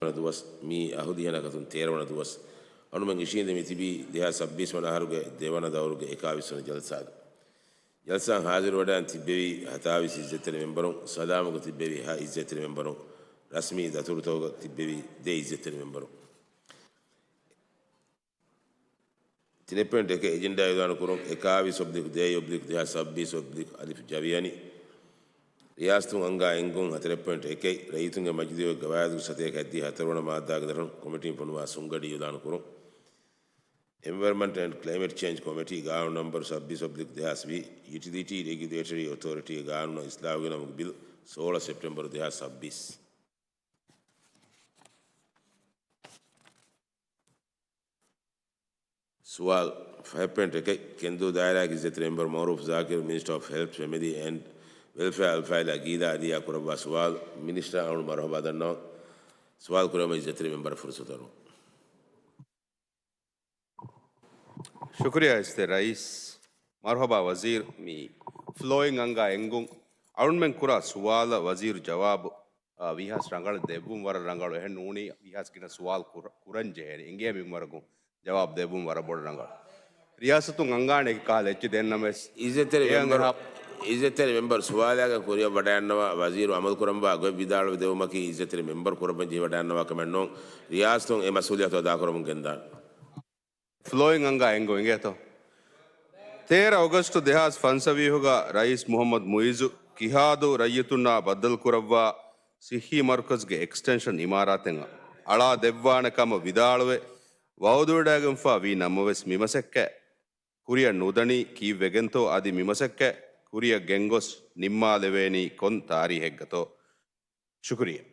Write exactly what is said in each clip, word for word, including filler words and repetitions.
ދުވަސް، މިއީ އަހުލި ހަނަކަތުން ތޭރަ ވަނަ ދުވަސް. އަޅުމެން އިށީނދެ މިތިބީ ދެހާސް ސައްބީސް ވަނަ އަހަރުގެ ދެވަނަ ދައުރުގެ އެކާވީސް ވަނަ ޖަލްސާގަ. ޖަލްސާ ހާޒިރުވެވަޑައިގެން ތިއްބެވި ހަތާވީސް އިއްޒަތްތެރި މެމްބަރުން، ސަލާމުގަ ތިއްބެވި ހަ އިއްޒަތްތެރި މެމްބަރުން، ރަސްމީ ދަތުރުތަކުގަ ތިއްބެވި ދެ އިއްޒަތްތެރި މެމްބަރުން. ތިނެއް ޕޮއިންޓް އެކެއް އެޖެންޑާ އިއުލާނު ކުރުން، އެކާވީސް އޮބްލިކް ދޭއް އޮބްލިކް ދެހާސް ސައްބީސް އޮބްލިކް އަލިފް ޖަވިޔަނި. ރިޔާސަތުން އަންގާ އެންގުން ހަތަރެއް ޕޮއިންޓް އެކެއް، ރައްޔިތުންގެ މަޖިލީހުގެ ގަވާއިދުގެ ސަތޭކަ ހަތްދިހަ ހަތަރު ވަނަ މާއްދާގެ ދަށުން ކޮމިޓީން ފޮނުވާ ސުންގަޑި އިއުލާނު ކުރުން. އެންވަޔަރމަންޓް އެންޑް ކްލައިމެޓް ޗޭންޖް ކޮމިޓީ ގާނޫނު ނަންބަރު ސައްބީސް އޮބްލިކް ދެހާސް ވިހި، ޔުޓިލިޓީ ރެގިއުލޭޓަރީ އޮތޯރިޓީގެ ގާނޫނަށް އިސްލާހުގެ ނަމުގެ ބިލް، ސޯޅަ ސެޕްޓެމްބަރު ދެހާސް ސައްބީސް. ސުވާލު. ފަހެއް ޕޮއިންޓް އެކެއް، ކެންދޫ ދާއިރާގެ އިއްޒަތްތެރި މެމްބަރު މައުރޫފް ޒާކިރު، މިނިސްޓަރ އޮފް ހެލްތް، ފެމިލީ އެންޑް ވެލްފެއާ އަލްފާޟިލާ ގީލާ އަލީއާ ކުރައްވާ ސުވާލު. މިނިސްޓަރ އަޅުން މަރުހަބާ ދަންނަވަން. ސުވާލު ކުރެވުމަށް އިއްޒަތްތެރި މެމްބަރަށް ފުރުސަތު ދަރުން. ޝުކުރިއްޔާ އިއްޒަތްތެރި ރައީސް. މަރުހަބާ ވަޒީރު، މި ފްލޯއިން އަންގާ އެންގުން އަޅުންމެން ކުރާ ސުވާލަށް ވަޒީރު ޖަވާބު، އާ، ވީހާސް ރަނގަޅަށް ދެއްވުން ވަރަށް ރަނގަޅު. އެހެން ނޫނީ ވީހާސް ގިނަ ސުވާލު ކުރ-، ކުރަން ޖެހޭނެ. އިނގޭ މިންވަރަކުން ޖަވާބު ދެއްވުން ވަރަށް ބޮޑަށް ރަނގަޅު. ރިޔާސަތުން އަންގާނެ ކަހަލަ އެއްޗެއް ދޭން ނަމަވެސް، އިއްޒަތްތެރި އެއަށް މެމްބަރު، އެހާ އިއްޒަތްތެރި މެމްބަރު ސުވާލާގަ ކުރިއަށް ވަޑައިގަންނަވާ ވަޒީރު އަމަލުކުރަންވާ ގޮތް ވިދާޅުވެ ދެވުމަކީ އިއްޒަތްތެރި މެމްބަރު ކުރައްވަން ޖެހި ވަޑައިގަންނަވާ ކަމެއް ނޫން. ރިޔާސަތުން އެ މަސްއޫލިއްޔަތު އަދާކުރަމުން ގެންދާނެ. ފްލޯއިން އަންގާ އެންގުން އިނގޭތޯ؟ ތޭރަ އޮގަސްޓު ދެހާސް ފަންސަވީހުގަ ރައީސް މުހައްމަދު މުއިއްޒު ކިހާދޫ ރައްޔިތުންނާ ބައްދަލުކުރައްވާ ސިއްހީ މަރުކަޒުގެ އެކްސްޓެންޝަން އިމާރާތެއް އަޅާ ދެއްވާނެ ކަމަށް ވިދާޅުވެ ވައުދުވެޑައިގެންފާ ވީ ނަމަވެސް، މި މަސައްކަތް ކުރިއަށް ނުދަނީ ކީއްވެގެންތޯ؟ އަދި މި މަސައްކަތް ކުރިއަށް ގެންގޮސް ނިންމާލެވޭނީ ކޮން ތާރީހެއްގަތޯ؟ ޝުކުރިއްޔާ.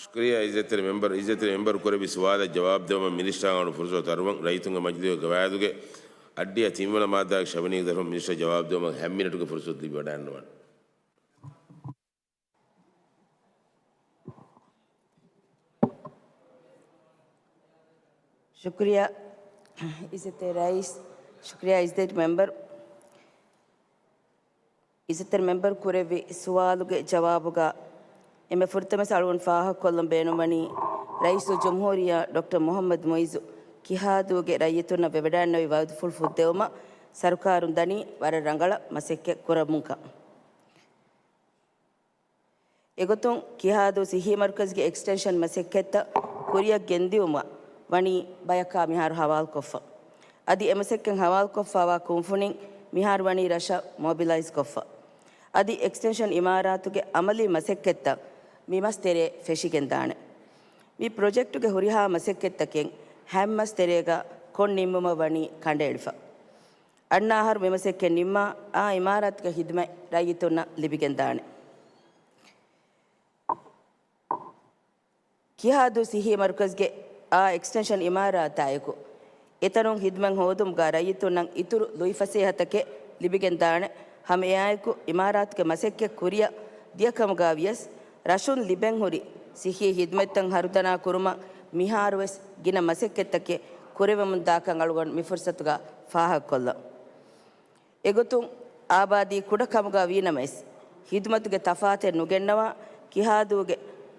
ޝުކުރިއްޔާ އިއްޒަތްތެރި މެމްބަރު. އިއްޒަތްތެރި މެމްބަރު ކުރެއްވި ސުވާލަށް ޖަވާބު ދެވުމަށް މިނިސްޓަރ އަޅުން ފުރުސަތު އަރުވަން. ރައްޔިތުންގެ މަޖިލީހުގެ ގަވާއިދުގެ އައްޑިހަ ތިންވަނަ މާއްދާގެ ޝަވިނީގެ ދަށުން މިނިސްޓަރ ޖަވާބު ދެވުމަށް ހަ މިނެޓުގެ ފުރުސަތު ލިބިވަޑައިގަންނަވާނެ. ޝުކުރިއްޔާ އިއްޒަތްތެރި ރައީސް، ޝުކުރިއްޔާ އިއްޒަތްތެރި މެމްބަރު. އިއްޒަތްތެރި މެމްބަރު ކުރެއްވި ސުވާލުގެ ޖަވާބުގަ އެންމެ ފުރަތަމަ އަޅުގަނޑު ފާހަގަކޮށްލަން ބޭނުންވަނީ، ރައީސުލްޖުމްހޫރިއްޔާ ޑޮކްޓަރ މުހައްމަދު މުއިއްޒު ކިހާދޫގެ ރައްޔިތުންނަށް ވެވަޑައިގަންނެވި ވައުދުފުޅު ފުއްދެވުމަށް ސަރުކާރުން ދަނީ ވަރަށް ރަނގަޅަށް މަސައްކަތް ކުރަމުންކަން. އެގޮތުން ކިހާދޫ ސިއްހީ މަރުކަޒުގެ އެކްސްޓެންޝަން މަސައްކަތްތައް ކުރިއަށް ގެންދިއުމަށް ވަނީ ބަޔަކާ މިހާރު ހަވާލުކޮށްފަ. އަދި އެމަސައްކަތް ހަވާލުކޮށްފަވާ ކުންފުނިން މިހާރު ވަނީ ރަށަށް މޮބިލައިޒް ކޮށްފަ. އަދި އެކްސްޓެންޝަން އިމާރާތުގެ އަމަލީ މަސައްކަތްތައް މިމަސް ތެރޭ ފެށިގެންދާނެ. މި ޕްރޮޖެކްޓުގެ ހުރިހާ މަސައްކަތްތަކެއް ހަތް މަސް ތެރޭގަ ކޮން ނިންމުމަށް ވަނީ ކަނޑައެޅިފަ. އަންނަ އަހަރު މިމަސައްކަތް ނިންމާ، އާ އިމާރާތުގެ ހިދުމަތް ރައްޔިތުންނަށް ލިބިގެންދާނެ. ކިހާދޫ ސިއްހީ މަރުކަޒްގެ އާ އެކްސްޓެންޝަން އިމާރާތާއެކު، އެތަނުން ހިދުމަތް ހޯދުމުގަ ރައްޔިތުންނަށް އިތުރު ލުއިފަސޭހަތަކެއް ލިބިގެންދާނެ. ހަމަ އެއާއެކު، އިމާރާތުގެ މަސައްކަތް ކުރިއަށް ދިޔަކަމުގަ ވިޔަސް، ރަށުން ލިބެންހުރި ސިއްހީ ހިދުމަތްތައް ހަރުދަނާ ކުރުމަށް މިހާރުވެސް ގިނަ މަސައްކަތްތަކެއް ކުރެވެމުންދާކަން އަޅުގަނޑު މި ފުރުސަތުގަ ފާހަގަކޮށްލަން. އެގޮތުން، އާބާދީ ކުޑަކަމުގަ ވީނަމަވެސް، ހިދުމަތުގެ ތަފާތެއް ނުގެންނަވާ، ކިހާދޫގެ،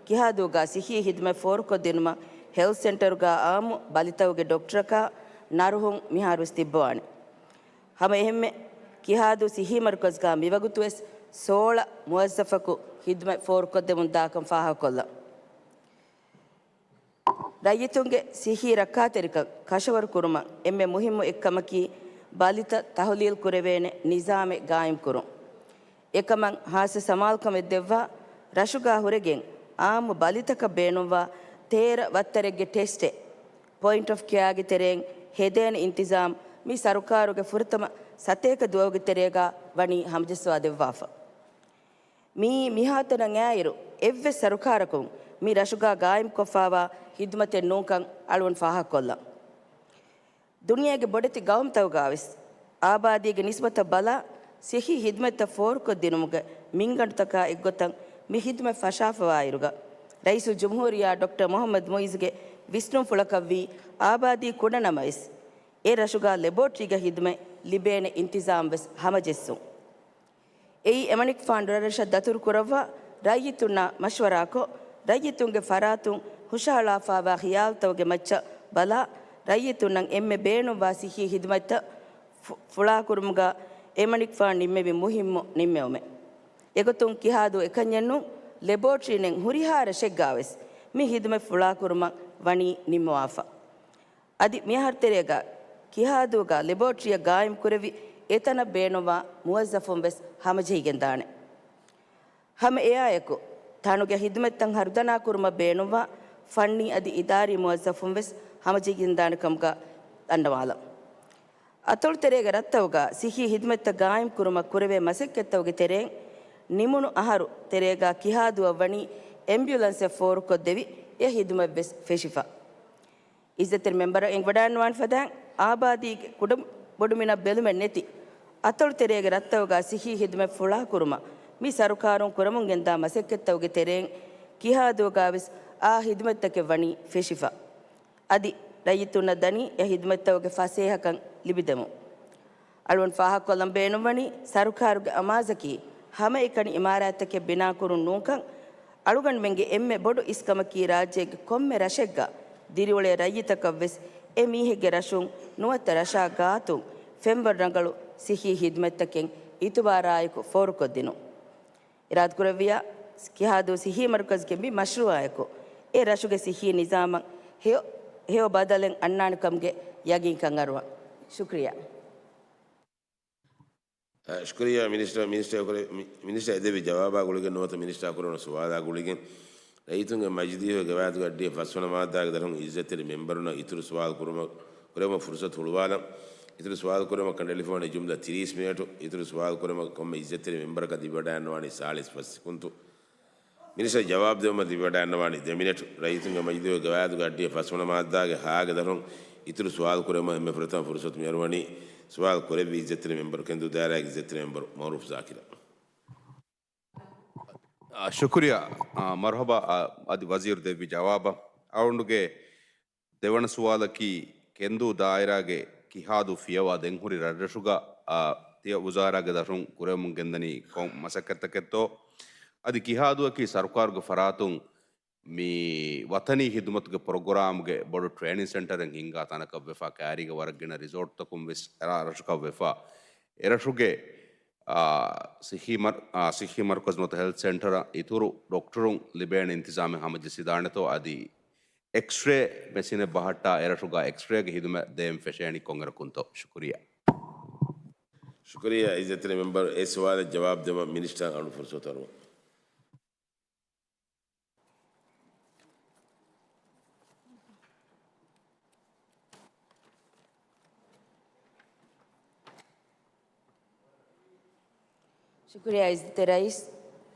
ކިހާދޫގަ ސިއްހީ ހިދުމަތް ފޯރުކޮށްދިނުމަށް ހެލްތް ސެންޓަރުގަ އާއްމު ބަލިތަކުގެ ޑޮކްޓަރަކާ، ނަރުހުން މިހާރުވެސް ތިއްބަވާނެ. ހަމަ އެހެންމެ، ކިހާދޫ ސިއްހީ މަރުކަޒުގަ މިވަގުތުވެސް ސޯޅަ މުވައްޒަފަކު ހިދުމަތް ފޯރުކޮށްދެމުންދާކަން ފާހަގަކޮށްލަން. ރައްޔިތުންގެ ސިއްހީ ރައްކާތެރިކަން ކަށަވަރު ކުރުމަށް އެންމެ މުހިއްމު އެއްކަމަކީ، ބަލިތައް ތަހުލީލް ކުރެވޭނެ ނިޒާމެއް ގާއިމް ކުރުން. އެކަމަށް ހާއްސަ ސަމާލުކަމެއް ދެއްވާ، ރަށުގާ ހުރެގެން އާއްމު ބަލިތަކަށް ބޭނުންވާ ތޭރަ ވައްތަރެއްގެ ޓެސްޓެއް ޕޮއިންޓް އޮފް ކެއާގެ ތެރެއިން ހެދޭނެ އިންތިޒާމް މި ސަރުކާރުގެ ފުރަތަމަ ސަތޭކަ ދުވަހުގެ ތެރޭގާ ވަނީ ހަމަޖައްސަވާ ދެއްވާފަ. މިއީ މިހާތަނަށް އައިއިރު، އެއްވެސް ސަރުކާރަކުން މި ރަށުގާ ގާއިމްކޮށްފާވާ ހިދުމަތެއް ނޫންކަން އަޅުގަނޑު ފާހަގަކޮށްލަން. ދުނިޔޭގެ ބޮޑެތި ގައުމުތަކުގާވެސް އާބާދީގެ ނިސްބަތަށް ބަލާ، ސިއްހީ ހިދުމަތްތައް ފޯރުކޮށްދިނުމުގެ މިންގަނޑުތަކާ އެއްގޮތަށް މި ހިދުމަތް ފަށާފަވާއިރުގަ، ރައީސުލްޖުމްހޫރިއްޔާ ޑޮކްޓަރ މުހައްމަދު މުއިއްޒުގެ ވިސްނުންފުޅަކަށްވީ، އާބާދީ ކުޑަނަމަވެސް، އެ ރަށުގާ ލެބޯޓްރީގެ ހިދުމަތް ލިބޭނެ އިންތިޒާމް ވެސް ހަމަޖެއްސުން. އެއީ އެމަނިކުފާނު ރަށްރަށަށް ދަތުރުކުރައްވާ، ރައްޔިތުންނާ މަޝްވަރާކޮށް، ރައްޔިތުންގެ ފަރާތުން ހުށަހަޅާފައިވާ ޚިޔާލުތަކުގެ މައްޗަށް ބަލާ، ރައްޔިތުންނަށް އެންމެ ބޭނުންވާ ސިއްހީ ޚިދުމަތްތައް ފު-، ފުޅާކުރުމުގަ އެމަނިކުފާނު ނިންމެވި މުހިއްމު ނިންމެވުމެއް. އެގޮތުން ކިހާދޫ އެކަންޏެއްނޫން، ލެބޯޓްރީނެއް ހުރިހާ ރަށެއްގާވެސް މި ޚިދުމަތް ފުޅާކުރުމަށް ވަނީ ނިންމަވާފަ. އަދި މިއަހަރު ތެރޭގަ ކިހާދޫގަ ލެބޯޓްރީއަށް ގާއިމް ކުރެވި އެތަނަށް ބޭނުންވާ މުވައްޒަފުން ވެސް ހަމަޖެހިގެންދާނެ. ހަމަ އެއާއެކު، ތަނުގެ ޚިދުމަތްތައް ހަރުދަނާ ކުރުމަށް ބޭނުންވާ ފަންނީ އަދި އިދާރީ މުވައްޒަފުން ވެސް ހަމަޖެހިގެންދާނެ ކަމުގަ ދަންނަވާލަން. އަތޮޅު ތެރޭގެ ރަށްތަކުގަ ސިއްހީ ޚިދުމަތްތައް ގާއިމް ކުރުމަށް ކުރެވޭ މަސައްކަތްތަކުގެ ތެރެއިން ނިމުނު އަހަރު ތެރޭގަ ކިހާދޫއަށް ވަނީ އެމްބިއުލަންސެއް ފޯރުކޮށްދެވި އެ ޚިދުމަތް ވެސް ފެށިފަ. އިއްޒަތްތެރި މެމްބަރަށް އެނގިވަޑައިގަންނަވާނެ ފަދައިން، އާބާދީގެ ކުޑަ ބޮޑުމިނަށް ބެލުމެއް ނެތި އަތޮޅު ތެރޭގެ ރަށްތަކުގަ ސިއްހީ ޚިދުމަތް ފުޅާކުރުމަށް މި ސަރުކާރުން ކުރަމުން ގެންދާ މަސައްކަތްތަކުގެ ތެރެއިން ކިހާދޫގަ ވެސް އާ ޚިދުމަތްތަކެއް ވަނީ ފެށިފަ. އަދި ރައްޔިތުންނަށް ދަނީ އެ ޚިދުމަތްތަކުގެ ފަސޭހަކަން ލިބިދެމުން. އަޅުގަނޑު ފާހަގަކޮށްލަން ބޭނުންވަނީ، ސަރުކާރުގެ އަމާޒަކީ ހަމައެކަނި އިމާރާތްތަކެއް ބިނާކުރުން ނޫންކަން، އަޅުގަނޑުމެންގެ އެންމެ ބޮޑު އިސްކަމަކީ ރާއްޖޭގެ ކޮންމެ ރަށެއްގަ ދިރިއުޅޭ ރައްޔިތަކަށްވެސް އެ މީހެއްގެ ރަށުން ނުވަތަ ރަށާ ގާތުން ފެންވަރު ރަނގަޅު ސިއްހީ ޚިދުމަތްތަކެއް އިތުބާރާއެކު ފޯރުކޮށްދިނުން. އިރާދަކުރެއްވިއްޔާ، ކިހާދޫ ސިއްހީ މަރުކަޒުގެ މި މަޝްރޫޢާއެކު އެ ރަށުގެ ސިއްހީ ނިޒާމަށް ހެޔޮ، ހެޔޮ ބަދަލެއް އަންނާނެ ކަމުގެ ޔަގީންކަން އަރުވަން. ޝުކުރިއްޔާ. އަ، ޝުކުރިއްޔާ މިނިސްޓަރ، މިނިސްޓަރ ކުރެ-، މި-، މިނިސްޓަރ އެދެވި ޖަވާބާ ގުޅިގެން ނުވަތަ މިނިސްޓަރ ކުރެވުނު ސުވާލާ ގުޅިގެން ރައްޔިތުންގެ މަޖިލީހުގެ ގަވާއިދުގެ އައްޑިހަ ފަސްވަނަ މާއްދާގެ ދަށުން އިއްޒަތްތެރި މެމްބަރުންނަށް އިތުރު ސުވާލު ކުރުމަށް، ކުރެވުމަށް ފުރުސަތު ހުޅުވާލަން. އިތުރު ސުވާލު ކުރުމަށް ކަނޑައެޅިފައިވަނީ ޖުމްލަ ތިރީސް މިނެޓު. އިތުރު ސުވާލު ކުރުމަށް ކޮންމެ އިއްޒަތްތެރި މެމްބަރަކަށް ލިބިވަޑައިގަންނަވާނީ ސާޅީސް ފަސް ސެކުންތު. މިނިސްޓަރ ޖަވާބު ދެވުމަށް ލިބިވަޑައިގަންނަވާނީ ދެ މިނެޓު. ރައްޔިތުންގެ މަޖިލީހުގެ ގަވާއިދުގެ އައްޑިހަ ފަސްވަނަ މާއްދާގެ ހާގެ ދަށުން އިތުރު ސުވާލު ކުރެވުމަށް އެންމެ ފުރަތަމަ ފުރުސަތު މިއަރުވަނީ ސުވާލު ކުރެއްވި އިއްޒަތްތެރި މެމްބަރު، ކެނދޫ ދާއިރާގެ އިއްޒަތްތެރި މެމްބަރު މައުރޫފް ޒާކިރަށް. އާ، ޝުކުރިއްޔާ. އާ، މަރުޙަބާ. އާ، އަދި ވަޒީރު ދެއްވި ޖަވާބަށް. އަޅުގަނޑުގެ ދެވަނަ ސުވާލަކީ، ކެނދޫ ދާއިރާގެ ކިހާދޫ ފިޔަވާ ދެން ހުރި ރަށްރަށުގަ، އާ، ތިޔަ ވުޒާރާގެ ދަށުން ކުރެވެމުން ގެންދަނީ ކޮން މަސައްކަތްތަކެއްތޯ؟ އަދި ކިހާދޫއަކީ ސަރުކާރުގެ ފަރާތުން މި ވަތަނީ ޚިދުމަތުގެ ޕްރޮގްރާމްގެ ބޮޑު ޓްރޭނިން ސެންޓަރެއް ހިންގާ ތަނަކަށްވެފަ، ކައިރީގެ ވަރަށް ގިނަ ރިސޯޓްތަކުން ވެސް ރަށަކަށްވެފަ، އެރަށުގެ، އާ، ޞިއްޙީ މަރ-، އާ، ޞިއްޙީ މަރުކަޒު ނުވަތަ ހެލްތް ސެންޓަރ އިތުރު ޑޮކްޓަރުން ލިބޭނެ އިންތިޒާމެއް ހަމަޖެއްސިދާނެތޯ؟ އަދި އެކްސްރޭ މެޝިނެއް ބަހައްޓާ އެރަށުގަ އެކްސްރޭގެ ޚިދުމަތް ދޭން ފެށޭނީ ކޮންއިރަކުންތޯ؟ ޝުކުރިއްޔާ. ޝުކުރިއްޔާ އިއްޒަތްތެރި މެމްބަރު. އެ ސުވާލަށް ޖަވާބު ދެވުމަށް މިނިސްޓަރަށް އަޅު ފުރުސަތު އަރުވަން. ޝުކުރިއްޔާ އިއްޒަތްތެރި ރައީސް،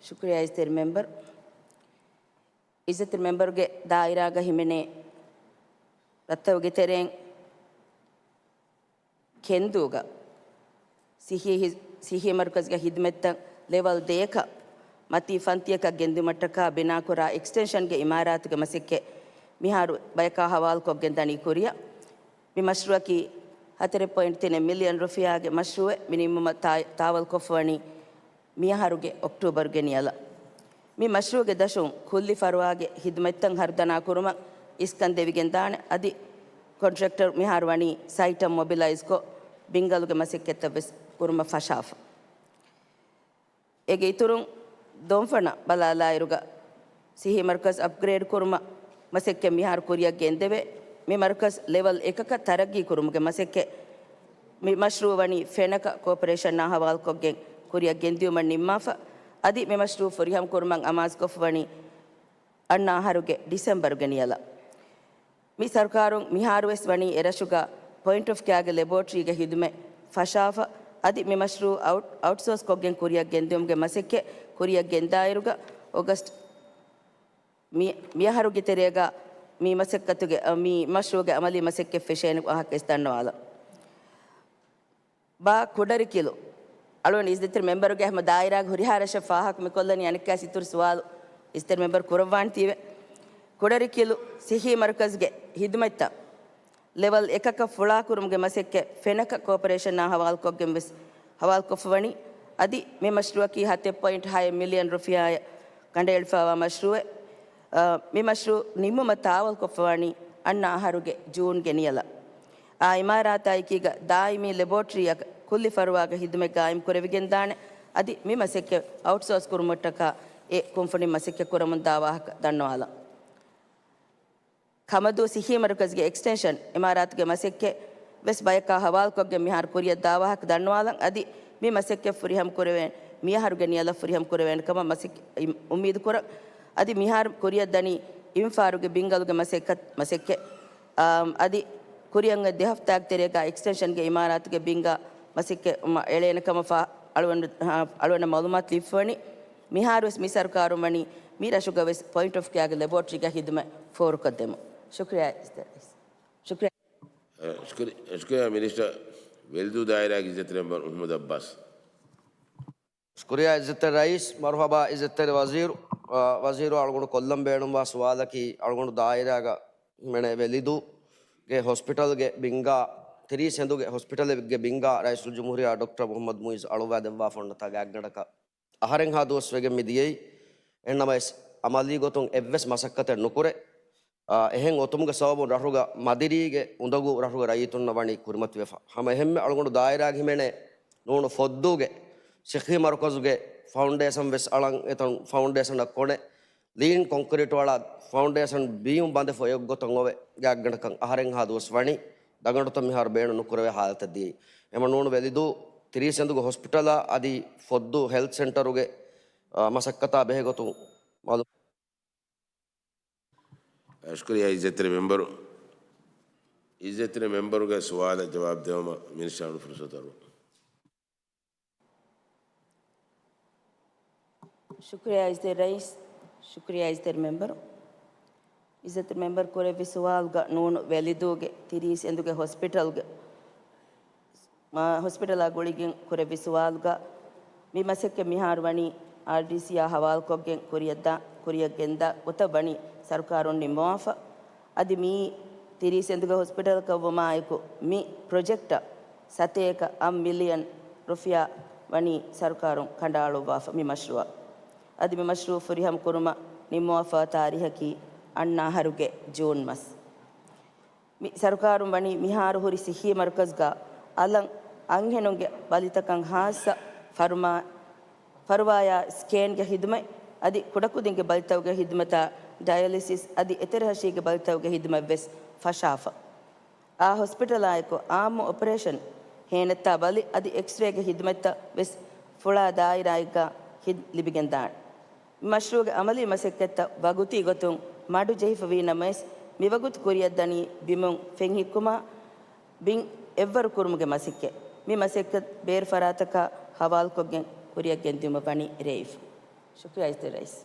ޝުކުރިއްޔާ އިއްޒަތްތެރި މެމްބަރު. އިއްޒަތްތެރި މެމްބަރުގެ ދާއިރާގަ ހިމެނޭ ރަށްތަކުގެ ތެރެއިން ކެންދޫގަ ސިއްހީ ހި-، ސިއްހީ މަރުކަޒުގެ ޚިދުމަތްތައް ލެވަލް ދޭކަށް މަތީ ފަންތިއަކަށް ގެންދިއުމަށްޓަކާ ބިނާކުރާ އެކްސްޓެންޝަންގެ އިމާރާތުގެ މަސައްކަތް މިހާރު ބަޔަކާ ހަވާލުކޮށްގެން ދަނީ ކުރިއަށް. މި މަޝްރޫއަކީ ހަތަރެއް ޕޮއިންޓް ތިނެއް މިލިއަން ރުފިޔާގެ މަޝްރޫއެއް. މި ނިންމުމަށް ތާ-، ތާވަލްކޮށްފަވަނީ މިއަހަރުގެ އޮކްޓޫބަރުގެ ނިޔަލަށް. މި މަޝްރޫއުގެ ދަށުން ކުއްލި ފަރުވާގެ ޚިދުމަތްތައް ހަރުދަނާ ކުރުމަށް އިސްކަން ދެވިގެންދާނެ. އަދި ކޮންޓްރެކްޓަރު މިހާރު ވަނީ ސައިޓަށް މޮބިލައިޒްކޮށް، ބިންގަލުގެ މަސައްކަތްތައް ވެސް ކުރުމަށް ފަށާފަ. އޭގެ އިތުރުން ދޮންފަނަށް ބަލާލާއިރުގަ، ސިއްހީ މަރުކަޒު އަޕްގްރޭޑް ކުރުމަށް މަސައްކަތް މިހާރު ކުރިއަށް ގެންދެވޭ. މި މަރުކަޒު ލެވަލް އެކަކަށް ތަރައްގީ ކުރުމުގެ މަސައްކަތް މި މަޝްރޫއު ވަނީ ފެނަކަ ކޯޕަރޭޝަނާ ހަވާލުކޮށްގެން ކުރިއަށް ގެންދިއުމަށް ނިންމާފަ. އަދި މި މަޝްރޫއު ފުރިހަމަ ކުރުމަށް އަމާޒުކޮށްފަވަނީ އަންނަ އަހަރުގެ ޑިސެމްބަރުގެ ނިޔަލަށް. މި ސަރުކާރުން މިހާރުވެސް ވަނީ އެރަށުގަ ޕޮއިންޓް އޮފް ކެއާގެ ލެބޯޓްރީގެ ޚިދުމަތް ފަށާފަ. އަދި މި މަޝްރޫއު އައުޓް-، އައުޓްސޯސްކޮށްގެން ކުރިއަށް ގެންދިއުމުގެ މަސައްކަތް ކުރިއަށް ގެންދާއިރުގަ އޮގަސްޓް މި-، މިއަހަރުގެ ތެރޭގަ މި މަސައްކަތުގެ، މި މަޝްރޫއުގެ އަމަލީ މަސައްކަތް ފެށޭނެ ވާހަކަ ވެސް ދަންނަވާލަން. ބާ ކުޑަރިކިލު. އަޅުގަނޑު އިއްޒަތްތެރި މެމްބަރުގެ ހަމަ ދާއިރާގެ ހުރިހާ ރަށެއް ފާހަގަ މިކޮށްލަނީ، އަނެއްކާސް އިތުރު ސުވާލު އިއްޒަތްތެރި މެމްބަރު ކުރައްވާނެތީވެ. ކުޑަރިކިލު ސިއްހީ މަރުކަޒުގެ ޚިދުމަތްތައް ލެވަލް އެކަކަށް ފުޅާކުރުމުގެ މަސައްކަތް ފެނަކަ ކޯޕަރޭޝަނާ ހަވާލުކޮށްގެން ވެސް ހަވާލުކޮށްފަވަނީ. އަދި މި މަޝްރޫއަކީ ހަތެއް ޕޮއިންޓް ހައެއް މިލިއަން ރުފިޔާއަށް ކަނޑައެޅިފައިވާ މަޝްރޫއެއް. އާ، މި މަޝްރޫއު ނިންމުމަށް ތާވަލްކޮށްފަވަނީ އަންނަ އަހަރުގެ ޖޫންގެ ނިޔަލަށް. އާ އިމާރާތާއެކީގަ ދާއިމީ ލެބޯޓްރީއަކަށް ކުއްލި ފަރުވާގެ ހިދުމަތް ގާއިމްކުރެވިގެންދާނެ. އަދި މި މަސައްކަތް އައުޓްސޯސް ކުރުމަށްޓަކާ އެ ކުންފުނިން މަސައްކަތް ކުރަމުންދާ ވާހަކަ ދަންނަވާލަން. ކަމަދޫ ސިއްހީ މަރުކަޒުގެ އެކްސްޓެންޝަން އިމާރާތުގެ މަސައްކަތް ވެސް ބަޔަކާ ހަވާލުކޮށްގެން މިހާރު ކުރިއަށް ދާ ވާހަކަ ދަންނަވާލަން. އަދި މި މަސައްކަތް ފުރިހަމަ ކުރެވޭނެ މިއަހަރުގެ ނިޔަލަށް ފުރިހަމަ ކުރެވޭނެ ކަމަށް މަސައްކަތް އުއްމީދު ކުރަން. އަދި މިހާރު ކުރިއަށް ދަނީ އިންފާރުގެ ބިންގަލުގެ މަސައްކަތް، މަސައްކަތް. އާ، އަދި ކުރިއަށް އޮތް ދެ ހަފްތާގެ ތެރޭގަ އެކްސްޓެންޝަންގެ އިމާރާތުގެ ބިންގާ މަސައްކަތް އެޅޭނެ ކަމަށް ފާ-، އަޅުގަނޑު-، އާ، އަޅުގަނޑަށް މައުލޫމާތު ލިބިފަވަނީ. މިހާރު ވެސް މި ސަރުކާރުން ވަނީ މި ރަށުގަ ވެސް ޕޮއިންޓް އޮފް ކެއާގެ ލެބޯޓްރީގެ ހިދުމަތް ފޯރުކޮށްދެމުން. ޝުކްރިޔާ އިޒްތި ރައީސް. ޝުކްރިޔާ. އަ، ޝުކްރި-، ޝުކްރިޔާ މިނިސްޓަރ. ވެލިދޫ ދާއިރާގެ އިއްޒަތްތެރި މެމްބަރ މުޙައްމަދު އައްބާސް. ޝުކްރިޔާ އިއްޒަތްތެރި ރައީސް، މަރުޙަބާ އިއްޒަތްތެރި ވަޒީރު، އަ، ވަޒީރު އަޅުގަނޑު ކޮށްލަން ބޭނުންވާ ސުވާލަކީ، އަޅުގަނޑު ދާއިރާގަ ހިމެނޭ ވެލިދޫގެ ހޮސްޕިޓަލްގެ ބިންގާ، ތިރީސް ހެނދުގެ ހޮސްޕިޓަލެއްގެ ބިންގާ ރައީސުލްޖުމްހޫރިއްޔާ ޑޮކްޓަރ މުޙައްމަދު މުޢިއްޒު އަޅުއްވާދެއްވާފަ އޮންނަތާ ގާތްގަނޑަކަށް އަހަރެއްހާ ދުވަސް ވެގެން މި ދިޔައީ. އެހެންނަމަވެސް، އަމަލީ ގޮތުން އެއްވެސް މަސައްކަތެއް ނުކުރޭ. އާ، އެހެން އޮތުމުގެ ސަބަބުން ރަށުގަ މަދިރީގެ އުނދަގޫ ރަށުގެ ރައްޔިތުންނަށް ވަނީ ކުރިމަތިވެފަ. ހަމަ އެހެންމެ އަޅުގަނޑު ދާއިރާގެ ހިމެނޭ ނޫނު ފޮއްދޫގެ ސިއްހީ މަރުކަޒުގެ ފައުންޑޭޝަން ވެސް އަޅަން އެތަން ފައުންޑޭޝަނަށް ކޮނެ ލީން ކޮންކްރީޓު އަޅާ ފައުންޑޭޝަން ބީމު ބަނދެފަ އޮތްގޮތަށް އޮވެ ގާތްގަނޑަކަށް އަހަރެއްހާ ދުވަސް ވަނީ. ދަގަނޑުތައް މިހާރު ބޭނުން ނުކުރެވޭ ހާލަތަށް ދިޔައީ. އެމަ ނޫނު ވެލިދޫ ތިރީސް ހެނދުގެ ހޮސްޕިޓަލާ އަދި ފޮއްދޫ ހެލްތް ސެންޓަރުގެ، އާ، މަސައްކަތާ ބެހޭ ގޮތުން މައުލޫ- ޝުކުރިޔާ އިއްޒަތްތެރި މެމްބަރު. އިއްޒަތްތެރި މެމްބަރުގެ ސުވާލަށް ޖަވާބު ދެވުމަށް މިނިސްޓަރު ފުރުސަތު އަރުވަން. ޝުކުރިޔާ އިއްޒަތްތެރި ރައީސް، ޝުކުރިޔާ އިއްޒަތްތެރި މެމްބަރު. އިއްޒަތްތެރި މެމްބަރު ކުރެއްވި ސުވާލުގަ ނޫނު ވެލިދޫގެ ތިރީސް އެނދުގެ ހޮސްޕިޓަލްގެ، މާ، ހޮސްޕިޓަލާ ގުޅިގެން ކުރެއްވި ސުވާލުގަ މި މަސައްކަތް މިހާރު ވަނީ އާރްޑީސީއާ ހަވާލުކޮށްގެން ކުރިއަށްދާ، ކުރިއަށްގެންދާ ގޮތަށް ވަނީ ސަރުކާރުން ނިންމަވާފަ. އަދި މިއީ ތިރީސް އެނދުގެ ހޮސްޕިޓަލަކަށްވުމާއެކު، މި ޕްރޮޖެކްޓަށް ސަތޭކަ އަށް މިލިއަން ރުފިޔާ ވަނީ ސަރުކާރުން ކަނޑައަޅުއްވާފަ މި މަޝްރޫއަށް. އަދި މި މަޝްރޫއު ފުރިހަމަ ކުރުމަށް ނިންމުވާފާ ތާރީހަކީ އަންނަ އަހަރުގެ ޖޫން މަސް. މި ސަރުކާރުން ވަނީ މިހާރު ހުރި ސިއްހީ މަރުކަޒުގަ އަލަށް އަންހެނުންގެ ބަލިތަކަށް ހާއްސަ ފަރުމާ-، ފަރުވާޔާ ސްކޭންގެ ހިދުމަތް އަދި ކުޑަކުދިންގެ ބަލިތަކުގެ ހިދުމަތާ ޑަޔަލިސިސް އަދި އެތެރެހަށީގެ ބަލިތަކުގެ ހިދުމަތްވެސް ފަށާފަ. އާ ހޮސްޕިޓަލާއެކު އާއްމު އޮޕަރޭޝަން، ހޭނެއްތާ ބަލި އަދި އެކްސްރޭގެ ހިދުމަތްތައް ވެސް ފުޅާ ދާއިރާއެއްގަ ހި-، ލިބިގެންދާނެ. މި މަޝްރޫއުގެ އަމަލީ މަސައްކަތްތައް ވަގުތީ ގޮތުން މަޑު ޖެހިފަ ވީ ނަމަވެސް، މިވަގުތު ކުރިއަށްދަނީ ބިމުން ފެންހިއްކުމާ، ބިން އެއްވަރު ކުރުމުގެ މަސައްކަތް. މި މަސައްކަތް ބޭރު ފަރާތަކާ ހަވާލުކޮށްގެން ކުރިއަށް ގެންދިއުމަށް ވަނީ ރޭވިފަ. ޝުކުރިޔާ އިއްޒަތްތެރި ރައީސް.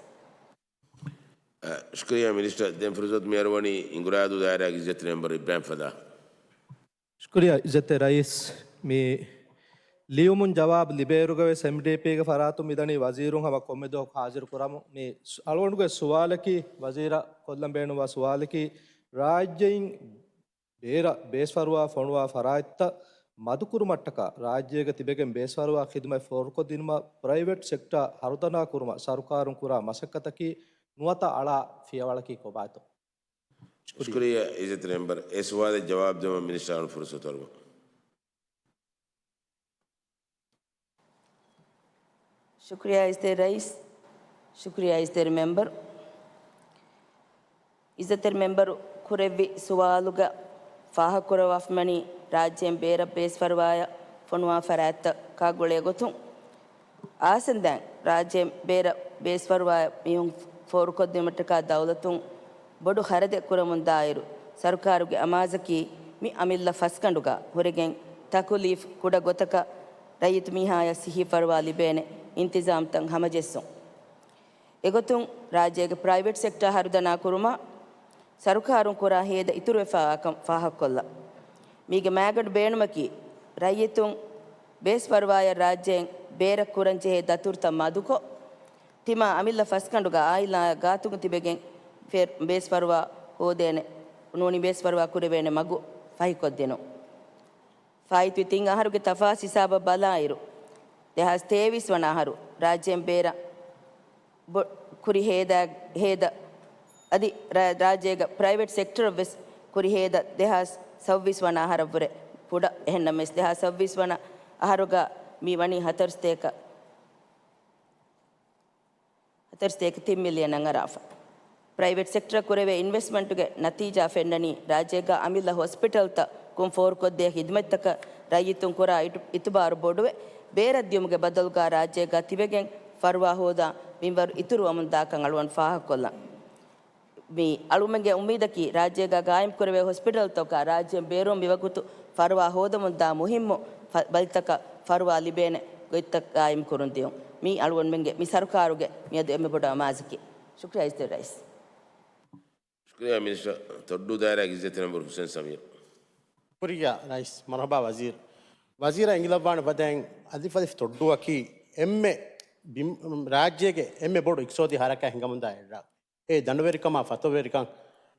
އަ، ޝުކުރިޔާ މިނިސްޓަރ. ދެން ފުރުސަތު މިއަރުވަނީ އިނގުރާދޫ ދާއިރާގެ އިއްޒަތްތެރި މެމްބަރު އިބްރާހިމް ފަލާހް. ޝުކުރިޔާ އިއްޒަތްތެރި ރައީސް. މި ލިޔުމުން ޖަވާބު ލިބޭއިރުގަވެސް އެމްޑީޕީގެ ފަރާތުން މިދަނީ ވަޒީރުން ހަމަ ކޮންމެ ދުވަހަކު ހާޒިރު ކުރަމުން. މި ސު-، އަޅުގަނޑުގެ ސުވާލަކީ ވަޒީރަށް ކޮށްލަން ބޭނުންވާ ސުވާލަކީ ރާއްޖެއިން ބޭރަށް ބޭސްފަރުވާ ފޮނުވާ ފަރާތްތައް މަދުކުރުމަށްޓަކާ، ރާއްޖޭގަ ތިބެގެން ބޭސްފަރުވާ ޚިދުމަތް ފޯރުކޮށްދިނުމަށް ޕްރައިވެޓް ސެކްޓާ ހަރުދަނާ ކުރުމަށް ސަރުކާރުން ކުރާ މަސައްކަތަކީ ނުވަތަ އަޅާ ފިޔަވަޅަކީ ކޮބާތޯ؟ ޝުކުރިއްޔާ އިއްޒަތްތެރި މެމްބަރު. އެ ސުވާލަށް ޖަވާބު ދެވުމަށް މިނިސްޓަރުން ފުރުސަތު އަރުވަން. ޝުކުރިއްޔާ އިއްޒަތްތެރި ރައީސް، ޝުކުރިއްޔާ އިއްޒަތްތެރި މެމްބަރު. އިއްޒަތްތެރި މެމްބަރު ކުރެއްވި ސުވާލުގަ ފާހަގަކުރައްވާފަވަނީ ރާއްޖޭން ބޭރަށް ބޭސްފަރުވާޔަށް ފޮނުވާ ފަރާތްތަކާ ގުޅޭ ގޮތުން. އާސަންދައިން ރާއްޖޭން ބޭރަށް ބޭސްފަރުވާޔަށް މީހުން ފޯރުކޮށްދިނުމަށްޓަކާ ދައުލަތުން ބޮޑު ޚަރަދެއް ކުރަމުންދާއިރު، ސަރުކާރުގެ އަމާޒަކީ މި އަމިއްލަ ފަސްގަނޑުގަ ހުރެގެން ތަކުލީފް ކުޑަ ގޮތަކަށް ރައްޔިތު މީހާޔަށް ސިއްހީ ފަރުވާ ލިބޭނެ އިންތިޒާމްތައް ހަމަޖެއްސުން. އެގޮތުން ރާއްޖޭގެ ޕްރައިވެޓް ސެކްޓާ ހަރުދަނާ ކުރުމަށް ސަރުކާރުން ކުރާ ހޭދަ އިތުރުވެފައިވާކަން ފާހަގަކޮށްލަން. މީގެ މައިގަނޑު ބޭނުމަކީ، ރައްޔިތުން ބޭސްފަރުވާޔަށް ރާއްޖޭން ބޭރަށް ކުރަންޖެހޭ ދަތުރުތައް މަދުކޮށް، ތިމާ އަމިއްލަ ފަސްގަނޑުގަ އާއިލާއާ ގާތުގަ ތިބެގެން ފޭ-، ބޭސްފަރުވާ ހޯދޭނެ، ނޫނީ ބޭސްފަރުވާ ކުރެވޭނެ މަގު ފަހިކޮށްދިނުން. ފާއިތުވި ތިން އަހަރުގެ ތަފާސް ހިސާބަށް ބަލާއިރު، ދެހާސް ތޭވީސް ވަނަ އަހަރު ރާއްޖޭން ބޭރަށް ބޮ-، ކުރި ހޭދަ-، ހޭދަ އަދި ރާ-، ރާއްޖޭގަ ޕްރައިވެޓް ސެކްޓަރަށްވެސް ކުރިހޭދަ ދެހާސް ސައުވީސް ވަނަ އަހަރަށްވުރެ ކުޑަ. އެހެންނަމަވެސް، ދެހާސް ސައުވީސް ވަނަ އަހަރުގަ މި ވަނީ ހަތަރު ސަތޭކަ، ހަތަރު ސަތޭކަ ތިން މިލިއަނަށް އަރާފަ. ޕްރައިވެޓް ސެކްޓަރަށް ކުރެވޭ އިންވެސްޓްމަންޓުގެ ނަތީޖާ ފެންނަނީ، ރާއްޖޭގަ އަމިއްލަ ހޮސްޕިޓަލްތައް ކުންފޯރުކޮށްދޭ ޚިދުމަތްތަކަށް ރައްޔިތުން ކުރާ އިތު-، އިތުބާރު ބޮޑުވެ، ބޭރަށް ދިޔުމުގެ ބަދަލުގަ ރާއްޖޭގަ ތިބެގެން ފަރުވާ ހޯދާ މިންވަރު އިތުރުވަމުން ދާކަން އަޅުގަނޑު ފާހަގަކޮށްލަން. މި އަޅުމެންގެ އުއްމީދަކީ، ރާއްޖޭގަ ގާއިމްކުރެވޭ ހޮސްޕިޓަލްތަކާ ރާއްޖޭން ބޭރުން މިވަގުތު ފަރުވާ ހޯދަމުންދާ މުހިއްމު ފަ-، ބަލިތަކަށް ފަރުވާ ލިބޭނެ ގޮތްތައް ގާއިމްކުރުން ދިޔުން. މީ އަޅުގަނޑުމެންގެ މި ސަރުކާރުގެ މިއަދު އެންމެ ބޮޑު އަމާޒަކީ. ޝުކްރިޔާ އިޒްތިޔާރީ ރައީސް. ޝުކްރިޔާ މިނިސްޓަރ. ތޮއްޑޫ ދާއިރާގެ އިއްޒަތްތެރި މެމްބަރު ހުސެން ސަމީރު. ޝުކުރިއްޔާ ރައީސް. މަރުޙަބާ ވަޒީރު. ވަޒީރާ އިނގިލައްވާނެ ފަދައިން އަލިފް އަލިފް ތޮއްޑޫއަކީ އެންމެ ބިން-، ރާއްޖޭގެ އެންމެ ބޮޑު އިޤްތިޞާދީ ހަރަކާތް ހިނގަމުންދާ އެއްރަށް. އެ ދަނޑުވެރިކަމާ ފަތުރުވެރިކަން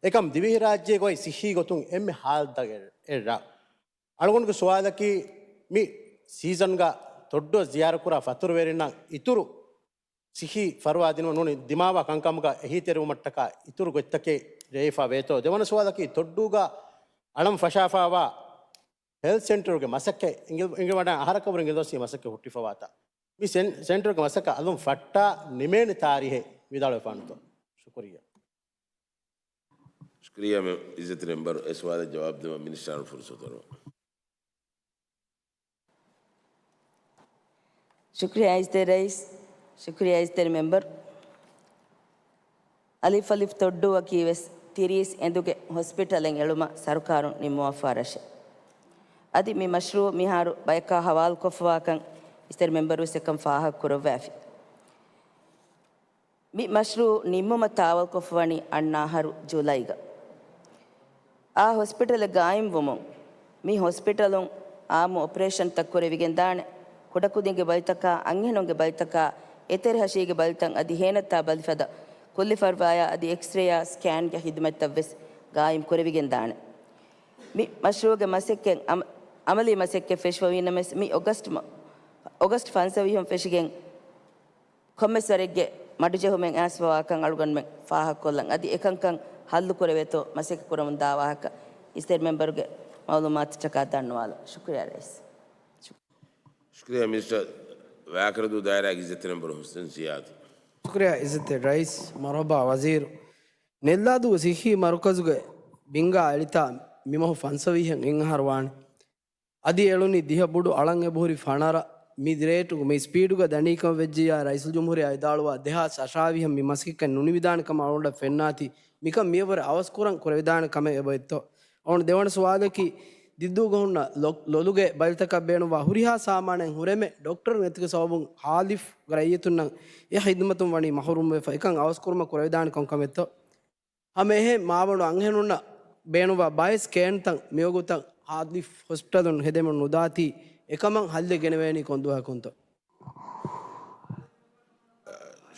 އެކަމް ދިވެހިރާއްޖޭގައި ޞިއްޙީ ގޮތުން އެންމެ ހާލަތުގަ އެއް-، އެއްރަށް. އަޅުގަނޑުގެ ސުވާލަކީ، މި ސީޒަންގަ ތޮއްޑޫ ޒިޔާރަތްކުރާ ފަތުރުވެރިންނަށް އިތުރު ސިއްހީ ފަރުވާ ދިނުމަށް ނޫނީ ދިމާވާ ކަންކަމުގަ އެހީތެރިވުމަށްޓަކާ އިތުރު ގޮތްތަކެއް ރޭވިފާ ވޭތޯ؟ ދެވަނަ ސުވާލަކީ، ތޮއްޑޫގަ އަޅަން ފަށާފާވާ ހެލްތް ސެންޓަރުގެ މަސައްކަތް އިނގި-، އިނގިވަޑައި އަހަރަކަށްވުރެ އިނގިލި ދޮއްސީ މަސައްކަތް ހުއްޓިފަވާތާ. މި ސެން-، ސެންޓަރުގެ މަސައްކަތް އަލުން ފައްޓާ ނިމޭނެ ތާރީހެއް ވިދާޅުވެފާނެތޯ؟ ޝުކުރިއްޔާ. ޝުކުރިއްޔާ މެ-، އިއްޒަތްތެރި މެމްބަރު. އެ ސުވާލަށް ޖަވާބު ދެއްވަން މިނިސްޓަރަށް ފުރުސަތު އަރުވަން. ޝުކުރިއްޔާ އިއްޒަތްތެރި ރައީސް، ޝުކުރިއްޔާ އިއްޒަތްތެރި މެމްބަރު. އަލިފް އަލިފް ތޮއްޑޫއަކީ ވެސް ތިރީސް އެނދުގެ ހޮސްޕިޓަލެއް އެޅުމަށް ސަރުކާރުން ނިންމުވާފާ ރަށެއް. އަދި މި މަޝްރޫއު މިހާރު ބަޔަކާ ހަވާލުކޮށްފަވާކަން އިއްޒަތްތެރި މެމްބަރު ވެސް އެކަން ފާހަގަކުރައްވާފި. މި މަޝްރޫއު ނިންމުމަށް ތާވަލްކޮށްފަވަނީ އަންނަ އަހަރު ޖުލައިގަ. އާ ހޮސްޕިޓަލެއް ގާއިމްވުމުން، މި ހޮސްޕިޓަލުން އާއްމު އޮޕަރޭޝަންތައް ކުރެވިގެންދާނެ، ކުޑަކުދިންގެ ބަލިތަކާ، އަންހެނުންގެ ބަލިތަކާ، އެތެރެހަށީގެ ބަލިތައް އަދި ހޭނަތާ ބަލިފަދަ ކުއްލިފަރުވާޔާ އަދި އެކްސްރޭޔާ ސްކޭންގެ ޚިދުމަތްތައްވެސް ގާއިމް ކުރެވިގެންދާނެ. މި މަޝްރޫއުގެ މަސައްކަތް އަމ-، އަމަލީ މަސައްކަތް ފެށިފަވީނަމަވެސް، މި އޮގަސްޓް މަ-، އޮގަސްޓް ފަންސަވީހުން ފެށިގެން ކޮންމެސް ވަރެއްގެ މަޑުޖެހުމެއް އައިސްފަވާކަން އަޅުގަނޑުމެން ފާހަގަކޮށްލަން. އަދި އެކަންކަން ހައްލު ކުރެވޭތޯ މަސައްކަތް ކުރަމުން ދާ ވާހަކަ އިއްޒަތްތެރި މެމްބަރުގެ މައުލޫމާތަށްޓަކާ ދަންނަވާލަން. ޝުކުރިއްޔާ ރައީސް. ޝުކުރިއްޔާ މިނިސްޓަރ. ވައިކަރަދޫ ދާއިރާގެ އިއްޒަތްތެރި މެމްބަރު ހުސެން ޒިޔާދު. ޝުކުރިއްޔާ އިއްޒަތްތެރި ރައީސް. މަރުޙަބާ ވަޒީރު. ނެއްލާދޫ ސިއްހީ މަރުކަޒުގެ ބިންގާ އެޅިތާ މިމަހު ފަންސަވީހަށް އެއް އަހަރު ވާނެ. އަދި އެޅުނީ ދިހަ ބޮޑު އަޅަން އެބަހުރި ފަނަރަ. މި ރޭޓުގަ، މި ސްޕީޑުގަ ދަނީ ކަމަށް ވެއްޖިއްޔާ، ރައީސުލްޖުމްހޫރިއްޔާ ވިދާޅުވާ، ދެހާސް އަށާވީހަށް މި މަސައްކަތް ނުނިމިދާނެ ކަމަށް އަޅުގަނޑަށް ފެންނާތީ، މިކަން މިއަށްވުރެ އަވަސްކުރަން ކުރެވިދާނެ ކަމެއް އެބައޮތްތޯ؟ އަޅުގަނޑު ދެވަނަ ސުވާލަކީ، ދިއްދޫގަ ހުންނަ ލޮ-، ލޮލުގެ ބަލިތަކަށް ބޭނުންވާ ހުރިހާ ސާމާނެއް ހުރެމެ، ޑޮކްޓަރު ނެތުގެ ސަބަބުން ހާލިފް ރައްޔިތުންނަށް އެ ޚިދުމަތުން ވަނީ މަޙުރޫމްވެފަ، އެކަން އަވަސްކުރުމަށް ކުރެވިދާނެ ކޮން ކަމެއްތޯ؟ ހަމައެހެން މާބަނޑު އަންހެނުންނަށް ބޭނުންވާ ބައެއް ސްކޭންތައް މިވަގުތަށް ހާލިފް ހޮސްޕިޓަލުން ހެދެމުން ނުދާތީ، އެކަމަށް ހައްލެއް ގެނެވޭނީ ކޮން ދުވަހަކުންތޯ؟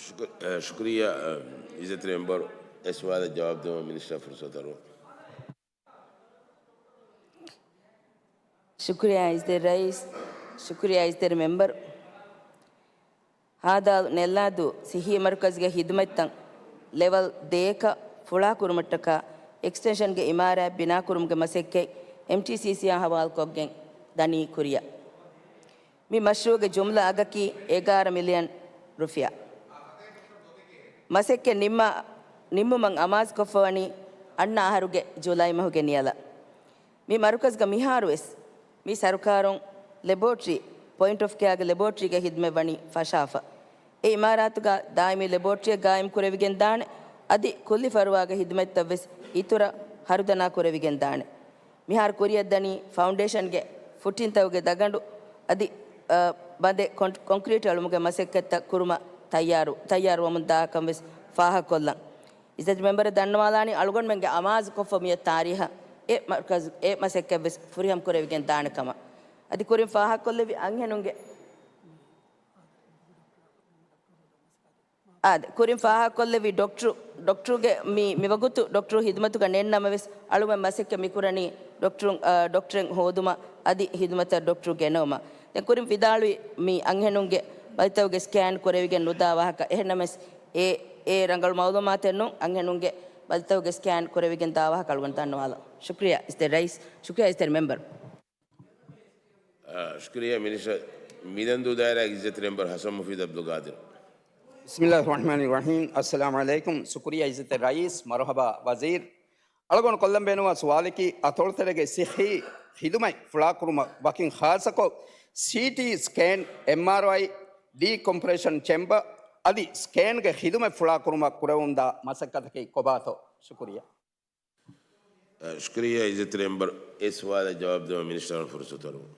ޝުކު-، އަ، ޝުކުރިއްޔާ، އަ، އިއްޒަތްތެރި މެމްބަރު. އެ ސުވާލަށް ޖަވާބު ދެވަން މިނިސްޓަރ ފުރުސަތު އަރުވަން. ޝުކުރިއްޔާ އިއްޒަތްތެރި ރައީސް، ޝުކުރިއްޔާ އިއްޒަތްތެރި މެމްބަރު. ހާދާލު ނެއްލާދޫ ސިއްހީ މަރުކަޒުގެ ޚިދުމަތްތައް ލެވަލް ދޭކަށް ފުޅާކުރުމަށްޓަކާ އެކްސްޓެންޝަންގެ އިމާރާތް ބިނާކުރުމުގެ މަސައްކަތް އެމްޓީސީސީއާ ހަވާލުކޮށްގެން ދަނީ ކުރިއަށް. މި މަޝްރޫޢުގެ ޖުމްލަ އަގަކީ އެގާރަ މިލިއަން ރުފިޔާ. މަސައްކަތް ނިންމާ، ނިންމުމަށް އަމާޒުކޮށްފަވަނީ އަންނަ އަހަރުގެ ޖުލައި މަހުގެ ނިޔަލަށް. މި މަރުކަޒުގަ މިހާރުވެސް މި ސަރުކާރުން ލެބޯޓްރީ، ޕޮއިންޓް އޮފް ކެއާގެ ލެބޯޓްރީގެ ޚިދުމަތް ވަނީ ފަށާފަ. އެ އިމާރާތުގަ ދާއިމީ ލެބޯޓްރީއެއް ގާއިމް ކުރެވިގެން ދާނެ، އަދި ކުއްލި ފަރުވާގެ ޚިދުމަތްތައް ވެސް އިތުރަށް ހަރުދަނާ ކުރެވިގެން ދާނެ. މިހާރު ކުރިއަށް ދަނީ ފައުންޑޭޝަންގެ ފުޓިންތަކުގެ ދަގަނޑު އަދި، އަ، ބަނދެއް ކޮން-، ކޮންކްރީޓް އެޅުމުގެ މަސައްކަތްތައް ކުރުމަށް ތައްޔާރު، ތައްޔާރުވަމުން ދާކަން ވެސް ފާހަގަކޮށްލަން. އިއްޒަތް މެމްބަރަށް ދަންނަވާލާނީ އަޅުގަނޑުމެންގެ އަމާޒުކޮށްފަ މިއަށް ތާރީހަށް އެ މަރުކަޒު، އެ މަސައްކަތް ވެސް ފުރިހަމަ ކުރެވިގެން ދާނެ ކަމަށް. އަދި ކުރިން ފާހަގަކޮށްލެއްވި އަންހެނުންގެ، އާދެ، ކުރިން ފާހަގަކޮށްލެއްވި ޑޮކްޓަރު، ޑޮކްޓަރުގެ މި، މިވަގުތު ޑޮކްޓަރު ޚިދުމަތުގަ ނެތް ނަމަވެސް، އަޅުމެން މަސައްކަތް މިކުރަނީ ޑޮކްޓަރު، އާ، ޑޮކްޓަރެއް ހޯދުމަށް އަދި ޚިދުމަތަށް ޑޮކްޓަރު ގެނައުމަށް. ދެން ކުރިން ވިދާޅުވި މި އަންހެނުންގެ ބަލިތަކުގެ ސްކޭން ކުރެވިގެން ނުދާ ވާހަކަ. އެހެންނަމަވެސް، އެ، އެ ރަނގަޅު މައުލޫމާތެއް ނޫން. އަންހެނުންގެ ބަލިތަކުގެ ސްކޭން ކުރެވިގެން ދާ ވާހަކަ އަޅުގަނޑު ދަންނަވާލަން. ޝުކްރިޔާ އިޒްތެރި ރައީސް. ޝުކްރިޔާ އިޒްތެރި މެމްބަރު. އާ، ޝުކްރިޔާ މިނިސްޓަރ. މިލަންދޫ ދާއިރާގެ އިއްޒަތްތެރި މެމްބަރު ހަސަން މުފީދު އަބްދުލް ގާދިރު. ބިސްމިއްލާހި ރަޙްމާނި ރަޙީމް. އައްސަލާމު ޢަލައިކުމް. ޝުކުރިއްޔާ އިއްޒަތްތެރި ރައީސް. މަރުޙަބާ ވަޒީރު. އަޅުގަނޑު ކޮށްލަން ބޭނުންވާ ސުވާލަކީ، އަތޮޅުތެރޭގެ ޞިއްޙީ ޚިދުމަތް ފުޅާކުރުމަށް ވަކިން ޚާއްޞަކޮށް، ސީޓީ ސްކޭން، އެމްއާރްއައި، ޑީކޮމްޕްރެޝަން ޗެމްބަރ އަދި ސްކޭންގެ ޚިދުމަތް ފުޅާކުރުމަށް ކުރެވެމުންދާ މަސައްކަތަކީ ކޮބާތޯ؟ ޝުކުރިއްޔާ. އަ، ޝުކުރިއްޔާ އިއްޒަތްތެރި މެމްބަރު. އެ ސުވާލަށް ޖަވާބު ދެވަން މިނިސްޓަރަށް ފުރުސަތު އަރުވަން.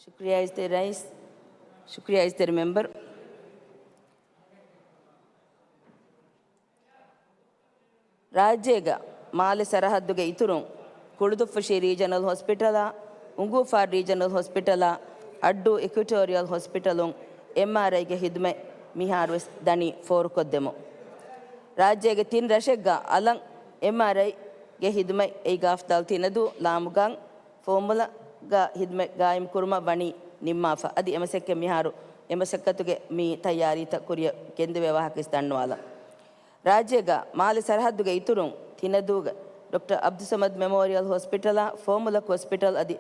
ޝުކުރިއްޔާ އިއްޒަތްތެރި ރައީސް. ޝުކުރިއްޔާ އިއްޒަތްތެރި މެމްބަރު. ރާއްޖޭގަ މާލެ ސަރަހައްދުގެ އިތުރުން ކުޅުދުއްފުށި ރީޖަނަލް ހޮސްޕިޓަލާ، އުނގޫފާރު ރީޖަނަލް ހޮސްޕިޓަލާ، އައްޑޫ އިކުއެޓޯރިއަލް ހޮސްޕިޓަލުން އެމްއާރްއައިގެ ޚިދުމަތް މިހާރުވެސް ދަނީ ފޯރުކޮށްދެމުން. ރާއްޖޭގެ ތިން ރަށެއްގަ އަލަށް އެމްއާރްއައިގެ ޚިދުމަތް އެއި ގާފްދާލް ތިނަދޫ، ލާމުގަން، ފޯމުލަގަ ޚިދުމަތް ގާއިމްކުރުމަށް ވަނީ ނިންމާފަ. އަދި އެމަސައްކަތް މިހާރު އެމަސައްކަތުގެ މި ތައްޔާރީތައް ކުރިއަށް ގެންދެވޭ ވާހަކަވެސް ދަންނަވާލަން. ރާއްޖޭގަ މާލެ ސަރަހައްދުގެ އިތުރުން ތިނަދޫގެ ޑޮކްޓަރ އަބްދުއްސަމަދު މެމޯރިއަލް ހޮސްޕިޓަލާ، ފޯމުލަކު ހޮސްޕިޓަލް އަދި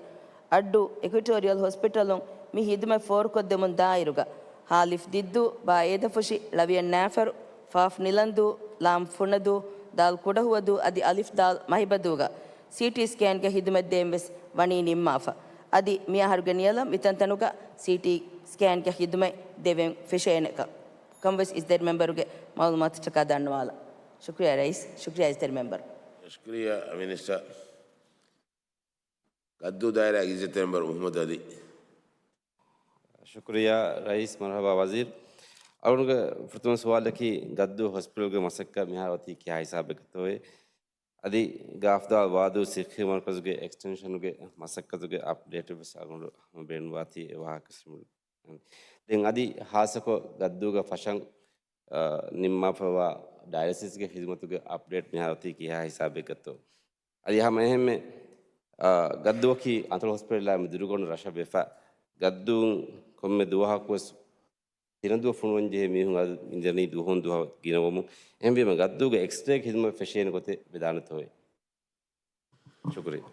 އައްޑޫ އިކުއެޓޯރިއަލް ހޮސްޕިޓަލުން މި ޚިދުމަތް ފޯރުކޮށްދެމުން ދާއިރުގަ، ހާ ލިފް ދިއްދޫ، ބާ އޭދަފުށި، ޅަވިޔަން ނާފަރު، ފާފް ނިލަންދޫ، ލާމް ފުނަދޫ، ދާލް ކުޑަހުވަދޫ އަދި އަލިފް ދާލް މަހިބަދޫގަ ސީޓީ ސްކޭންގެ ޚިދުމަތް ދޭން ވެސް ވަނީ ނިންމާފަ. އަދި މިއަހަރުގެ ނިޔަލަށް މިތަންތަނުގަ ސީޓީ ސްކޭންގެ ޚިދުމަތް ދެވެން ފެށޭނެ ކަ-، ކަންވެސް އިއްޒަތްތެރި މެމްބަރުގެ މަޢުލޫމާތަށްޓަކާ ދަންނަވާލަން. ޝުކުރިއްޔާ ރައީސް، ޝުކުރިއްޔާ އިއްޒަތްތެރި މެމްބަރު. ޝުކުރިއްޔާ މިނިސްޓަރ. ގައްދޫ ދާއިރާގެ އިއްޒަތްތެރި މެމްބަރު މުޙައްމަދު ޢަލީ. ޝުކުރިއްޔާ ރައީސް. މަރުޙަބާ ވަޒީރު. އަޅުގަނޑުގެ ފުރަތަމަ ސުވާލަކީ، ގައްދޫ ހޮސްޕިޓަލްގެ މަސައްކަތް މިހާރު އޮތީ ކިހާ ހިސާބެއްގަތޯއޭ؟ އަދި ގާފްދާލް ވާދޫ ސިއްޙީ މަރުކަޒުގެ އެކްސްޓެންޝަނުގެ މަސައްކަތުގެ އަޕްޑޭޓެއް ވެސް އަޅުގަނޑު ބޭނުންވާތީ އެ ވާހަކަ ސިމުލް. ދެން އަދި ހާއްސަކޮށް ގައްދޫގަ ފަށަން، އާ، ނިންމާފައިވާ ޑަޔަލިސިސްގެ ޚިދުމަތުގެ އަޕްޑޭޓް މިހާރު އޮތީ ކިހާ ހިސާބެއްގަތޯ؟ އަދި ހަމަ އެހެންމެ، އާ، ގައްދޫއަކީ އަތޮޅު ހޮސްޕިޓަލާ މި ދުރުގަ އޮންނަ ރަށަށް ވެފަ، ގައްދޫން ކޮންމެ ދުވަހަކުވެސް ތިނަދޫ ފުނުވަން ޖެހޭ މީހުން އަދި އިނދެނީ ދުވަހުން ދުވަހަށް ގިނަވަމުން. އެހެންވީމަ ގައްދޫގެ އެކްސްރޭގެ ޚިދުމަތް ފެށޭނެ ގޮތެއް ވެދާނެތޯއޭ؟ ޝުކުރިއްޔާ.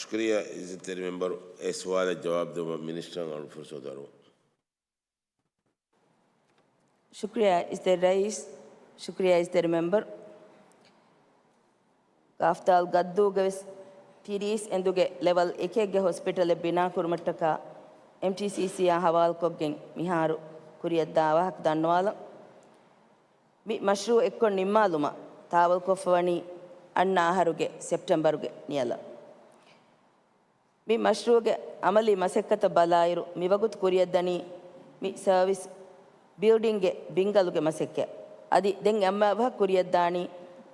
ޝުކުރިއްޔާ އިއްޒަތްތެރި މެމްބަރު. އެ ސުވާލަށް ޖަވާބު ދެއްވަން މިނިސްޓަރަށް އަޅުގަނޑު ފުރުސަތު އަރުވަން. ޝުކުރިއްޔާ އިއްޒަތްތެރި ރައީސް، ޝުކުރިއްޔާ އިއްޒަތްތެރި މެމްބަރު. ގާފްދާލް ގައްދޫގަވެސް ތިރީސް އެނދުގެ ލެވަލް އެކެއްގެ ހޮސްޕިޓަލެއް ބިނާކުރުމަށްޓަކާ އެމްޓީސީސީއާ ހަވާލުކޮށްގެން މިހާރު ކުރިއަށްދާ ވާހަކަ ދަންނަވާލަން. މި މަޝްރޫޢު އެއްކޮށް ނިންމާލުމަށް ތާވަލްކޮށްފަވަނީ އަންނަ އަހަރުގެ ސެޕްޓެމްބަރުގެ ނިޔަލަށް. މި މަޝްރޫޢުގެ އަމަލީ މަސައްކަތަށް ބަލާއިރު، މިވަގުތު ކުރިއަށްދަނީ މި ސަރވިސް ބިލްޑިންގެ ބިންގަލުގެ މަސައްކަތް. އަދި ދެން އެންމެ އަވަހަށް ކުރިއަށްދާނީ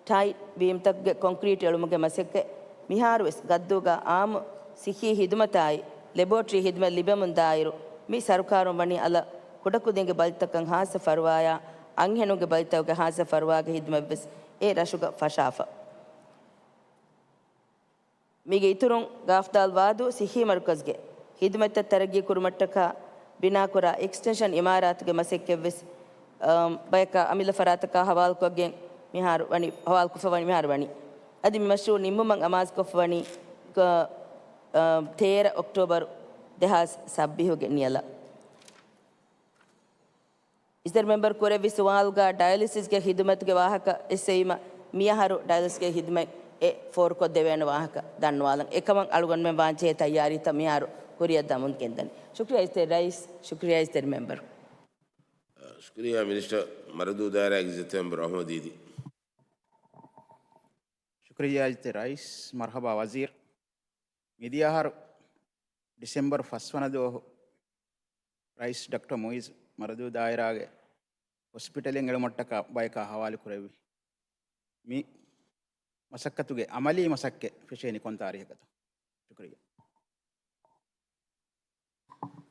ޓައިލް ބީމްތަކުގެ ކޮންކްރީޓް އެޅުމުގެ މަސައްކަތް. މިހާރުވެސް ގައްދޫގަ އާއްމު ސިއްހީ ޚިދުމަތާއި ލެބޯޓްރީ ޚިދުމަތް ލިބެމުން ދާއިރު، މި ސަރުކާރުން ވަނީ އަލަށް ކުޑަކުދިންގެ ބަލިތަކަށް ޚާއްޞަ ފަރުވާޔާ، އަންހެނުންގެ ބަލިތަކުގެ ޚާއްޞަ ފަރުވާގެ ޚިދުމަތްވެސް އެ ރަށުގަ ފަށާފަ. މީގެ އިތުރުން، ގާފްދާލް ވާދޫ ސިއްހީ މަރުކަޒްގެ ޚިދުމަތްތައް ތަރައްގީ ކުރުމަށްޓަކާ ބިނާކުރާ އެކްސްޓެންޝަން އިމާރާތުގެ މަސައްކަތްވެސް، އަމް، ބަޔަކާ އަމިއްލަ ފަރާތަކާ ހަވާލުކޮށްގެން މިހާރު ވަނީ، ހަވާލުކޮށްފަ ވަނީ މިހާރު ވަނީ. އަދި މި މަޝްރޫޢު ނިންމުމަށް އަމާޒުކޮށްފަ ވަނީ، އަ، ތޭރަ އޮކްޓޯބަރު ދެހާސް ސައްބީހުގެ ނިޔަލަށް. އިއްޒަތްތެރި މެމްބަރު ކުރެއްވި ސުވާލުގަ ޑަޔަލިސިސްގެ ޚިދުމަތުގެ ވާހަކަ އެއްސެވީމަ، މިއަހަރު ޑަޔަލިސިސްގެ ޚިދުމަތް އެ ފޯރުކޮށްދެވޭނެ ވާހަކަ ދަންނަވާލަން. އެކަމަށް އަޅުގަނޑުމެން ވާންޖެހޭ ތައްޔާރީތައް މިހާރު ކުރިއަށްދަމުން ގެންދަނީ. ޝުކުރިއްޔާ އިއްޒަތްތެރި ރައީސް، ޝުކުރިއްޔާ އިއްޒަތްތެރި މެމްބަރު. ޝުކުރިއްޔާ މިނިސްޓަރ. މަރަދޫ ދާއިރާގެ އިއްޒަތްތެރި މެމްބަރު އަޙްމަދު ދީދީ. ޝުކުރިއްޔާ އިއްޒަތްތެރި ރައީސް. މަރުޙަބާ ވަޒީރު. މިދިޔަ އަހަރު ޑިސެމްބަރު ފަސްވަނަ ދުވަހު ރައީސް ޑޮކްޓަރ މުއިއްޒު މަރަދޫ ދާއިރާގެ ހޮސްޕިޓަލެއް އެޅުމަށްޓަކާ ބަޔަކާ ހަވާލު ކުރެއްވި މި މަސައްކަތުގެ އަމަލީ މަސައްކަތް ފެށޭނީ ކޮން ތާރީޚަކަށްތޯ؟ ޝުކުރިއްޔާ.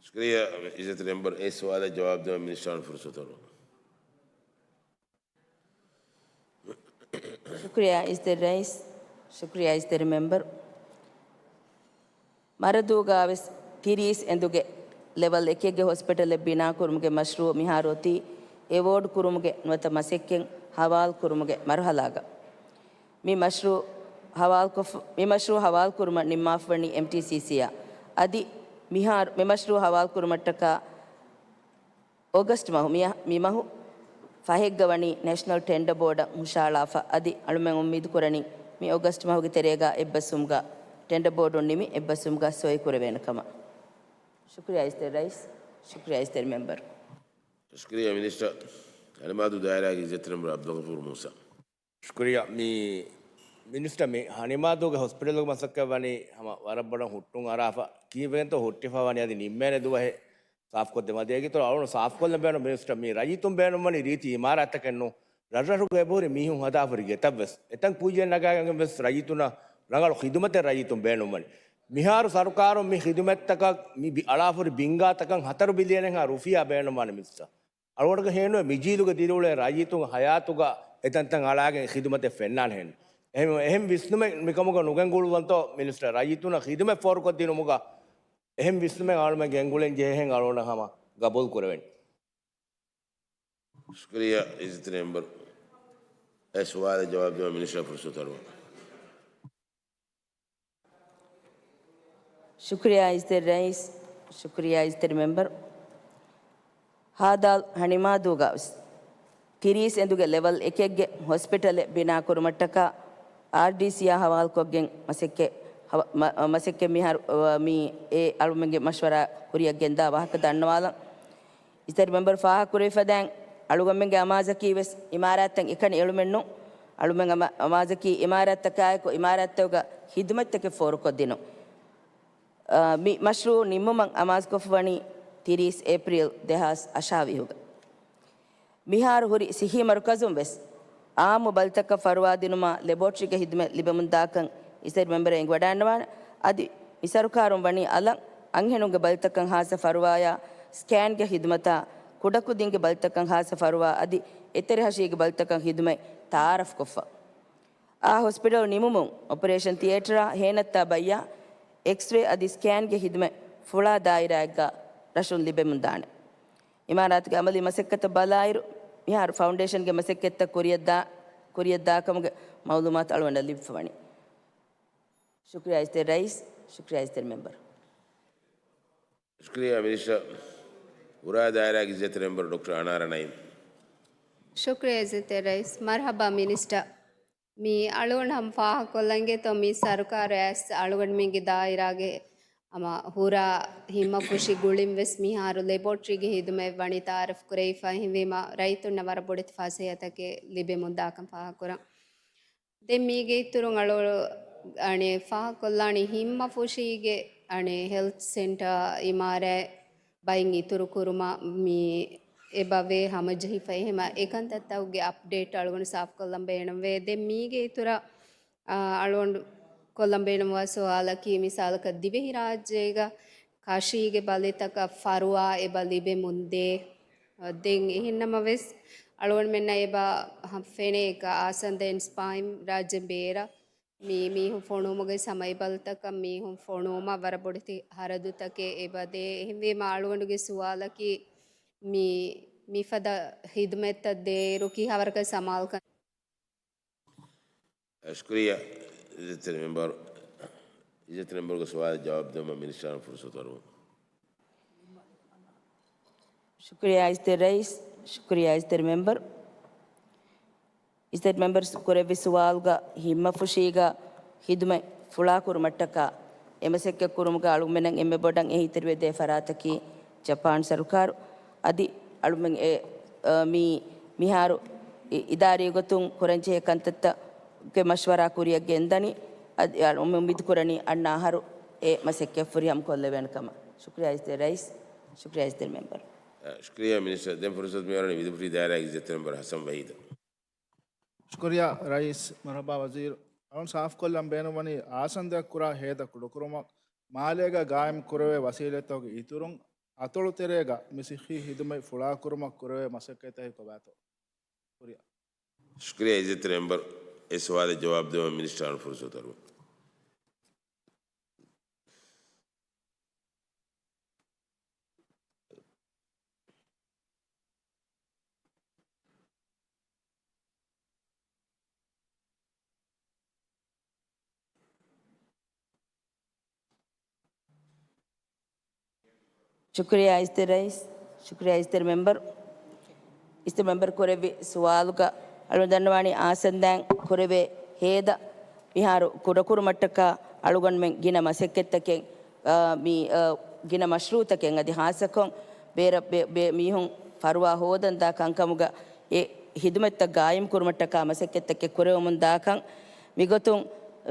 ޝުކުރިއްޔާ އިއްޒަތްތެރި މެމްބަރު. އެ ސުވާލަށް ޖަވާބު ދެވަން މިނިސްޓަރަށް ފުރުސަތު އަރުވަން. ޝުކުރިއްޔާ އިއްޒަތްތެރި ރައީސް، ޝުކުރިއްޔާ އިއްޒަތްތެރި މެމްބަރު. މަރަދޫގަވެސް ތިރީސް އެނދުގެ ލެވަލް އެކެއްގެ ހޮސްޕިޓަލެއް ބިނާކުރުމުގެ މަޝްރޫޢު މިހާރު އޮތީ އެވޯޑް ކުރުމުގެ ނުވަތަ މަސައްކަތް ހަވާލު ކުރުމުގެ މަރުހަލާގަ މި މަޝްރޫ ހަވާލުކޮށް، މި މަޝްރޫ ހަވާލު ކުރުމަށް ނިންމާފަވަނީ އެމްޓީސީސީއަށް. އަދި މިހާރު މި މަޝްރޫ ހަވާލު ކުރުމަށްޓަކާ އޮގަސްޓް މަހު، މި، މި މަހު ފަހެއްގަ ވަނީ ނޭޝަނަލް ޓެންޑަ ބޯޑަށް ހުށަހަޅާފަ. އަދި އަޅުމެން އުއްމީދު ކުރަނީ މި އޮގަސްޓް މަހުގެ ތެރޭގަ އެއްބަސްވުމުގަ ޓެންޑަ ބޯޑުން ނިމި އެއްބަސްވުމުގަ ސޮއި ކުރެވޭނެ ކަމަށް. ޝުކުރިޔާ އިޒްތެރި ރައީސް، ޝުކުރިޔާ އިޒްތެރި މެމްބަރު. ޝުކުރިޔާ މިނިސްޓަރ. ހަނިމާދޫ ދާއިރާގެ އިއްޒަތްތެރި މެމްބަރު އަބްދުލްޣަފޫރު މޫސާ. ޝުކުރިޔާ މި މިނިސްޓަރ، މި ހަނިމާދޫގެ ހޮސްޕިޓަލުގެ މަސައްކަތް ވަނީ ހަމަ ވަރަށް ބޮޑަށް ހުއްޓުން އަރާފަ. ކީއްވެގެންތޯ ހުއްޓިފަ ވަނީ އަދި ނިންމޭނެ ދުވަހެއް ސާފްކޮށްދެމަ ދޭގެތޯ އަޅުން ސާފްކޮށްލަން ބޭނުން މިނިސްޓަރ. މި ރައްޔިތުން ބޭނުންވަނީ ރީތި އިމާރާތަކެއް ނޫން. ރަށްރަށުގަ އެބަހުރި މީހުން ހަދާފަ ހުރި ގެތައްވެސް އެތަން ކުއްޖެއް ނަގާގެން ވެސް ރައްޔިތުންނަށް ރަނގަޅު ޚިދުމަތެއް ރައްޔިތުން ބޭނުންވަނީ. މިހާރު ސަރުކާރުން މި ޚިދުމަތްތަކަށް މި ބި-، އަޅާފަ ހުރި ބިންގާތަކަށް ހަތަރު ބިލިއަނެއްހާ ރުފިޔާ ބޭނުންވާނެ މިނިސްޓަރ. އަޅުގަނޑުގެ ހޭނުވެ މިޖީލުގަ ދިރިއުޅޭ ރައްޔިތުން ހަޔާތުގަ އެތަންތަން އަޅާގެން ޚިދުމަތެއް ފެންނާނެ ހެން. އެހެން، އެހެން ވިސްނުމެއް މިކަމުގަ ނުގެންގުޅުއްވަންތޯ މިނިސްޓަރ؟ ރައްޔިތުންނަށް ޚިދުމަތް ފޯރުކޮށްދިނުމުގަ އެހެން ވިސްނުމެއް އަޅުމެން ގެންގުޅެން ޖެހޭހެން އަޅުގަނޑަށް ހަމަ ގަބޫލު ކުރެވެން. ޝުކުރިޔާ އިއްޒަތްތެރި މެމްބަރު. އެ ސުވާލަށް ޖަވާބު ދެވަން މިނިސްޓަރ ފުރުސަތު އަރުވަން. ޝުކުރިޔާ އިއްޒަތްތެރި ރައީސް، ޝުކުރިޔާ އިއްޒަތްތެރި މެމްބަރު. ހާދާލް ހަނިމާދޫގަވެސް ތިރީސް އެނދުގެ ލެވަލް އެކެއްގެ ހޮސްޕިޓަލެއް ބިނާކުރުމަށްޓަކާ އާރްޑީސީއާ ހަވާލުކޮށްގެން މަސައްކަތް ހަވ-، މަ-، މަސައްކަތް މިހާރު، އަ، މީ އެ އަޅުމެންގެ މަޝްވަރާ ކުރިއަށް ގެންދާ ވާހަކަ ދަންނަވާލަން. އިއްޒަތްތެރި މެމްބަރު ފާހަގަކުރެވިފަދައިން، އަޅުގަނޑުމެންގެ އަމާޒަކީ ވެސް އިމާރާތްތައް އެކަނި އެޅުމެއް ނޫން. އަޅުމެން އަމާ-، އަމާޒަކީ އިމާރާތްތަކާއެކު އިމާރާތްތަކުގަ ޚިދުމަތްތަކެއް ފޯރުކޮށްދިނުން. އާ، މި މަޝްރޫއު ނިންމުމަށް އަމާޒުކޮށްފަވަނީ ތިރީސް އޭޕްރީލް ދެހާސް އަށާވީހުގަ. މިހާރު ހުރި ސިއްހީ މަރުކަޒުން ވެސް އާއްމު ބަލިތަކަށް ފަރުވާ ދިނުމާ ލެބޯޓްރީގެ ޚިދުމަތް ލިބެމުންދާކަން އިއްޒަތްތެރި މެމްބަރަށް އެނގިވަޑައިގަންނަވާނެ. އަދި މި ސަރުކާރުން ވަނީ އަލަށް އަންހެނުންގެ ބަލިތަކަށް ހާއްސަ ފަރުވާޔާ، ސްކޭންގެ ޚިދުމަތާ، ކުޑަކުދިންގެ ބަލިތަކަށް ހާއްސަ ފަރުވާ އަދި އެތެރެހަށީގެ ބަލިތަކަށް ޚިދުމަތް ތައާރަފްކޮށްފަ. އާ ހޮސްޕިޓަލް ނިމުމުން އޮޕަރޭޝަން ތިއޭޓަރާ ހޭނަތާ ބައްޔާ އެކްސްރޭ އަދި ސްކޭންގެ ޚިދުމަތް ފުޅާ ދާއިރާއެއްގަ ރަށުން ލިބެމުންދާނެ. އިމާރާތުގެ އަމަލީ މަސައްކަތަށް ބަލާއިރު، މިހާރު ފައުންޑޭޝަންގެ މަސައްކަތްތައް ކުރިއަށްދާ، ކުރިއަށްދާކަމުގެ މައުލޫމާތު އަޅުގަނޑަށް ލިބިފަވަނީ. ޝުކުރިޔާ އިއްޒަތްތެރި ރައީސް، ޝުކުރިޔާ އިއްޒަތްތެރި މެމްބަރު. ޝުކުރިޔާ މިނިސްޓަރ. އުރާ ދާއިރާގެ އިއްޒަތްތެރި މެމްބަރު ޑޮކްޓަރ އަނާރަ ނައީމް. ޝުކުރިޔާ އިއްޒަތްތެރި ރައީސް. މަރުޙަބާ މިނިސްޓަރ. މި އަޅުގަނޑު ހަމަ ފާހަގަކޮށްލަންގެތޯ މި ސަރުކާރު އައިސް އަޅުގަނޑުމެންގެ ދާއިރާގެ ހަމަ ހުރާ ހިތްމަ ފުށި ގުޅިން ވެސް މިހާރު ލެބޯޓްރީގެ ޚިދުމަތް ވަނީ ތައާރަފް ކުރެވިފަ. އެހެންވީމަ ރައްޔިތުންނަށް ވަރަށް ބޮޑެތި ފަސޭހަތަކެއް ލިބެމުންދާކަން ފާހަގަކުރަން. ދެން މީގެ އިތުރުން އަޅު، އަނެ، ފާހަގަކޮށްލާނީ ހިތްމަ ފުށީގެ، އަނެ، ހެލްތް ސެންޓާ އިމާރާތް ބައިން އިތުރު ކުރުމަށް މި އެބަވޭ ހަމަޖެހިފަ. އެހެމަ އެކަންތައްތަކުގެ އަޕްޑޭޓް އަޅުގަނޑު ސާފުކޮށްލަން ބޭނުންވޭ. ދެން މީގެ އިތުރަށް، އާ، އަޅުގަނޑު ކޮށްލަން ބޭނުންވާ ސުވާލަކީ، މިސާލަކަށް ދިވެހިރާއްޖޭގަ ކަށީގެ ބަލިތަކަށް ފަރުވާ އެބަ ލިބެމުންދޭ. ދެން އެހެންނަމަވެސް، އަޅުގަނޑުމެންނަށް އެބަ ހަ-، ފެނޭ އާސަންދަ އިން ސްޕާއިން ރާއްޖެ ބޭރަށް މި މީހުން ފޮނުވުމުގެ ސަމައި ބަލިތަކަށް މީހުން ފޮނުވުމަށް ވަރަށް ބޮޑެތި ހަރަދުތަކެއް އެބަ ދޭ. އެހެންވީމަ އަޅުގަނޑުގެ ސުވާލަކީ މި، މިފަދަ ޚިދުމަތްތައް ދޭއިރު ކިހާވަރަކަށް ސަމާލުކަން؟ ޝުކުރިޔާ އިއްޒަތްތެރި މެމްބަރު. އިއްޒަތްތެރި މެމްބަރުގެ ސުވާލަށް ޖަވާބު ދެވުމަށް މިނިސްޓަރަށް ފުރުސަތު އަރުވަން. ޝުކުރިޔާ އިއްޒަތްތެރި ރައީސް، ޝުކުރިޔާ އިއްޒަތްތެރި މެމްބަރު. އިއްޒަތް މެމްބަރު ކުރެއްވި ސުވާލުގަ ހިތްމަފުށީގަ ޚިދުމަތް ފުޅާކުރުމަށްޓަކާ އެ މަސައްކަތް ކުރުމުގަ އަޅުގަނޑުމެންނަށް އެންމެ ބޮޑަށް އެހީތެރިވެދޭ ފަރާތަކީ ޖަޕާން ސަރުކާރު. އަދި އަޅުމެން އެ، އަ، މީ މިހާރު އި-، އިދާރީ ގޮތުން ކުރަންޖެހޭ ކަންތައްތަކުގެ މަޝްވަރާ ކުރިއަށް ގެންދަނީ. އަދި އަޅުމެން އުއްމީދު ކުރަނީ އަންނަ އަހަރު އެ މަސައްކަތް ފުރިހަމަ ކޮށްލެވޭނެ ކަމަށް. ޝުކުރިޔާ އިއްޒަތް ރައީސް، ޝުކުރިޔާ އިއްޒަތް މެމްބަރު. އަ، ޝުކުރިޔާ މިނިސްޓަރ. ދެން ފުރުސަތު މިއަރަނީ ވިދުފުށި ދާއިރާގެ އިއްޒަތް މެމްބަރު ހަސަން ވަހީދަށް. ޝުކުރިޔާ ރައީސް. މަރުޙަބާ ވަޒީރު. އަޅުން ސާފުކޮށްލަން ބޭނުންވަނީ އާސަންދައަށް ކުރާ ހޭދަ ކުޑަކުރުމަށް މާލޭގަ ގާއިމް ކުރެވޭ ވަސީލަތްތަކުގެ އިތުރުން އަތޮޅު ތެރޭގަ މި ސިއްހީ ހިދުމަތް ފުޅާކުރުމަށް ކުރެވޭ މަސައްކަތްތަކެއް ކޮބާތޯ؟ ޝުކުރިޔާ. ޝުކުރިޔާ އިއްޒަތްތެރި މެމްބަރު. އެ ސުވާލަށް ޖަވާބު ދެވުމަށް މިނިސްޓަރަށް ފުރުސަތު އަރުވަން. ޝުކުރިއްޔާ އިއްޒަތްތެރި ރައީސް، ޝުކުރިއްޔާ އިއްޒަތްތެރި މެމްބަރު. އިއްޒަތްތެރި މެމްބަރު ކުރެއްވި ސުވާލުގަ އަޅުގަނޑު ދަންނަވާނީ އާސަންދާން ކުރެވޭ ހޭދަ މިހާރު ކުޑަކުރުމަށްޓަކާ އަޅުގަނޑުމެން ގިނަ މަސައްކަތްތަކެއް، އާ، މި، އާ، ގިނަ މަޝްރޫއުތަކެއް އަދި ހާއްސަކޮށް ބޭރަށް ބޭ-، ބޭ-، މީހުން ފަރުވާ ހޯދަން ދާ ކަންކަމުގަ އެ ހިދުމަތްތައް ގާއިމް ކުރުމަށްޓަކާ މަސައްކަތްތަކެއް ކުރެވެމުން ދާކަން މިގޮތުން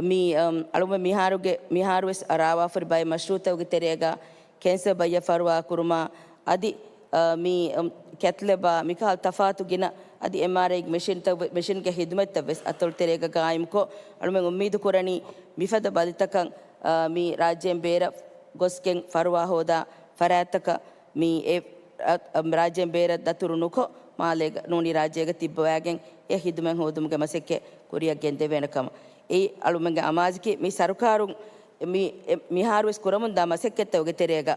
މި، އަމް، އަޅުގަނޑު މިހާރުގެ، މިހާރުވެސް ރާވާފަރި ބައެއް މަޝްރޫއުތަކުގެ ތެރޭގަ ކެންސަރ ބައްޔަށް ފަރުވާ ކުރުމާ އަދި، އަ، މި، އަމް، ކެތްލެބާ މިކަހަލަ ތަފާތު ގިނަ އަދި އެމްއާރައި މެޝިންތައް، މެޝިންގެ ހިދުމަތްތައް ވެސް އަތޮޅު ތެރޭގަ ގާއިމްކޮށް، އަޅުމެން އުއްމީދު ކުރަނީ މިފަދަ ބަލިތަކަށް، އަ، މި ރާއްޖޭން ބޭރަށް ގޮސްގެން ފަރުވާ ހޯދާ ފަރާތްތަކަށް މި އެ، އަ، އަ، ރާއްޖޭން ބޭރަށް ދަތުރު ނުކޮށް، މާލޭގަ ނޫނީ ރާއްޖޭގަ ތިއްބަވާގެން އެ ހިދުމަތް ހޯދުމުގެ މަސައްކަތް ކުރިއަށް ގެންދެވޭނެ ކަމަށް. އެއީ އަޅުމެންގެ އަމާޒަކީ މި ސަރުކާރުން މި، އެ، މިހާރުވެސް ކުރަމުންދާ މަސައްކަތްތަކުގެ ތެރޭގަ،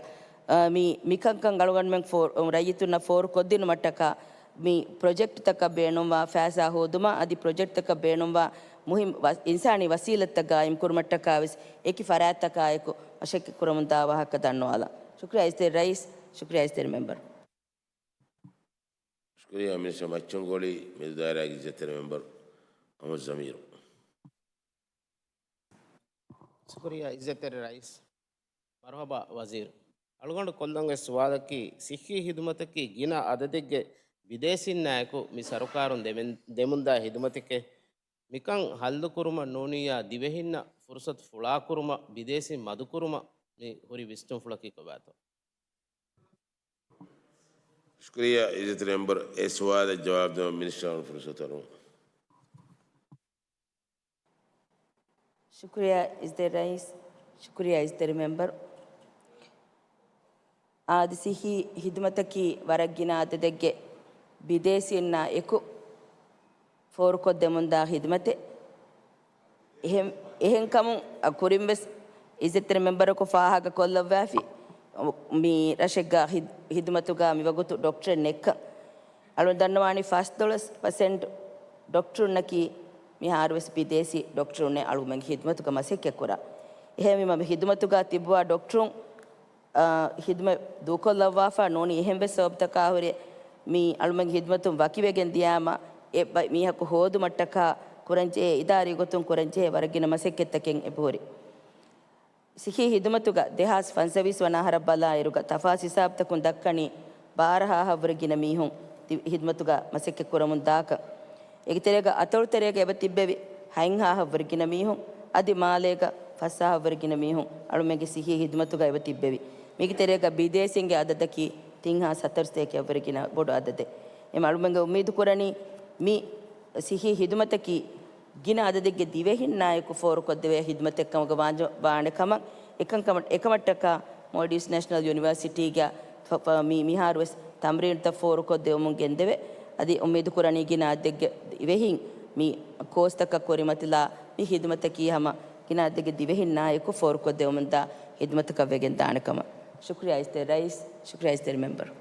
އަ، މި، މިކަންކަން އަޅުގަނޑުމެން ފޯ-، ރައްޔިތުންނަށް ފޯރުކޮށްދިނުމަށްޓަކާ މި ޕްރޮޖެކްޓްތަކަށް ބޭނުންވާ ފައިސާ ހޯދުމަށް އަދި ޕްރޮޖެކްޓްތަކަށް ބޭނުންވާ މުހިންމު ވަ-، އިންސާނީ ވަސީލަތްތައް ގާއިމް ކުރުމަށްޓަކާ ވެސް އެކި ފަރާތްތަކާއެކު މަސައްކަތް ކުރަމުންދާ ވާހަކަ ދަންނަވާލަން. ޝުކުރިއްޔާ އިއްޒަތްތެރި ރައީސް، ޝުކުރިއްޔާ އިއްޒަތްތެރި މެމްބަރު. ޝުކުރިއްޔާ މިނިސްޓަރ މައްޗަންގޮޅި މެދުދާއިރާގެ އިއްޒަތްތެރި މެމްބަރު އަހްމަދު ޒަމީރު. ޝުކުރިއްޔާ އިއްޒަތްތެރި ރައީސް. މަރުހަބާ ވަޒީރު. އަޅުގަނޑު ކޮށްލަން އޮތް ސުވާލަކީ، ސިއްހީ ހިދުމަތަކީ ގިނަ އަދަދެއްގެ ބިދޭސީންނާއެކު މި ސަރުކާރުން ދެމެން-، ދެމުންދާ ހިދުމަތެކޭ. މިކަން ހައްލުކުރުމަށް ނޫނިއްޔާ ދިވެހިންނަށް ފުރުސަތު ފުޅާކުރުމަށް ބިދޭސީން މަދުކުރުމަށް މި ހުރި ވިސްނުންފުޅަކީ ކޮބާތޯ؟ ޝުކުރިއްޔާ އިއްޒަތްތެރި މެމްބަރު، އެ ސުވާލަށް ޖަވާބު ދެއްވަން މިނިސްޓަރ ފުރުސަތު އަރުން. ޝުކުރިއްޔާ އިއްޒަތްތެރި ރައީސް، ޝުކުރިއްޔާ އިއްޒަތްތެރި މެމްބަރު. އާދި، ސިއްހީ ހިދުމަތަކީ ވަރަށް ގިނަ އަދަދެއްގެ ބިދޭސީންނާ އެކު ފޯރުކޮށްދެމުންދާ ހިދުމަތެއް. އެހެން، އެހެންކަމުން ކުރިންވެސް އިއްޒަތްތެރި މެމްބަރަކު ފާހަގަ ކޮށްލައްވާފި، މި ރަށެއްގަ ހިދް-، ހިދުމަތުގަ މިވަގުތު ޑޮކްޓަރެއް ނެއްކަން. އަޅުން ދަންނަވާނީ ފަސްދޮޅަސް ޕަސެންޓް ޑޮކްޓަރުންނަކީ މިހާރުވެސް ބިދޭސީ ޑޮކްޓަރުންނޭ އަޅުގަނޑުމެންގެ ހިދުމަތުގަ މަސައްކަތްކުރާ. އެހެންވީމަ މި ހިދުމަތުގަ ތިއްބުވާ ޑޮކްޓަރުން، އާ، ހިދުމަތް ދޫކޮށްލައްވާފަ ނޫނީ. އެހެންވެސް ސަބަބުތަކާ ހުރެ މި އަޅުމެންގެ ހިދުމަތުން ވަކިވެގެން ދިޔާމަ އެ ބައި މީހަކު ހޯދުމަށްޓަކާ ކުރަންޖެހޭ، އިދާރީ ގޮތުން ކުރަންޖެހޭ ވަރަށް ގިނަ މަސައްކަތްތަކެއް އެބަހުރި. ސިއްހީ ހިދުމަތުގަ ދެހާސް ފަންސަވީސް ވަނަ އަހަރަށް ބަލާއިރުގަ ތަފާސް ހިސާބުތަކުން ދައްކަނީ ބާރަ ހާހަށްވުރެ ގިނަ މީހުން ތި-، ހިދުމަތުގަ މަސައްކަތް ކުރަމުން ދާކަން. އޭގެ ތެރޭގަ އަތޮޅު ތެރޭގަ އެބަ ތިއްބެވި ހަތް ހާހަށްވުރެ ގިނަ މީހުން، އަދި މާލޭގަ ފަސް ހާހަށްވުރެ ގިނަ މީހުން އަޅުމެންގެ ސިއްހީ ހިދުމަތުގަ އެބަ ތިއްބެވި. މީގެ ތެރޭގަ ބިދޭސީންގެ އަދަދަކީ ތިން ހާސް ހަތަރުސަތޭކައަށްވުރެ ގިނަ ބޮޑު އަދަދެއް. އެމަ އަޅުމެންގެ އުއްމީދު ކުރަނީ މި ސިއްހީ ހިދުމަތަކީ ގިނަ އަދަދެއްގެ ދިވެހިންނާއެކު ފޯރުކޮށްދެވޭ ހިދުމަތެއް ކަމުގަ ވާންޖަ-، ވާނެ ކަމަށް. އެކަން ކަމަށް، އެކަމަށްޓަކާ މޯލްޑިވްސް ނޭޝަނަލް ޔުނިވާސިޓީގަ ފ-، ފ-، މި-، މިހާރުވެސް ތަމްރީނުތައް ފޯރުކޮށްދެވުމުން ގެންދެވޭ. އަދި އުއްމީދު ކުރަނީ ގިނަ އަދަދެއްގެ ދިވެހިން މި ކޯސްތަކަށް ކުރިމަތިލާ މި ހިދުމަތަކީ ހަމަ ގިނަ އަދަދެއްގެ ދިވެހިންނާއެކު ފޯރުކޮށްދެވުމުންދާ ހިދުމަތަކަށް ވެގެން ދާނެ ކަމަށް. ޝުކުރިއްޔާ އިއްޒަތްތެރި ރައީސް، ޝުކުރިއްޔާ އިއްޒަތްތެރި މެމްބަރު.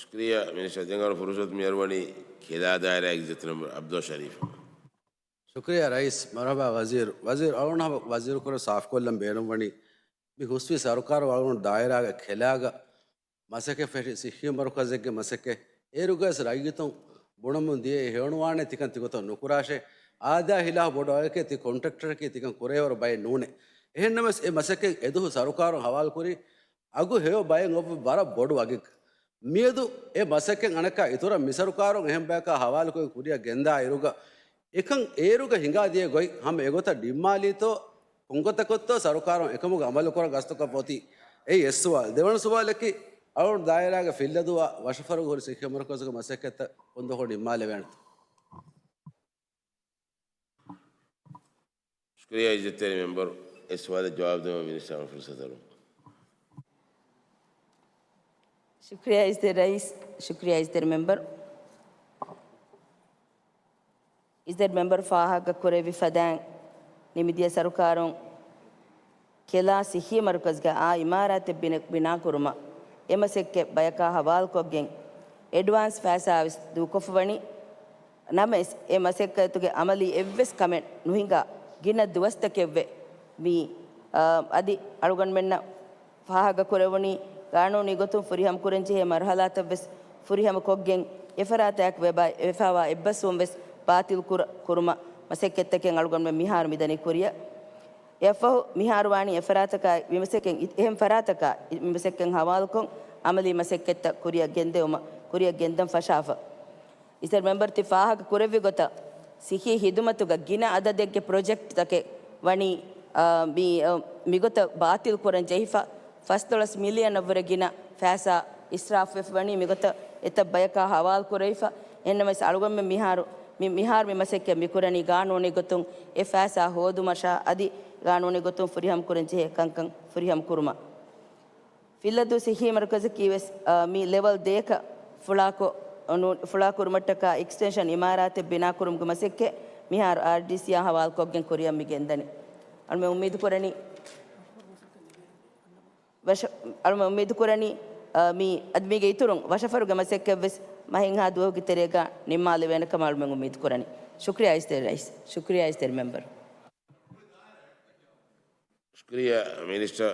ޝުކުރިއްޔާ މިނިސްޓަރ. ދެން އަޅު ފުރުސަތު މި އަރުވަނީ ކެލާ ދާއިރާގެ އިއްޒަތްތެރި މެމްބަރު އަބްދުﷲ ޝަރީފަށް. ޝުކުރިއްޔާ ރައީސް. މަރުހަބާ ވަޒީރު. ވަޒީރު އަޅުގަނޑު ހަމަ ވަޒީރު ކުރެން ސާފުކޮށްލަން ބޭނުންވަނީ، މި ހުސްވި ސަރުކާރު އަޅުގަނޑު ދާއިރާގެ ކެލާގަ މަސައްކަތް ފެށި ސިއްހީ މަރުކަޒެއްގެ މަސައްކަތް. އޭރުގަވެސް ރައްޔިތުން ބުނަމުން ދިޔައީ ހެޔޮނުވާނެ ތިކަން ތިގޮތަށް ނުކުރާށޭ. އާދާ ހިލާފު ބޮޑު އަގެކޭ ތި ކޮންޓްރެކްޓަރަކީ ތިކަން ކުރެވޭވަރު ބައެއް ނޫނޭ. އެހެންނަމަވެސް އެ މަސައްކަތް އެދުހު ސަރުކާރުން ހަވާލުކުރީ އަގު ހެޔޮ ބައެއް އޮތް ވަރަށް ބޮޑު އަގެއް. މިއަދު އެ މަސައްކަތް އަނެއްކާ އިތުރަށް މި ސަރުކާރުން އެހެން ބަޔަކާ ހަވާލުކޮށް ކުރިއަށް ގެންދާ އިރުގަ، އެކަން އޭރުގަ ހިނގާދިޔަ ގޮތް ހަމަ އެގޮތަށް ނިންމާލީތޯ، ކޮންގޮތަކަށްތޯ ސަރުކާރުން އެކަމުގަ އަމަލުކުރަން ގަސްތުކަށް އޮތީ؟ އެއީ އެއް ސުވާލު. ދެވަނަ ސުވާލަކީ، އަޅުގަނޑު ދާއިރާގެ ފިއްލަދުވާ ވަށަފަރުގަ ހުރި ސިއްހީ މަރުކަޒުގެ މަސައްކަތްތައް ކޮންދުވަހު ނިންމާލެވޭނެތޯ؟ ޝުކުރިއްޔާ އިއްޒަތްތެރި މެމްބަރު. އެ ސުވާލަށް ޖަވާބު ދެވަން މިނިސްޓަރ އަން ފުރުސަތު އަރުން. ޝުކުރިއްޔާ އިއްޒަތްތެރި ރައީސް، ޝުކުރިއްޔާ އިއްޒަތްތެރި މެމްބަރު. އިއްޒަތް މެމްބަރު ފާހަގަ ކުރެއްވި ފަދައިން، ނިމިދިޔަ ސަރުކާރުން ކެލާ ސިއްހީ މަރުކަޒުގެ އާ އިމާރާތެއް ބިނަ-، ބިނާކުރުމަށް އެ މަސައްކަތް ބަޔަކާ ހަވާލުކޮށްގެން، އެޑްވާންސް ފައިސާ ވެސް ދޫކޮށްފަވަނީ. ނަމަވެސް، އެ މަސައްކަތުގެ އަމަލީ އެއްވެސް ކަމެއް ނުހިނގާ، ގިނަ ދުވަސްތަކެއްވެ މި، އާ، އަދި އަޅުގަނޑުމެންނަށް ފާހަގަކުރެވުނީ، ގާނޫނީ ގޮތުން ފުރިހަމަކުރަންޖެހޭ މަރުހަލާތައްވެސް ފުރިހަމަކޮށްގެން، އެފަރާތާއެކު ވެބާ-، ވެފާވާ އެއްބަސްވުންވެސް ބާތިލް ކުރ-، ކުރުމަށް މަސައްކަތްތަކެއް އަޅުގަނޑުމެން މިހާރު މިދަނީ ކުރިއަށް. އެއަށްފަހު މިހާރު ވާނީ އެފަރާތަކާ މިމަސައްކަތް، އެހެން ފަރާތަކާ މިމަސައްކަތް ހަވާލުކޮށް، އަމަލީ މަސައްކަތްތައް ކުރިއަށް ގެންދެވުމަށް، ކުރިއަށް ގެންދަން ފަށާފަ. އިސްތަރ މެމްބަރު ތި ފާހަގަ ކުރެއްވި ގޮތަށް، ސިއްހީ ހިދުމަތުގަ ގިނަ އަދަދެއްގެ ޕްރޮޖެކްޓްތަކެއް ވަނީ، އާ، މި، އާ، މިގޮތަށް ބާތިލް ކުރަން ޖެހިފަ، ފަސްދޮޅަސް މިލިއަނަށްވުރެ ގިނަ ފައިސާ އިސްރާފްވެފަ ވަނީ މިގޮތަށް އެތައް ބަޔަކާ ހަވާލު ކުރެވިފަ. އެހެންނަމަވެސް އަޅުގަނޑުމެން މިހާރު، މި، މިހާރު މި މަސައްކަތް މިކުރަނީ ގާނޫނީ ގޮތުން އެ ފައިސާ ހޯދުމަށާ އަދި ގާނޫނީ ގޮތުން ފުރިހަމަ ކުރަން ޖެހޭ ކަންކަން ފުރިހަމަ ކުރުމަށް. ފިއްލަދޫ ސިއްހީ މަރުކަޒަކީ ވެސް، އާ، މި ލެވަލް ދޭކަށް ފުޅާކޮށް، ނޫ-، ފުޅާކުރުމަށްޓަކާ އެކްސްޓެންޝަން އިމާރާތެއް ބިނާކުރުމުގެ މަސައްކަތް މިހާރު އާރްޑީސީއާ ހަވާލުކޮށްގެން ކުރިއަށް މި ގެންދަނީ. އަޅުމެން އުއްމީދު ކުރަނީ، ވަށަ-، އަޅުމެން އުއްމީދު ކުރަނީ، އާ، މި އަދި މީގެ އިތުރުން ވަށަފަރުގެ މަސައްކަތްވެސް މަހެއްހާ ދުވަހުގެ ތެރޭގަ ނިންމާލެވޭނެ ކަމަށް އަޅުމެން އުއްމީދު ކުރަނީ. ޝުކްރިޔާ އިސްތެރި ރައީސް. ޝުކްރިޔާ އިސްތެރި މެމްބަރު. ޝުކުރިއްޔާ މިނިސްޓަރ،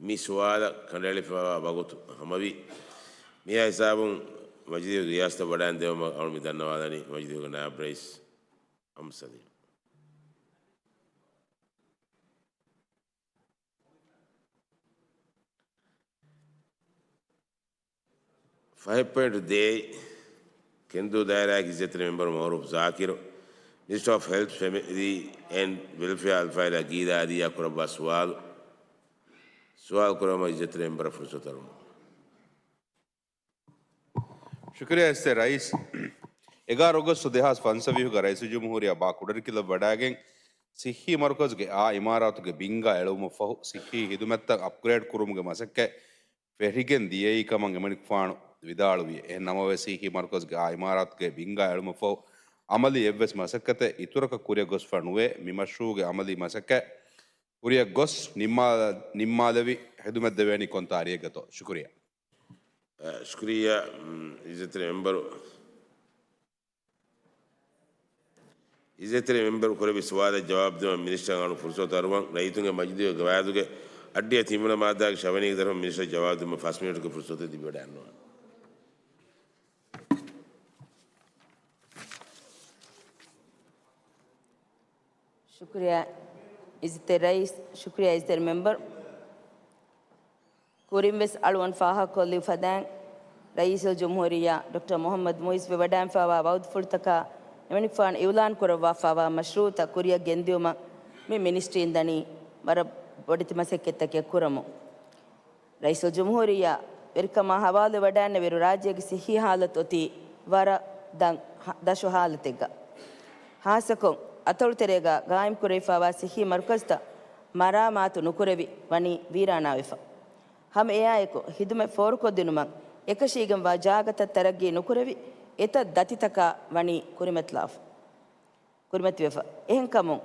މި ސުވާލަށް ކަނޑައެޅިފައިވާ ވަގުތު ހަމަވި. މިއާ ހިސާބުން މަޖިލީހުގެ ރިޔާސަތަށް ވަޑައިން ދެވުމަށް އަޅު މި ދަންނަވާލަނީ މަޖިލީހުގެ ނާއިބު ރައީސް އަމް ސަލީމް. ފަހެއް ޕޮއިންޓް ދޭއް، ކެންދޫ ދާއިރާގެ އިއްޒަތްތެރި މެމްބަރު މައުރޫފް ޒާކިރު، މިނިސްޓަރ އޮފް ހެލްތް، ފެމިލީ އެންޑް ވެލްފެއާ އަލްފާޟިލާ ގީދާ އަދިޔާ ކުރައްވާ ސުވާލު، ސުވާލު ކުރުމަށް އިއްޒަތްތެރި މެމްބަރަށް ފުރުސަތު އަރުވަމު. ޝުކުރިއްޔާ އިސްތެރި ރައީސް. އެގާރަ އޮގަސްޓު ދެހާސް ފަންސަވީހުގަ ރައީސުލްޖުމްހޫރިއްޔާ ބާ ކުޑަރިކިލަށް ވަޑައިގެން، ސިއްހީ މަރުކަޒުގެ އާ އިމާރާތުގެ ބިންގާ އެޅުމަށްފަހު، ސިއްހީ ހިދުމަތްތައް އަޕްގްރޭޑް ކުރުމުގެ މަސައްކަތް ފެށިގެން ދިޔައީ ކަމަށް އެމަނިކުފާނު ވިދާޅުވި. އެހެން ނަމަވެސް، ސިއްހީ މަރުކަޒުގެ އާ އިމާރާތުގެ ބިންގާ އެޅުމަށްފަހު، އަމަލީ އެއްވެސް މަސައްކަތެއް އިތުރަކަށް ކުރިއަށް ގޮސްފަ ނުވޭ. މި މަޝްރޫޢުގެ އަމަލީ މަސައްކަތް ކުރިއަށް ގޮސް ނިންމާ-، ނިންމާލެވި ހިދުމަތް ދެވޭނީ ކޮން ތާރީޚެއްގަތޯ؟ ޝުކުރިއްޔާ. އަ، ޝުކުރިއްޔާ، މް، އިއްޒަތްތެރި މެމްބަރު. އިއްޒަތްތެރި މެމްބަރު ކުރެއްވި ސުވާލަށް ޖަވާބު ދިނުމަށް މިނިސްޓަރ އަޅު ފުރުސަތު އަރުވަން. ރައްޔިތުންގެ މަޖިލީހުގެ ގަވާއިދުގެ އައްޑިހަ ތިންވަނަ މާއްދާގެ ޝަވަނީގެ ދަރުމަށް މިނިސްޓަރ ޖަވާބު ދިނުމަށް ފަސް މިނިޓުގެ ފުރުސަތެއް ލިބިވަޑައިގަންނަވާނެ. ޝުކުރިއްޔާ އިއްޒަތްތެރި ރައީސް، ޝުކުރިއްޔާ އިއްޒަތްތެރި މެމްބަރު. ކުރިންވެސް އަޅުގަނޑު ފާހަގަކޮށްލި ފަދައިން، ރައީސުލްޖުމްހޫރިއްޔާ ޑޮކްޓަރ މުޙައްމަދު މުޢިއްޒު ވެވަޑައިންފައިވާ ވަޢުދުފުޅުތަކާ އެމަނިކުފާނު އިޢުލާން ކުރައްވާފައިވާ މަޝްރޫޢުތައް ކުރިއަށް ގެންދިއުމަށް މި މިނިސްޓްރީން ދަނީ ވަރަށް ބޮޑެތި މަސައްކަތްތަކެއް ކުރަމުން. ރައީސުލްޖުމްހޫރިއްޔާ ވެރިކަމާ ހަވާލުވެވަޑައިންނެވިއިރު، ރާއްޖޭގެ ސިއްހީ ހާލަތު އޮތީ ވަރަށް ދަށް ހަ-، ދަށު ހާލަތެއްގަ. ހާއްސަކޮށް، އަތޮޅުތެރޭގަ ގާއިމްކުރެވިފައިވާ ސިއްހީ މަރުކަޒުތައް މަރާމާތު ނުކުރެވި ވަނީ ވީރާނާވެފަ. ހަމަ އެއާއެކު، ހިދުމަތް ފޯރުކޮށްދިނުމަށް އެކަށީގެންވާ ޖާގަތައް ތަރައްގީ ނުކުރެވި، އެތައް ދަތިތަކާ ވަނީ ކުރިމަތިލާފަ. ކުރިމަތިވެފަ. އެހެންކަމުން،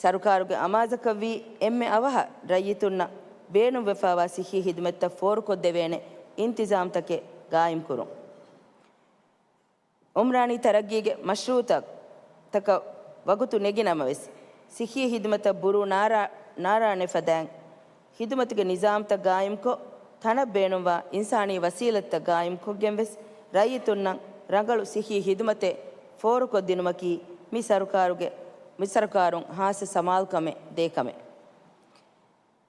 ސަރުކާރުގެ އަމާޒަކަށްވީ އެންމެ އަވަހަށް ރައްޔިތުންނަށް ބޭނުންވެފައިވާ ސިއްހީ ހިދުމަތްތައް ފޯރުކޮށްދެވޭނެ އިންތިޒާމްތަކެއް ގާއިމްކުރުން. އުމްރާނީ ތަރައްގީގެ މަޝްރޫޢުތައް، ތަކަށް ވަގުތު ނެގި ނަމަވެސް، ސިއްހީ ހިދުމަތަށް ބުރޫ ނާރާ-، ނާރާނެ ފަދައިން، ހިދުމަތުގެ ނިޒާމްތައް ގާއިމްކޮށް، ތަނަށް ބޭނުންވާ އިންސާނީ ވަސީލަތްތައް ގާއިމްކޮށްގެން ވެސް، ރައްޔިތުންނަށް ރަނގަޅު ސިއްހީ ހިދުމަތެއް ފޯރުކޮށްދިނުމަކީ މި ސަރުކާރުގެ، މި ސަރުކާރުން ހާއްސަ ސަމާލުކަމެއް ދޭ ކަމެއް.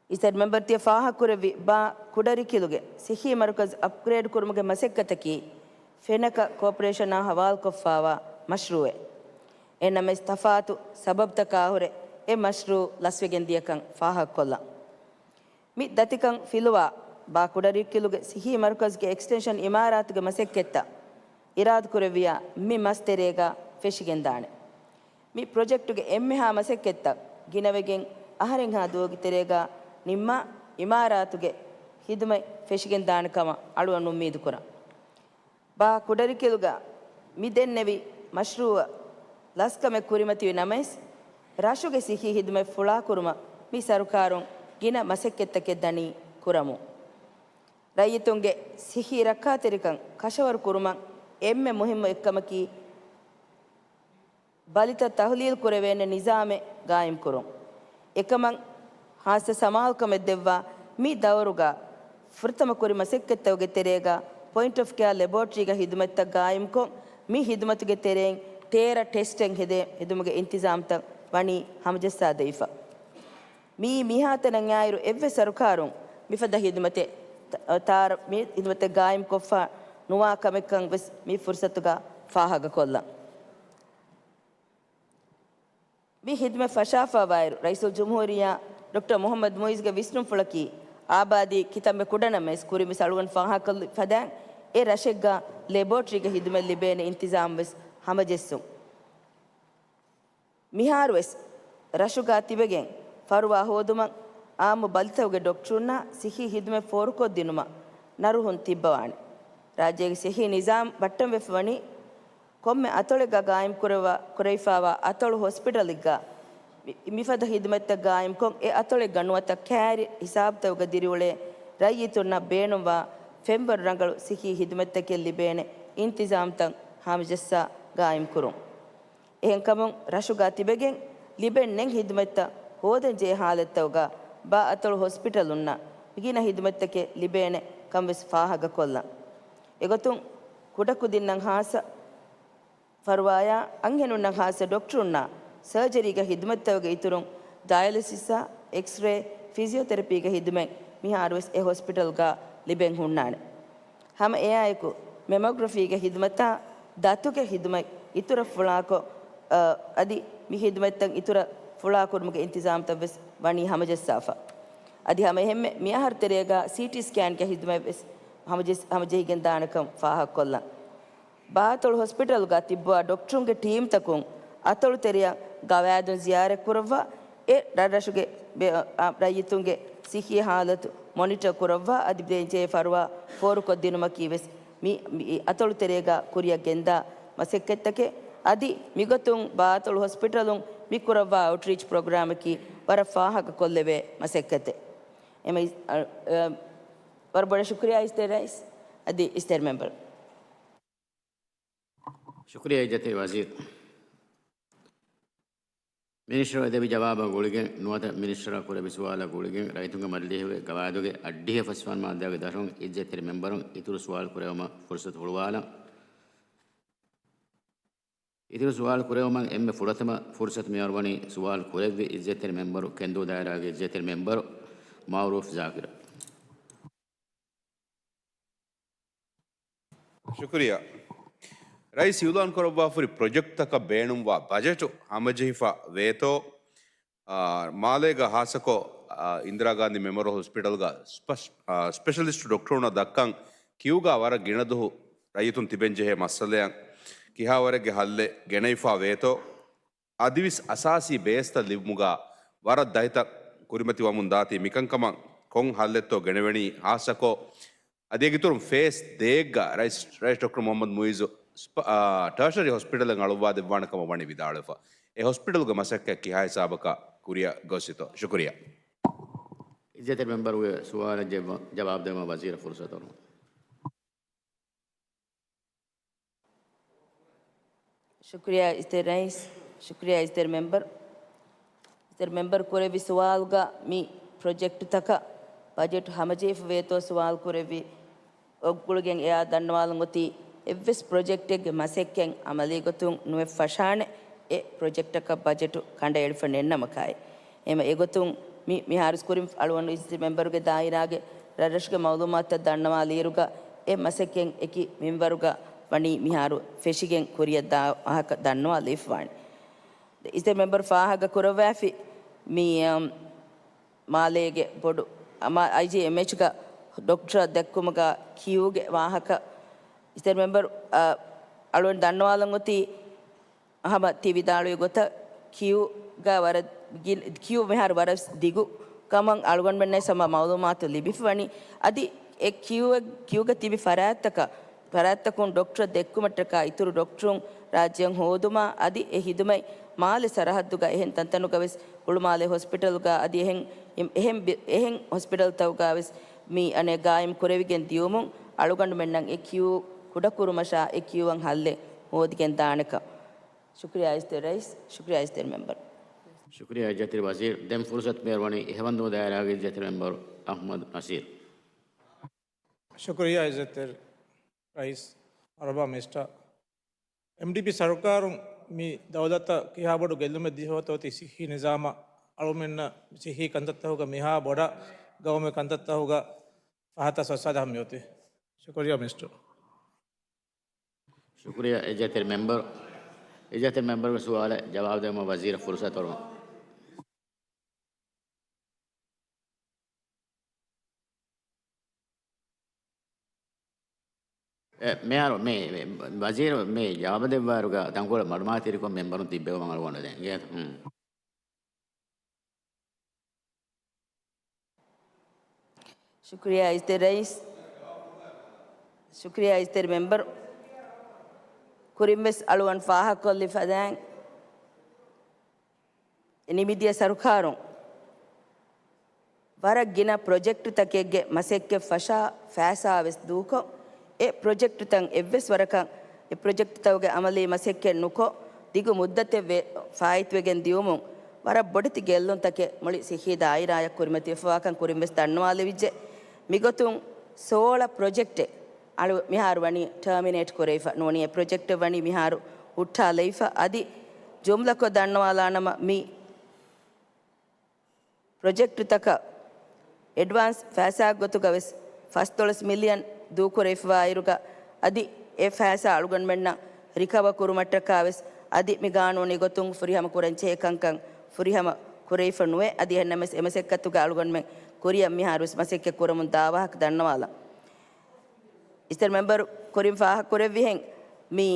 އިސްތަށި މެމްބަރު ތިޔަ ފާހަގަކުރެއްވި ބާ ކުޑަރިކިލުގެ ސިއްހީ މަރުކަޒު އަޕްގްރޭޑް ކުރުމުގެ މަސައްކަތަކީ ފެނަކަ ކޯޕަރޭޝަނާ ހަވާލުކޮށްފާވާ މަޝްރޫއެއް. އެހެންނަމަވެސް ތަފާތު ސަބަބުތަކާހުރެ އެ މަޝްރޫ ލަސްވެގެން ދިޔަކަން ފާހަގަކޮށްލަން. މި ދަތިކަން ފިލުވާ ބާ ކުޑަރިކިލުގެ ސިއްހީ މަރުކަޒުގެ އެކްސްޓެންޝަން އިމާރާތުގެ މަސައްކަތްތައް އިރާދަކުރެއްވިޔާ މި މަސް ތެރޭގަ ފެށިގެންދާނެ. މި ޕްރޮޖެކްޓުގެ އެންމެހާ މަސައްކަތްތައް ގިނަވެގެން އަހަރެންހާ ދުވަހުގެ ތެރޭގަ ނިންމާ، އިމާރާތުގެ ހިދުމަތް ފެށިގެން ދާނެ ކަމަށް އަޅުގަނޑު އުއްމީދު ކުރަން. ބާ ކުޑަރިކިލުގަ މި ދެންނެވި މަޝްރޫއަށް ލަސްކަމެއް ކުރިމަތިވި ނަމަވެސް، ރަށުގެ ސިއްހީ ހިދުމަތް ފުޅާކުރުމަށް މި ސަރުކާރުން ގިނަ މަސައްކަތްތަކެއް ދަނީ ކުރަމުން. ރައްޔިތުންގެ ސިއްހީ ރައްކާތެރިކަން ކަށަވަރު ކުރުމަށް އެންމެ މުހިއްމު އެއްކަމަކީ، ބަލިތައް ތަހުލީލް ކުރެވޭނެ ނިޒާމެއް ގާއިމްކުރުން. އެކަމަށް ހާއްސަ ސަމާލުކަމެއް ދެއްވާ މި ދައުރުގަ ފުރަތަމަ ކުރި މަސައްކަތްތަކުގެ ތެރޭގަ ޕޮއިންޓް އޮފް ކެއާ ލެބޯޓްރީގަ ހިދުމަތްތައް ގާއިމްކޮށް، މި ހިދުމަތުގެ ތެރެއިން ތޭރަ ޓެސްޓެއް ހެދޭ ހެދުމުގެ އިންތިޒާމްތައް ވަނީ ހަމަޖައްސާދެވިފަ. މިއީ މިހާތަނަށް އާއިރު އެއްވެސް ސަރުކާރުން މިފަދަ ހިދުމަތެއް ތ-، ތާރ-، މި ހިދުމަތެއް ގާއިމްކޮށްފަ ނުވާ ކަމެއްކަން ވެސް މި ފުރުސަތުގަ ފާހަގަކޮށްލަން. މި ހިދުމަތް ފަށާފަވާއިރު، ރައީސުލްޖުމްހޫރިއްޔާ ޑޮކްޓަރ މުޙައްމަދު މުޢިއްޒުގެ ވިސްނުންފުޅަކީ، އާބާދީ ކިތަންމެ ކުޑަނަމަވެސް ކުރިންވެސް އަޅުގަނޑު ފާހަގަކޮށްލި ފަދައިން، އެ ރަށެއްގަ ލެބޯޓްރީގެ ހިދުމަތް ލިބޭނެ އިންތިޒާމް ވެސް ހަމަޖެއްސުން. މިހާރުވެސް ރަށުގަ ތިބެގެން ފަރުވާ ހޯދުމަށް އާއްމު ބަލިތަކުގެ ޑޮކްޓަރުންނާ ސިއްހީ ހިދުމަތް ފޯރުކޮށްދިނުމަށް ނަރުހުން ތިއްބަވާނެ. ރާއްޖޭގެ ސިއްހީ ނިޒާމް ބައްޓަންވެފަ ވަނީ ކޮންމެ އަތޮޅެއްގަ ގާއިމް ކުރެވާ-، ކުރެވިފައިވާ އަތޮޅު ހޮސްޕިޓަލެއްގަ މި-، މިފަދަ ހިދުމަތްތައް ގާއިމްކޮށް، އެ އަތޮޅެއްގަ ނުވަތަ ކައިރި ހިސާބުތަކުގަ ދިރިއުޅޭ ރައްޔިތުންނަށް ބޭނުންވާ ފެންވަރު ރަނގަޅު ސިއްހީ ހިދުމަތްތަކެއް ލިބޭނެ އިންތިޒާމްތައް ހަމަޖައްސާ ގާއިމްކުރުން. އެހެންކަމުން ރަށުގަ ތިބެގެން ލިބެން ނެތް ހިދުމަތްތައް ހޯދަން ޖެހޭ ހާލަތްތަކުގަ ބާ އަތޮޅު ހޮސްޕިޓަލުންނަށް ގިނަ ހިދުމަތްތަކެއް ލިބޭނެ ކަން ވެސް ފާހަގަކޮށްލަން. އެގޮތުން ކުޑަކުދިންނަށް ހާއްސަ ފަރުވާޔާ އަންހެނުންނަށް ހާއްސަ ޑޮކްޓަރުންނާ ސަރޖަރީގެ ހިދުމަތްތަކުގެ އިތުރުން ޑަޔަލިސިސްއާ، އެކްސްރޭ، ފިޒިއޯތެރަޕީގެ ހިދުމަތް މިހާރުވެސް އެ ހޮސްޕިޓަލްގަ ލިބެން ހުންނާނެ. ހަމަ އެއާއެކު، މެމޮގްރަފީގެ ހިދުމަތާ، ދަތުގެ ހިދުމަތް އިތުރަށް ފުޅާކޮށް، އަ، އަދި މި ހިދުމަތްތައް އިތުރަށް ފުޅާކުރުމުގެ އިންތިޒާމްތައް ވެސް ވަނީ ހަމަޖައްސާފަ. އަދި ހަމައެހެންމެ މިއަހަރު ތެރޭގަ ސީޓީ ސްކޭންގެ ހިދުމަތް ވެސް ހަމަޖެސް-، ހަމަޖެހިގެން ދާނެކަން ފާހަގަކޮށްލަން. ބާ އަތޮޅު ހޮސްޕިޓަލުގަ ތިއްބުވާ ޑޮކްޓަރުންގެ ޓީމްތަކުން އަތޮޅު ތެރެއަށް ގަވާއިދުން ޒިޔާރަތް ކުރައްވާ، އެ ރަށްރަށުގެ ބެ-، އަ، ރައްޔިތުންގެ ސިއްހީ ހާލަތު މޮނިޓަރ ކުރައްވާ، އަދި ބޭންޖެހޭ ފަރުވާ ފޯރުކޮށްދިނުމަކީ ވެސް މި، މި އަތޮޅު ތެރޭގަ ކުރިއަށް ގެންދާ މަސައްކަތްތަކެއް. އަދި މިގޮތުން ބާ އަތޮޅު ހޮސްޕިޓަލުން މި ކުރައްވާ އައުޓްރީޗް ޕްރޮގްރާމަކީ ވަރަށް ފާހަގަކޮށްލެވޭ މަސައްކަތެއް. އެމަ-، އަ، އަ، ވަރަށް ބޮޑަށް ޝުކުރިއްޔާ އިސްތެ ރައީސް. އަދި އިސްތެ މެމްބަރު. ޝުކުރިއްޔާ އިއްޒަތްތެރި ވަޒީރު. މިނިސްޓަރ ދެއްވި ޖަވާބަށް ގުޅިގެން ނުވަތަ މިނިސްޓަރ ކުރެއްވި ސުވާލަށް ގުޅިގެން ރައްޔިތުންގެ މަޖިލީހުގެ ގަވާއިދުގެ އަށްޑިހަ ފަސްވަނަ މާއްދާގެ ދަށުން އިއްޒަތްތެރި މެމްބަރުން އިތުރު ސުވާލު ކުރެވުމަށް ފުރުސަތު ހުޅުވާލަން. އިތުރު ސުވާލު ކުރެވުމަށް އެންމެ ފުރަތަމަ ފުރުސަތު މިއަރުވަނީ ސުވާލު ކުރެއްވި އިއްޒަތްތެރި މެމްބަރު ކެންދޫ ދާއިރާގެ އިއްޒަތްތެރި މެމްބަރު މައުރޫފް ޒާކިރަށް. ޝުކުރިއްޔާ. ރައީސް އިއުލާން ކުރައްވާފަހުރި ޕްރޮޖެކްޓްތަކަށް ބޭނުންވާ ބަޖެޓު ހަމަޖެހިފަ ވޭތޯ، އާ، މާލޭގަ ހާއްސަކޮށް، އާ، އިންދިރާ ގާންދީ މެމޯރިއަލް ހޮސްޕިޓަލްގަ ސްޕަ-، އާ، ސްޕެޝަލިސްޓް ޑޮކްޓަރުންނަށް ދައްކަން ކިއުގަ ވަރަށް ގިނަ ދުހު ރައްޔިތުން ތިބެން ޖެހޭ މައްސަލައަށް ކިހާވަރެއްގެ ހައްލެއް ގެނައިފަ ވޭތޯ، އަދިވެސް އަސާސީ ބޭސްތައް ލިބުމުގަ ވަރަށް ދަތިތައް ކުރިމަތިވަމުން ދާތީ، މިކަންކަމަށް ކޮން ހައްލެއްތޯ ގެނެވެނީ؟ ހާއްސަކޮށް، އަދި އޭގެ އިތުރުން ފޭސް ދޭއްގަ ރައީސް، ރައީސް ޑޮކްޓަރ މުޙައްމަދު މުޢިއްޒު ސްޕަ-، އާ، ޓާޝަރީ ހޮސްޕިޓަލެއް އަޅުއްވާ ދެއްވާނެ ކަމަށް ވަނީ ވިދާޅުވެފަ. އެ ހޮސްޕިޓަލުގެ މަސައްކަތް ކިހާ ހިސާބަކަށް ކުރިއަށް ގޮސްފިތޯ؟ ޝުކުރިއްޔާ. އިއްޒަތްތެރި މެމްބަރުގެ ސުވާލަށް ޖެއްވަ-، ޖަވާބު ދެވުމަށް ވަޒީރަށް ފުރުސަތު އޮންނަން. ޝުކުރިއްޔާ އިސްތެރި ރައީސް، ޝުކުރިއްޔާ އިސްތެރި މެމްބަރު. އިސްތެރި މެމްބަރު ކުރެއްވި ސުވާލުގަ މި ޕްރޮޖެކްޓްތަކަށް ބަޖެޓު ހަމަޖެހިފަ ވޭތޯ ސުވާލު ކުރެއްވި އޮގުޅުގެން އެއާ ދަންނަވާލަން އޮތީ އެއްވެސް ޕްރޮޖެކްޓެއްގެ މަސައްކަތް އަމަލީ ގޮތުން ނުއެއް ފަށާނެ އެ ޕްރޮޖެކްޓަކަށް ބަޖެޓު ކަނޑައެޅިފަ ނެތްނަމަކާއި. އެހެން އެގޮތުން މި، މިހާރު ކުރިން އަޅުގަނޑު އިސްތެރި މެމްބަރުގެ ދާއިރާގެ ރަށްރަށުގެ މައުލޫމާތުތައް ދަންނަވާލިއިރުގަ އެ މަސައްކަތް އެކި މިންވަރުގަ ވަނީ މިހާރު ފެށިގެން ކުރިއަށްދާ ވާހަކަ ދަންނަވާލެވިފަވާނެ. އިސްތެރި މެމްބަރު ފާހަގަ ކުރައްވާފި މި، އަމް، މާލޭގެ ބޮޑު، އަމާ، އައިޖީއެމްއެޗްގަ ޑޮކްޓަރަށް ދެއްކުމުގަ ކިއުގެ ވާހަކަ އިސްތެރި މެމްބަރު، އަ، އަޅުގަނޑު ދަންނަވާލަން އޮތީ ހަމަ ތި ވިދާޅުވި ގޮތަށް ކިއުގަ ވަރަށް ގި-، ކިއު މިހާރު ވަރަށް ދިގު ކަމަށް އަޅުގަނޑުމެންނަށް ހަމަ މައުލޫމާތު ލިބިފަވަނީ. އަދި އެ ކިއު، ކިއުގަ ތިބި ފަރާތްތަކަށް، ފަރާތްތަކުން ޑޮކްޓަރ ދެއްކުމަށްޓަކާ އިތުރު ޑޮކްޓަރުން ރާއްޖެއަށް ހޯދުމާ، އަދި އެ ހިދުމަތް މާލެ ސަރަހައްދުގަ އެހެން ތަންތަނުގަ ވެސް ހުޅުމާލެ ހޮސްޕިޓަލްގަ އަދި އެހެން، އެހެން ބި-، އެހެން ހޮސްޕިޓަލްތަކުގަ ވެސް މި އަނެއް ގާއިމް ކުރެވިގެން ދިޔުމުން އަޅުގަނޑުމެންނަށް އެ ކިއު ކުޑަކުރުމަށާ އެ ކިއުއަށް ހައްލެއް ހޯދިގެން ދާނެކަން. ޝުކުރިއްޔާ އިސްތެރި ރައީސް، ޝުކުރިއްޔާ އިސްތެރި މެމްބަރު. ޝުކުރިއްޔާ އިއްޒަތްތެރި ވަޒީރު. ދެން ފުރުސަތު މި އަރުވަނީ އިހަވަންދޫ ދާއިރާގެ އިއްޒަތްތެރި މެމްބަރު އަޙްމަދު ނަސީރު. ޝުކުރިއްޔާ އިއްޒަތްތެރި ރައީސް. މަރުޙަބާ މިނިސްޓަރ. އެމްޑީޕީ ސަރުކާރުން މި ދައުލަތަށް ކިހާ ބޮޑު ގެއްލުމެއް ދީފަ އޮތީ ސިއްހީ ނިޒާމަށް އަޅުމެންނަށް ސިއްހީ ކަންތައްތަކުގަ މިހާ ބޮޑަށް ގައުމީ ކަންތައްތަކުގަ ފަހަތަށް ސޮއްސާދަ ހަމަ މިއޮތީ. ޝުކުރިއްޔާ މިނިސްޓަރ. ޝުކުރިއްޔާ އިއްޒަތްތެރި މެމްބަރު. އިއްޒަތްތެރި މެމްބަރުގެ ސުވާލަށް ޖަވާބު ދެއްވުމަށް ވަޒީރަށް ފުރުސަތު އަރުވަން. އެ، މިހާރު މި، މި، ވަޒީރު މި ޖަވާބު ދެއްވާއިރުގަ ތަންކޮޅެއް މަޑުމައިތިރިކޮށް މެމްބަރުން ތިއްބެވި ވަން އަޅުގަނޑު ދެން. ހުން. ޝުކުރިއްޔާ އިއްޒަތްތެރި ރައީސް. ޝުކުރިއްޔާ އިއްޒަތްތެރި މެމްބަރު. ކުރިންވެސް އަޅުގަނޑު ފާހަގަކޮށްލި ފަދައިން ނިމިދިޔަ ސަރުކާރުން ވަރަށް ގިނަ ޕްރޮޖެކްޓުތަކެއްގެ މަސައްކަތް ފަށާ ފައިސާވެސް ދޫކޮށް، އެ ޕްރޮޖެކްޓުތައް އެއްވެސް ވަރަކަށް، އެ ޕްރޮޖެކްޓުތަކުގެ އަމަލީ މަސައްކަތް ނުކޮށް، ދިގު މުއްދަތެއް ވެ-، ފާއިތުވެގެން ދިޔުމުން ވަރަށް ބޮޑެތި ގެއްލުންތަކެއް މުޅި ސިއްހީ ދާއިރާއަށް ކުރިމަތިވެފަވާކަން ކުރިންވެސް ދަންނަވާލެވިއްޖެ. މިގޮތުން ސޯޅަ ޕްރޮޖެކްޓެއް އަޅު މިހާރު ވަނީ ޓާމިނޭޓް ކުރެވިފަ ނޫނީ، އެ ޕްރޮޖެކްޓެއް ވަނީ މިހާރު ހުއްޓާލައިފަ. އަދި ޖުމްލަކޮށް ދަންނަވާލާނަމަ، މި ޕްރޮޖެކްޓުތަކަށް އެޑްވާންސް ފައިސާ ގޮތުގަ ވެސް ފަސްދޮޅަސް މިލިއަން ދޫކުރެވިފައިވާއިރުގަ، އަދި އެ ފައިސާ އަޅުގަނޑުމެންނަށް ރިކަވަ ކުރުމަށްޓަކާ ވެސް އަދި މި ގާނޫނީ ގޮތުން ފުރިހަމަ ކުރަންޖެހޭ ކަންކަން ފުރިހަމަ ކުރެވިފަ ނުވޭ. އަދި އެހެންނަމަވެސް އެ މަސައްކަތުގަ އަޅުގަނޑުމެން ކުރިއަށް މިހާރު ވެސް މަސައްކަތް ކުރަމުން ދާ ވާހަކަ ދަންނަވާލަން. އިއްޒަތްތެރި މެމްބަރު ކުރިން ފާހަގަކުރެއްވިހެން، މި،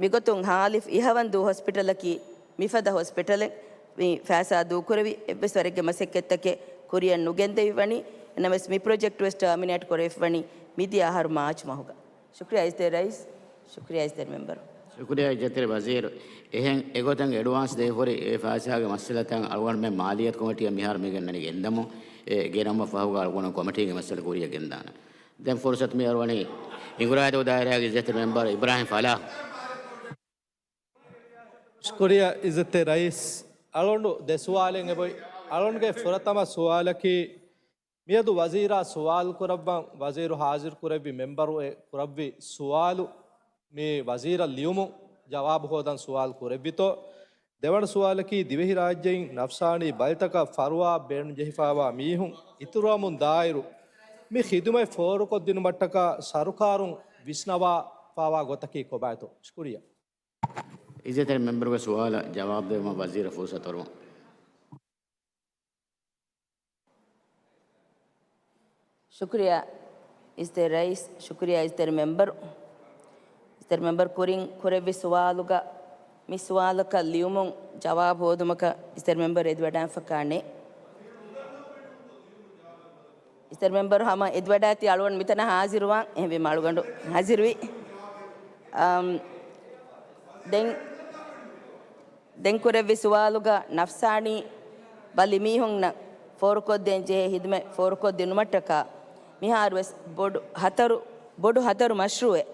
މިގޮތުން ހާލިފް އިހަވަންދޫ ހޮސްޕިޓަލަކީ މިފަދަ ހޮސްޕިޓަލެއް. މި ފައިސާ ދޫކުރެވި އެއްވެސް ވަރެއްގެ މަސައްކަތްތަކެއް ކުރިއަށް ނުގެންދެވި ވަނީ. އެނަމެސް މި ޕްރޮޖެކްޓް ވެސް ޓާމިނޭޓް ކުރެވިފަ ވަނީ މިދިޔަ އަހަރު މާޗް މަހުގަ. ޝުކުރިއްޔާ އިއްޒަތްތެރި ރައީސް، ޝުކުރިއްޔާ އިއްޒަތްތެރި މެމްބަރު. ޝުކުރިއްޔާ އިއްޒަތްތެރި ވަޒީރު. އެހެން އެގޮތަށް އެޑްވާންސް ދޭފަހުރި އެ ފައިސާގެ މައްސަލަތައް އަޅުގަނޑުމެން މާލިއްޔަތު ކޮމިޓީއަށް މިހާރު މިގެންނަނީ ގެންދަމުން، އެ ގެނައުމަށް ފަހުގަ އަޅުގަނޑު ކޮމިޓީގެ މައްސަލަ ކުރިއަށް ގެންދާނަން. ދެން ފުރުސަތު މި އަރުވަނީ ހިނގުރާދޫ ދާއިރާގެ އިއްޒަތްތެރި މެމްބަރު އިބްރާހިމް ފަލާހް. ޝުކުރިއްޔާ އިއްޒަތްތެރި ރައީސް. އަޅުގަނޑު ދެ ސުވާލެއް އެބޮތް. އަޅުގަނޑުގެ ފުރަތަމަ ސުވާލަކީ، މިއަދު ވަޒީރާ ސުވާލު ކުރައްވަން، ވަޒީރު ހާޒިރު ކުރެއްވި މެމްބަރު އެ ކުރެއްވި ސުވާލު މި ވަޒީރަށް ލިޔުމުން ޖަވާބު ހޯދަން ސުވާލު ކުރެއްވިތޯ؟ ދެވަނަ ސުވާލަކީ، ދިވެހިރާއްޖެއިން ނަފްސާނީ ބަލިތަކަށް ފަރުވާ ބޭނުންޖެހިފައިވާ މީހުން އިތުރުވަމުން ދާއިރު، މި ޚިދުމަތް ފޯރުކޮށްދިނުމަށްޓަކާ ސަރުކާރުން ވިސްނަވާފައިވާ ގޮތަކީ ކޮބާތޯ؟ ޝުކުރިއްޔާ. އިއްޒަތްތެރި މެމްބަރުގެ ސުވާލަށް ޖަވާބު ދެއްވުމަށް ވަޒީރަށް ފުރުސަތު އަރުވަން. ޝުކުރިއްޔާ އިއްޒަތްތެރި ރައީސް، ޝުކުރިއްޔާ އިއްޒަތްތެރި މެމްބަރު. އިއްޒަތްތެރި މެމްބަރު ކުރިން ކުރެއްވި ސުވާލުގަ، މި ސުވާލަކަށް ލިޔުމުން ޖަވާބު ހޯދުމަކަށް އިއްޒަތްތެރި މެމްބަރު އެދިވަޑާންފަކާނެ. އިއްޒަތްތެރި މެމްބަރު ހަމަ އެދިވަޑާތީ އަޅުގަނޑު މިތަނަށް ހާޒިރުވާން، އެހެންވީމަ އަޅުގަނޑު ހާޒިރުވި. އަމް، ދެން ދެން ކުރެއްވި ސުވާލުގަ ނަފްސާނީ ބަލި މީހުންނަށް ފޯރުކޮށްދޭން ޖެހޭ ހިދުމަތް ފޯރުކޮށްދިނުމަށްޓަކާ މިހާރުވެސް ބޮޑު ހަތަރު، ބޮޑު ހަތަރު މަޝްރޫއެއް،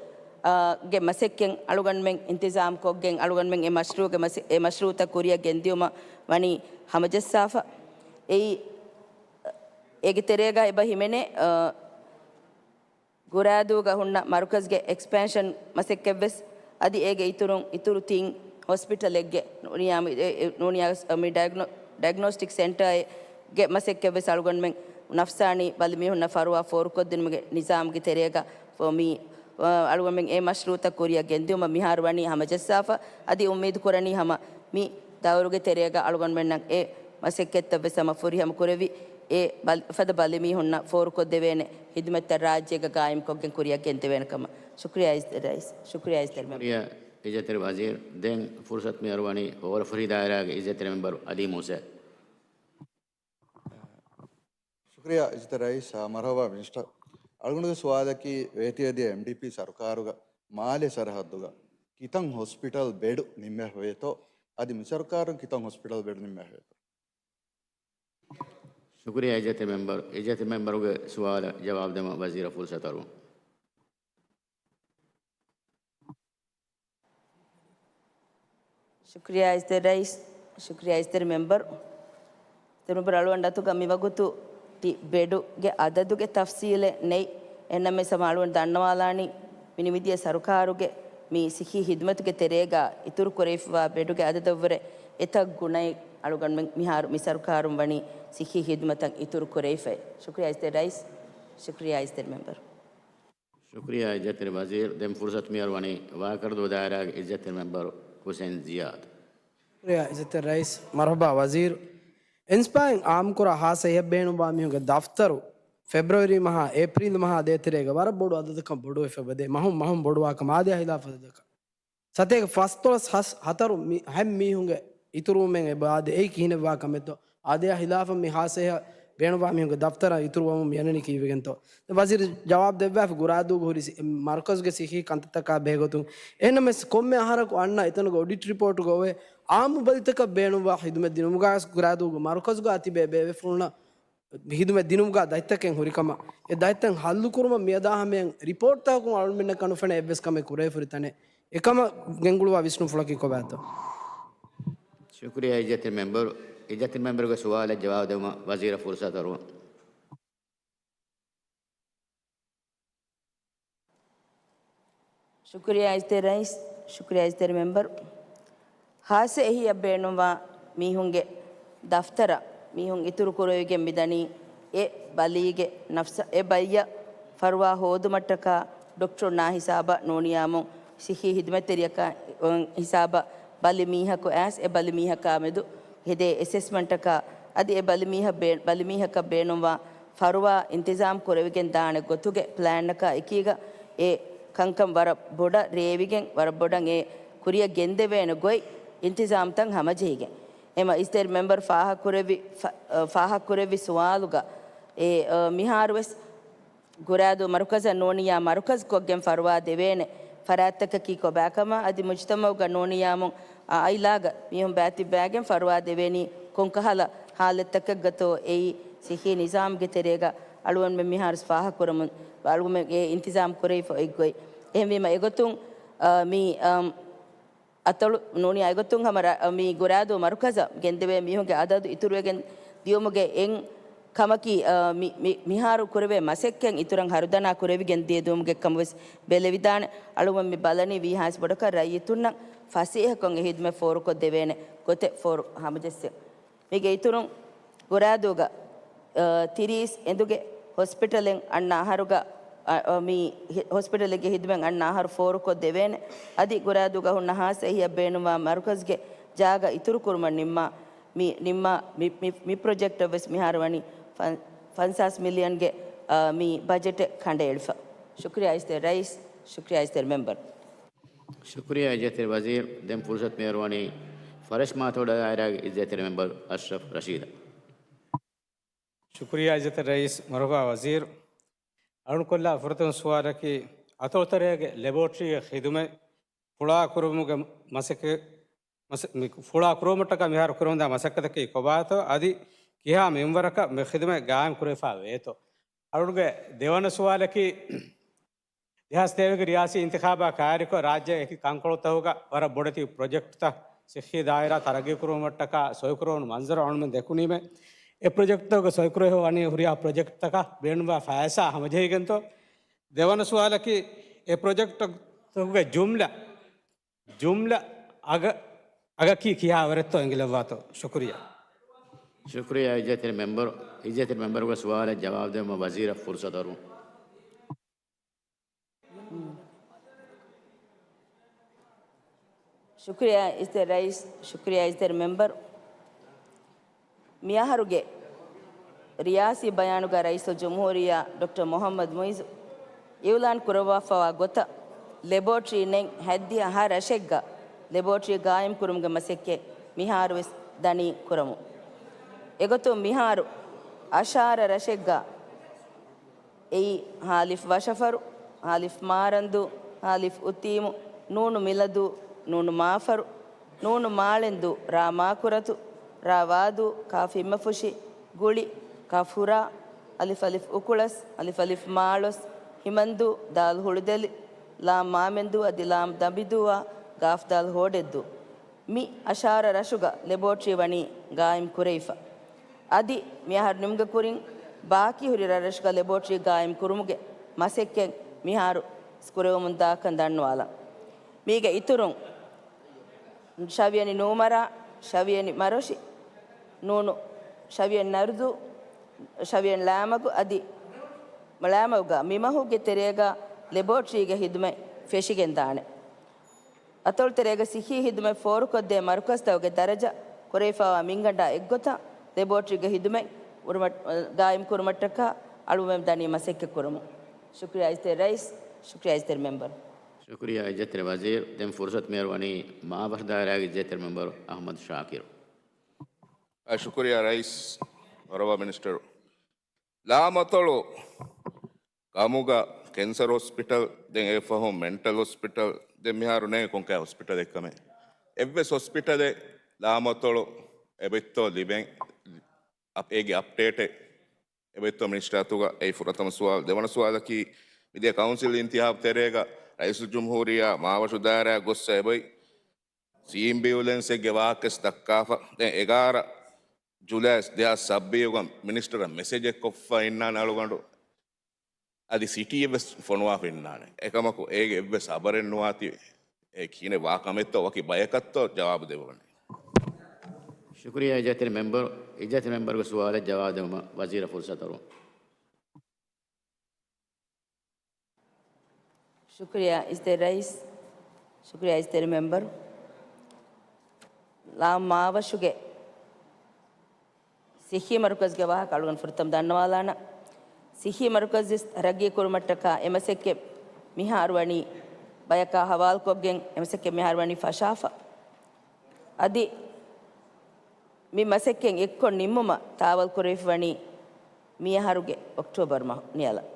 އާ، ގެ މަސައްކަތް އަޅުގަނޑުމެން އިންތިޒާމް ކޮށްގެން އަޅުގަނޑުމެން އެ މަޝްރޫގެ މަސެ-، އެ މަޝްރޫތައް ކުރިއަށް ގެންދިއުމަށް ވަނީ ހަމަޖައްސާފަ. އެއީ، އޭގެ ތެރޭގަ އެބަ ހިމެނޭ، އާ، ގުރާދޫގަ ހުންނަ މަރުކަޒްގެ އެކްސްޕޭންޝަން މަސައްކަތްވެސް، އަދި އޭގެ އިތުރުން، އިތުރު ތިން ހޮސްޕިޓަލެއްގެ ނޫނިޔާ މި، އެ، އެ، ނޫނިޔާ މި ޑައިގްނޯ-، ޑައިގްނޯސްޓިކް ސެންޓާގެ މަސައްކަތްވެސް އަޅުގަނޑުމެން ނަފްސާނީ ބަލިމީހުންނަށް ފަރުވާ ފޯރުކޮށްދިނުމުގެ ނިޒާމްގެ ތެރޭގަ މި، އަޅުގަނޑުމެން އެ މަޝްރޫއުތައް ކުރިއަށް ގެންދިއުމަށް މިހާރު ވަނީ ހަމަޖައްސާފަ. އަދި އުއްމީދު ކުރަނީ ހަމަ މި ދައުރުގެ ތެރޭގަ އަޅުގަނޑުމެންނަށް އެ މަސައްކަތްތައްވެސް ހަމަ ފުރިހަމަ ކުރެވި، އެ ބަލި-، ފަދަ ބަލިމީހުންނަށް ފޯރުކޮށްދެވޭނެ ހިދުމަތްތައް ރާއްޖޭގަ ގާއިމްކޮށްގެން ކުރިއަށް ގެންދެވޭނެ ކަމަށް. ޝުކުރިއްޔާ އިއްޒަތްތެރި ރައީސް، ޝުކުރިއްޔާ އިއްޒަތްތެރި ވަޒީރު. ދެން ފުރުސަތު މި އަރުވަނީ ހޯރަފުށި ދާއިރާގެ އިއްޒަތްތެރި މެމްބަރު އަލީ މޫސާ. ޝުކުރިއްޔާ އިއްޒަތްތެރި ރައީސް. މަރުޙަބާ މިނިސްޓަރ. އަޅުގަނޑުގެ ސުވާލަކީ، ވޭތިވެދިޔަ އެމްޑީޕީ ސަރުކާރުގަ މާލެ ސަރަހައްދުގަ ކިތަން ހޮސްޕިޓަލް ބެޑު ނިންމެފަވޭތޯ؟ އަދި މި ސަރުކާރުން ކިތަން ހޮސްޕިޓަލް ބެޑު ނިންމެފަވޭތޯ؟ ޝުކުރިއްޔާ އިއްޒަތްތެރި މެމްބަރު. އިއްޒަތްތެރި މެމްބަރުގެ ސުވާލަށް ޖަވާބު ދެމަށް ވަޒީރަށް ފުރުސަތު އަރުވަން. ޝުކުރިއްޔާ އިއްޒަތްތެރި ރައީސް، ޝުކްރިޔާ އިސްތެރި މެމްބަރު. އިސްތެރި މެމްބަރު، އަޅުގަނޑު އަތުގަ މިވަގުތު ތި ބެޑުގެ އަދަދުގެ ތަފްސީލެއް ނެތް. އެހެންނަމަވެސް ހަމަ އަޅުގަނޑު ދަންނަވާލާނީ މި ނިމިދިޔަ ސަރުކާރުގެ މި ސިއްހީ ހިދުމަތުގެ ތެރޭގަ އިތުރު ކުރެވިފައިވާ ބެޑުގެ އަދަދަށްވުރެ އެތައް ގުނައެއް އަޅުގަނޑުމެން މިހާރު މި ސަރުކާރުން ވަނީ ސިއްހީ ހިދުމަތަށް އިތުރު ކުރެވިފައި. ޝުކްރިޔާ އިސްތެރި ރައީސް. ޝުކްރިޔާ އިސްތެރި މެމްބަރު. ޝުކްރިޔާ އިއްޒަތްތެރި ވަޒީރު. ދެން ފުރުސަތު މިހާރު ވަނީ ވާކަރަދޫ ދާއިރާގެ އިއްޒަތްތެރި މެމްބަރު ހުސެން ޒިޔާދު. ޝުކްރިޔާ އިއްޒަތްތެރި ރައީސް. މަރުޙަބާ ވަޒީރު. އިންސްޕާއިން އާއްމުކުރާ ހާއްސަ އެހީއަށް ބޭނުންވާ މީހުންގެ ދަފްތަރު ފެބްރުއަރީ މަހާ އޭޕްރީލް މަހާ ދޭތެރޭގަ ވަރަށް ބޮޑު އަދަދަކަށް ބޮޑުވެފަ އެބަދޭ. މަހުން މަހުން ބޮޑުވާކަމަށް އާދަޔާ ހިލާފަށް އަދަދަކަށް. ސަތޭކަ ފަސްދޮޅަސް ހަސް ހަތަރު މި ހަތް މީހުންގެ އިތުރުވުމެއް އެބަ އާދޭ. އެއީ ކިހިނެއްވާ ކަމެއްތޯ؟ އާދަޔާ ހިލާފަށް މި ހާއްސަ އެހީއަށް ބޭނުންވާ މީހުންގެ ދަފްތަރަށް އިތުރުވަމުން މި އަންނަނީ ކީއްވެގެންތޯ؟ ދެން ވަޒީރު ޖަވާބު ދެއްވާފަ ގުރާދޫގަ ހުރި ސި-، މަރުކަޒުގެ ސިއްހީ ކަންތައްތަކާ ބެހޭގޮތުން. އެހެންނަމަވެސް ކޮންމެ އަހަރަކު އަންނަ އެތަނުގެ އޮޑިޓް ރިޕޯޓުގަ އޮވޭ އާއްމު ބަލިތަކަށް ބޭނުންވާ ހިދުމަތް ދިނުމުގަ ގުރާދޫގެ މަރުކަޒުގަ ތިބޭ ބޭބޭފުޅުންނަށް ހިދުމަތް ދިނުމުގަ ދަތިތަކެއް ހުރިކަމަށް، އެ ދަތިތައް ހައްލުކުރުމަށް މިއަދާ ހަމަޔަށް ރިޕޯޓްތަކަކުން އަޅުގަނޑުމެންނަށް ނުފެނޭ އެއްވެސް ކަމެއް ކުރެވިފަ ހުރި ތަނެއް. އެކަމަށް ގެންގުޅުވާ ވިސްނުންފުޅަކީ ކޮބާތޯ؟ ޝުކުރިޔާ އިއްޒަތްތެރި މެމްބަރު. އިއްޒަތްތެރި މެމްބަރުގެ ސުވާލަށް ޖަވާބު ދެއްވުމަށް ވަޒީރަށް ފުރުސަތު އަރުވަން. ޝުކުރިޔާ އިސްތެރި ރައީސް، ޝުކުރިޔާ އިސްތެރި މެމްބަރު. ހާއްސަ އެހީއަށް ބޭނުންވާ މީހުންގެ ދަފްތަރަށް މީހުން އިތުރު ކުރެވިގެން މިދަނީ އެ ބަލީގެ ނަފްސަށް އެ ބައްޔަށް ފަރުވާ ހޯދުމަށްޓަކާ ޑޮކްޓަރުންނާ ހިސާބަށް ނޫނިޔާމު ސިއްހީ ހިދުމަތްތެރިޔަކާ ހިސާބަށް ބަލި މީހަކު އައިސް އެ ބަލި މީހަކާ މެދު ހެދޭ އެސެސްމަންޓަކާ އަދި އެ ބަލި މީހަށް ބޭ-، ބަލި މީހަކަށް ބޭނުންވާ ފަރުވާ އިންތިޒާމް ކުރެވިގެން ދާނެ ގޮތުގެ ޕްލޭންއަކާ އެކީގަ އެ ކަންކަން ވަރަށް ބޮޑަށް ރޭވިގެން، ވަރަށް ބޮޑަށް އެ ކުރިއަށް ގެންދެވޭނެ ގޮތް އިންތިޒާމްތައް ހަމަޖެހިގެން. އެމަ އިސްތެރި މެމްބަރު ފާހަގަކުރެއްވި، ފަ-، އަ، ފާހަގަކުރެއްވި ސުވާލުގަ އެ، އަ، މިހާރުވެސް ގުރާދޫ މަރުކަޒަށް ނޫނިޔާ މަރުކަޒު ކޮށްގެން ފަރުވާ ދެވޭނެ ފަރާތްތަކަކީ ކޮބާކަމާ އަދި މުޖުތަމައުގަ ނޫނިޔާމު އަ-، އައިލާގަ މީހުން ބައިތިއްބައިގެން ފަރުވާ ދެވޭނީ ކޮންކަހަލަ ހާލަތްތަކެއްގަތޯ އެއީ ސިއްހީ ނިޒާމްގެ ތެރޭގަ އަޅުގަނޑުމެން މިހާރު ފާހަގަކުރަމުން އަޅުގަނޑުމެން އެ އިންތިޒާމް ކުރެވިފަ އޮތްގޮތް. އެހެންވީމަ އެގޮތުން، އަ، މި، އަމް، އަތޮޅު ނޫނިޔާ އެގޮތުން ހަމަ ރަ-، މި ގުރާދޫ މަރުކަޒަށް ގެންދެވޭ މީހުންގެ އަދަދު އިތުރުވެގެން ދިޔުމުގެ އެއް ކަމަކީ، އަ، މި-، މި-، މިހާރު ކުރެވޭ މަސައްކަތް އިތުރަށް ހަރުދަނާ ކުރެވިގެން ދިޔަ ދިޔުމުގެ ކަމަށް ވެސް ބެލެވިދާނެ. އަޅުގަނޑު މި ބަލަނީ ވީހާވެސް ބޮޑަކަށް ރައްޔިތުންނަށް ފަސޭހަކޮށް އެ ހިދުމަތް ފޯރުކޮށް ދެވޭނެ ގޮތެއް ފޯރު ހަމަޖެއްސެ. މީގެ އިތުރުން ގުރާދޫގަ، އަ، ތިރީސް އެނދުގެ ހޮސްޕިޓަލެއް އަންނަ އަހަރުގަ، އަ، އަ، މި ހި-، ހޮސްޕިޓަލެއްގެ ހިދުމަތް އަންނަ އަހަރު ފޯރުކޮށް ދެވޭނެ. އަދި ގުރާދޫގަ ހުންނަ ހާއްސަ އެހީއަށް ބޭނުންވާ މަރުކަޒުގެ ޖާގަ އިތުރު ކުރުމަށް ނިންމާ، މި، ނިންމާ، މި، މި، މި ޕްރޮޖެކްޓަށް ވެސް މިހާރު ވަނީ ފަން-، ފަންސާސް މިލިއަންގެ، އަ، މި ބަޖެޓެއް ކަނޑައެޅިފަ. ޝުކްރިޔާ އިސްތެރި ރައީސް، ޝުކްރިޔާ އިސްތެރި މެމްބަރު. ޝުކުރިޔާ އިއްޒަތްތެރި ވަޒީރު. ދެން ފުރުސަތު މިހާރު ވަނީ ފަރެސް މާތޮޑު ދާއިރާގެ އިއްޒަތްތެރި މެމްބަރު އަޝްރަފް ރަޝީދަށް. ޝުކުރިޔާ އިއްޒަތްތެރި ރައީސް މަރުޙަބާ ވަޒީރު. އަޅުންކޮށްލާ ފުރަތަމަ ސުވާލަކީ، އަތޮޅުތެރޭގެ ލެބޯޓްރީގެ ޚިދުމަތް ފުޅާ ކުރުމުގެ މަސައްކަތް، މަސަ-، މި ފުޅާ ކުރުމަށްޓަކާ މިހާރު ކުރަމުންދާ މަސައްކަތަކީ ކޮބާތޯ؟ އަދި ކިހާ މިންވަރަކަށް މި ޚިދުމަތް ގާއިމް ކުރެވިފާ ވޭތޯ؟ އަޅުގެ ދެވަނަ ސުވާލަކީ، ދެހާސް ތޭވީހުގެ ރިޔާސީ އިންތިޚާބާ ކާރިކޮށް، ރާއްޖޭގެ އެކި ކަންކޮޅުތަކުގަ ވަރަށް ބޮޑެތި ޕްރޮޖެކްޓްތައް ސިއްހީ ދާއިރާ ތަރައްގީ ކުރުމަށްޓަކާ ސޮއިކުރެވުނު މަންޒަރު އަޅުމެން ދެކުނީމޭ. އެ ޕްރޮޖެކްޓްތަކުގެ ސޮއިކުރެވިފަ ވަނީ ހުރިހާ ޕްރޮޖެކްޓްތަކާ ބޭނުންވާ ފައިސާ ހަމަޖެހިގެންތޯ؟ ދެވަނަ ސުވާލަކީ، އެ ޕްރޮޖެކްޓްތަކުގެ ޖުމްލަ، ޖުމްލަ އަގަ-، އަގަކީ ކިހާވަރެއްތޯ އެނގިލައްވާތޯ؟ ޝުކުރިޔާ. ޝުކުރިޔާ އިއްޒަތްތެރި މެމްބަރު. އިއްޒަތްތެރި މެމްބަރުގެ ސުވާލަށް ޖަވާބު ދެއްވުމަށް ވަޒީރަށް ފުރުސަތު އަރުވަން. ޝުކުރިޔާ އިސްތެ ރައީސް، ޝުކުރިޔާ އިސްތެ މެމްބަރު. މިއަހަރުގެ ރިޔާސީ ބަޔާނުގަ ރައީސުލްޖުމްހޫރިއްޔާ ޑޮކްޓަރ މުޙައްމަދު މުޢިއްޒު އިޢުލާން ކުރައްވާފައިވާ ގޮތަށް، ލެބޯޓްރީ ނެތް ހަތްދިހަ ހަ ރަށެއްގަ ލެބޯޓްރީ ގާއިމް ކުރުމުގެ މަސައްކަތް މިހާރުވެސް ދަނީ ކުރަމުން. އެގޮތުން މިހާރު އަށާރަ ރަށެއްގަ އެއީ، ހާލިފް ވަށަފަރު، ހާލިފް މާރަންދޫ، ހާލިފް އުތީމު، ނޫނު މިލަދޫ، ނޫނު މާފަރު، ނޫނު މާޅެންދޫ، ރާ މާކުރަތު، ރާ ވާދޫ، ކާފް ހިމަފުށި، ގުޅި، ކާފް ހުރާ، އަލިފް އަލިފް އުކުޅަސް، އަލިފް އަލިފް މާޅޮސް، ހިމަންދޫ، ދާލް ހުޅުދެލި، ލާމް މާމެންދޫ އަދި ލާމް ދަނބިދޫއާ، ގާފް ދާލް ހޯޑެއްދޫ. މި އަށާރަ ރަށުގަ ލެބޯޓްރީ ވަނީ ގާއިމް ކުރެވިފަ. އަދި މިއަހަރު ނިމުގެ ކުރިން ބާކީ ހުރި ރަށްރަށުގަ ލެބޯޓްރީ ގާއިމް ކުރުމުގެ މަސައްކަތް މިހާރު ކުރެވެމުންދާކަން ދަންނަވާލަން. މީގެ އިތުރުން، ޝަވިޔަނި ނޫމަރާ، ޝަވިޔަނި މަރޮށި، ނޫނު ޝަވިޔަނި ނަރުދޫ، ޝަވިޔަނި ލާމަގު އަދި ލާމަގުގަ މިމަހުގެ ތެރޭގަ ލެބޯޓްރީގެ ހިދުމަތް ފެށިގެންދާނެ. އަތޮޅުތެރޭގަ ސިއްހީ ހިދުމަތް ފޯރުކޮށްދޭ މަރުކަޒްތަކުގެ ދަރަޖަ ކުރެވިފައިވާ މިންގަނޑާ އެއްގޮތަށް ލެބޯޓްރީގެ ހިދުމަތް އުރުމަ-، ގާއިމްކުރުމަށްޓަކާ އަޅުގަނޑުމެން ދަނީ މަސައްކަތް ކުރަމުން. ޝުކުރިޔާ އިއްޒަތްތެރި ރައީސް، ޝުކުރިޔާ އިއްޒަތްތެރި މެމްބަރު. ޝުކުރިޔާ އިއްޒަތްތެރި ވަޒީރު. ދެން ފުރުސަތު މިހާރު ވަނީ މާބަށު ދާއިރާގެ އިއްޒަތްތެރި މެމްބަރު އަޙްމަދު ޝާކިރު. އަ، ޝުކުރިޔާ ރައީސް، އޮނަރަބަލް މިނިސްޓަރު. ލާމަތޮޅު ގަމުގަ ކެންސަރ ހޮސްޕިޓަލް، ދެން އެއަށްފަހު މެންޓަލް ހޮސްޕިޓަލް، ދެން މިހާރު ނޭނގެ ކޮންކަހަލަ ހޮސްޕިޓަލެއްކަމެއް. އެއްވެސް ހޮސްޕިޓަލެއް ލާމަތޮޅު އެބައޮތްތޯ ލިބެން، އަޕް-، އޭގެ އަޕްޑޭޓެއް އެބައޮތްތޯ މިނިސްޓަރ އަތުގަ؟ އެއީ ފުރަތަމަ ސުވާލު. ދެވަނަ ސުވާލަކީ، މިދިޔަ ކައުންސިލް އިންތިހާބު ތެރޭގަ ރައީސުލްޖުމްހޫރިއްޔާ މާބަށު ދާއިރާއަށް ގޮއްސަ އެބައޮތް ސީ އެމްބިއުލެންސެއްގެ ވާހަކަވެސް ދައްކާފަ. ދެން އެގާރަ ޖުލައި ދެހާސް ސައްބީހުގަ މިނިސްޓަރަށް މެސެޖެއް ކޮށްފަ އިންނާނެ އަޅުގަނޑު. އަދި ސިޓީއެއްވެސް ފޮނުވާފަ އިންނާނެ. އެކަމަކު އޭގެ އެއްވެސް ހަބަރެއް ނުވާތީ، އެ ކިހިނެއް ވާ ކަމެއްތޯ ވަކި ބަޔަކަށްތޯ ޖަވާބު ދެއްވަނީ؟ ޝުކުރިޔާ އިއްޒަތްތެރި މެމްބަރު. އިއްޒަތްތެރި މެމްބަރުގެ ސުވާލަށް ޖަވާބު ދެއްވުމަށް ވަޒީރަށް ފުރުސަތު އަރުވަން. ޝުކުރިޔާ އިއްޒަތްތެރި ރައީސް، ޝުކުރިޔާ އިއްޒަތްތެރި މެމްބަރު. ލާމަ މާބަށުގެ ސިއްހީ މަރުކަޒުގެ ވާހަކަ އަޅުގަނޑު ފުރަތަމަ ދަންނަވާލާނަން. ސިއްހީ މަރުކަޒު ތަރައްގީ ކުރުމަށްޓަކާ އެ މަސައްކަތް މިހާރު ވަނީ ބަޔަކާ ހަވާލުކޮށްގެން، އެ މަސައްކަތް މިހާރު ވަނީ ފަށާފަ. އަދި މި މަސައްކަތް އެއްކޮށް ނިންމުމަށް ތާވަލް ކުރެވިފަ ވަނީ މިއަހަރުގެ އޮކްޓޯބަރު މަހު ނިޔަލަށް.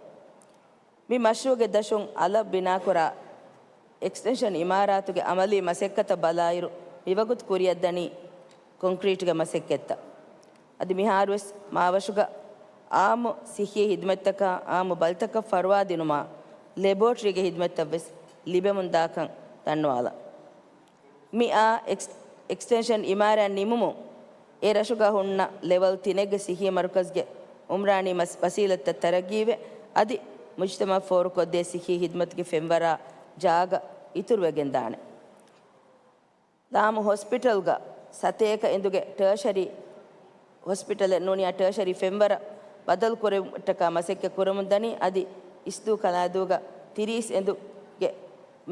މި މަޝްރޫޢުގެ ދަށުން އަލަށް ބިނާކުރާ އެކްސްޓެންޝަން އިމާރާތުގެ އަމަލީ މަސައްކަތަށް ބަލާއިރު، މިވަގުތު ކުރިއަށްދަނީ ކޮންކްރީޓުގެ މަސައްކަތްތައް. އަދި މިހާރުވެސް މާބަށުގަ އާއްމު ސިއްހީ ހިދުމަތްތަކާ އާއްމު ބަލިތަކަށް ފަރުވާދިނުމާ، ލެބޯޓްރީގެ ހިދުމަތްތައްވެސް ލިބެމުންދާކަން ދަންނަވާލަން. މިއާ އެކްސް-، އެކްސްޓެންޝަން އިމާރާތް ނިމުމުން، އެ ރަށުގަ ހުންނަ ލެވެލް ތިނެއްގެ ސިއްހީ މަރުކަޒްގެ އުމްރާނީ މަސް-، ވަސީލަތްތައް ތަރައްގީވެ، އަދި މުޖްތަމަޢަށް ފޯރުކޮށްދޭ ސިއްހީ ހިދުމަތުގެ ފެންވަރާ ޖާގަ އިތުރުވެގެންދާނެ. ލާމު ހޮސްޕިޓަލްގަ ސަތޭކަ އެނދުގެ ޓާޝަރީ ހޮސްޕިޓަލެއް ނޫނިޔާ ޓާޝަރީ ފެންވަރަށް ބަދަލު ކުރުމަށްޓަކާ މަސައްކަތް ކުރަމުން ދަނީ. އަދި އިސްދޫ ކަލާދޫގަ ތިރީސް އެނދުގެ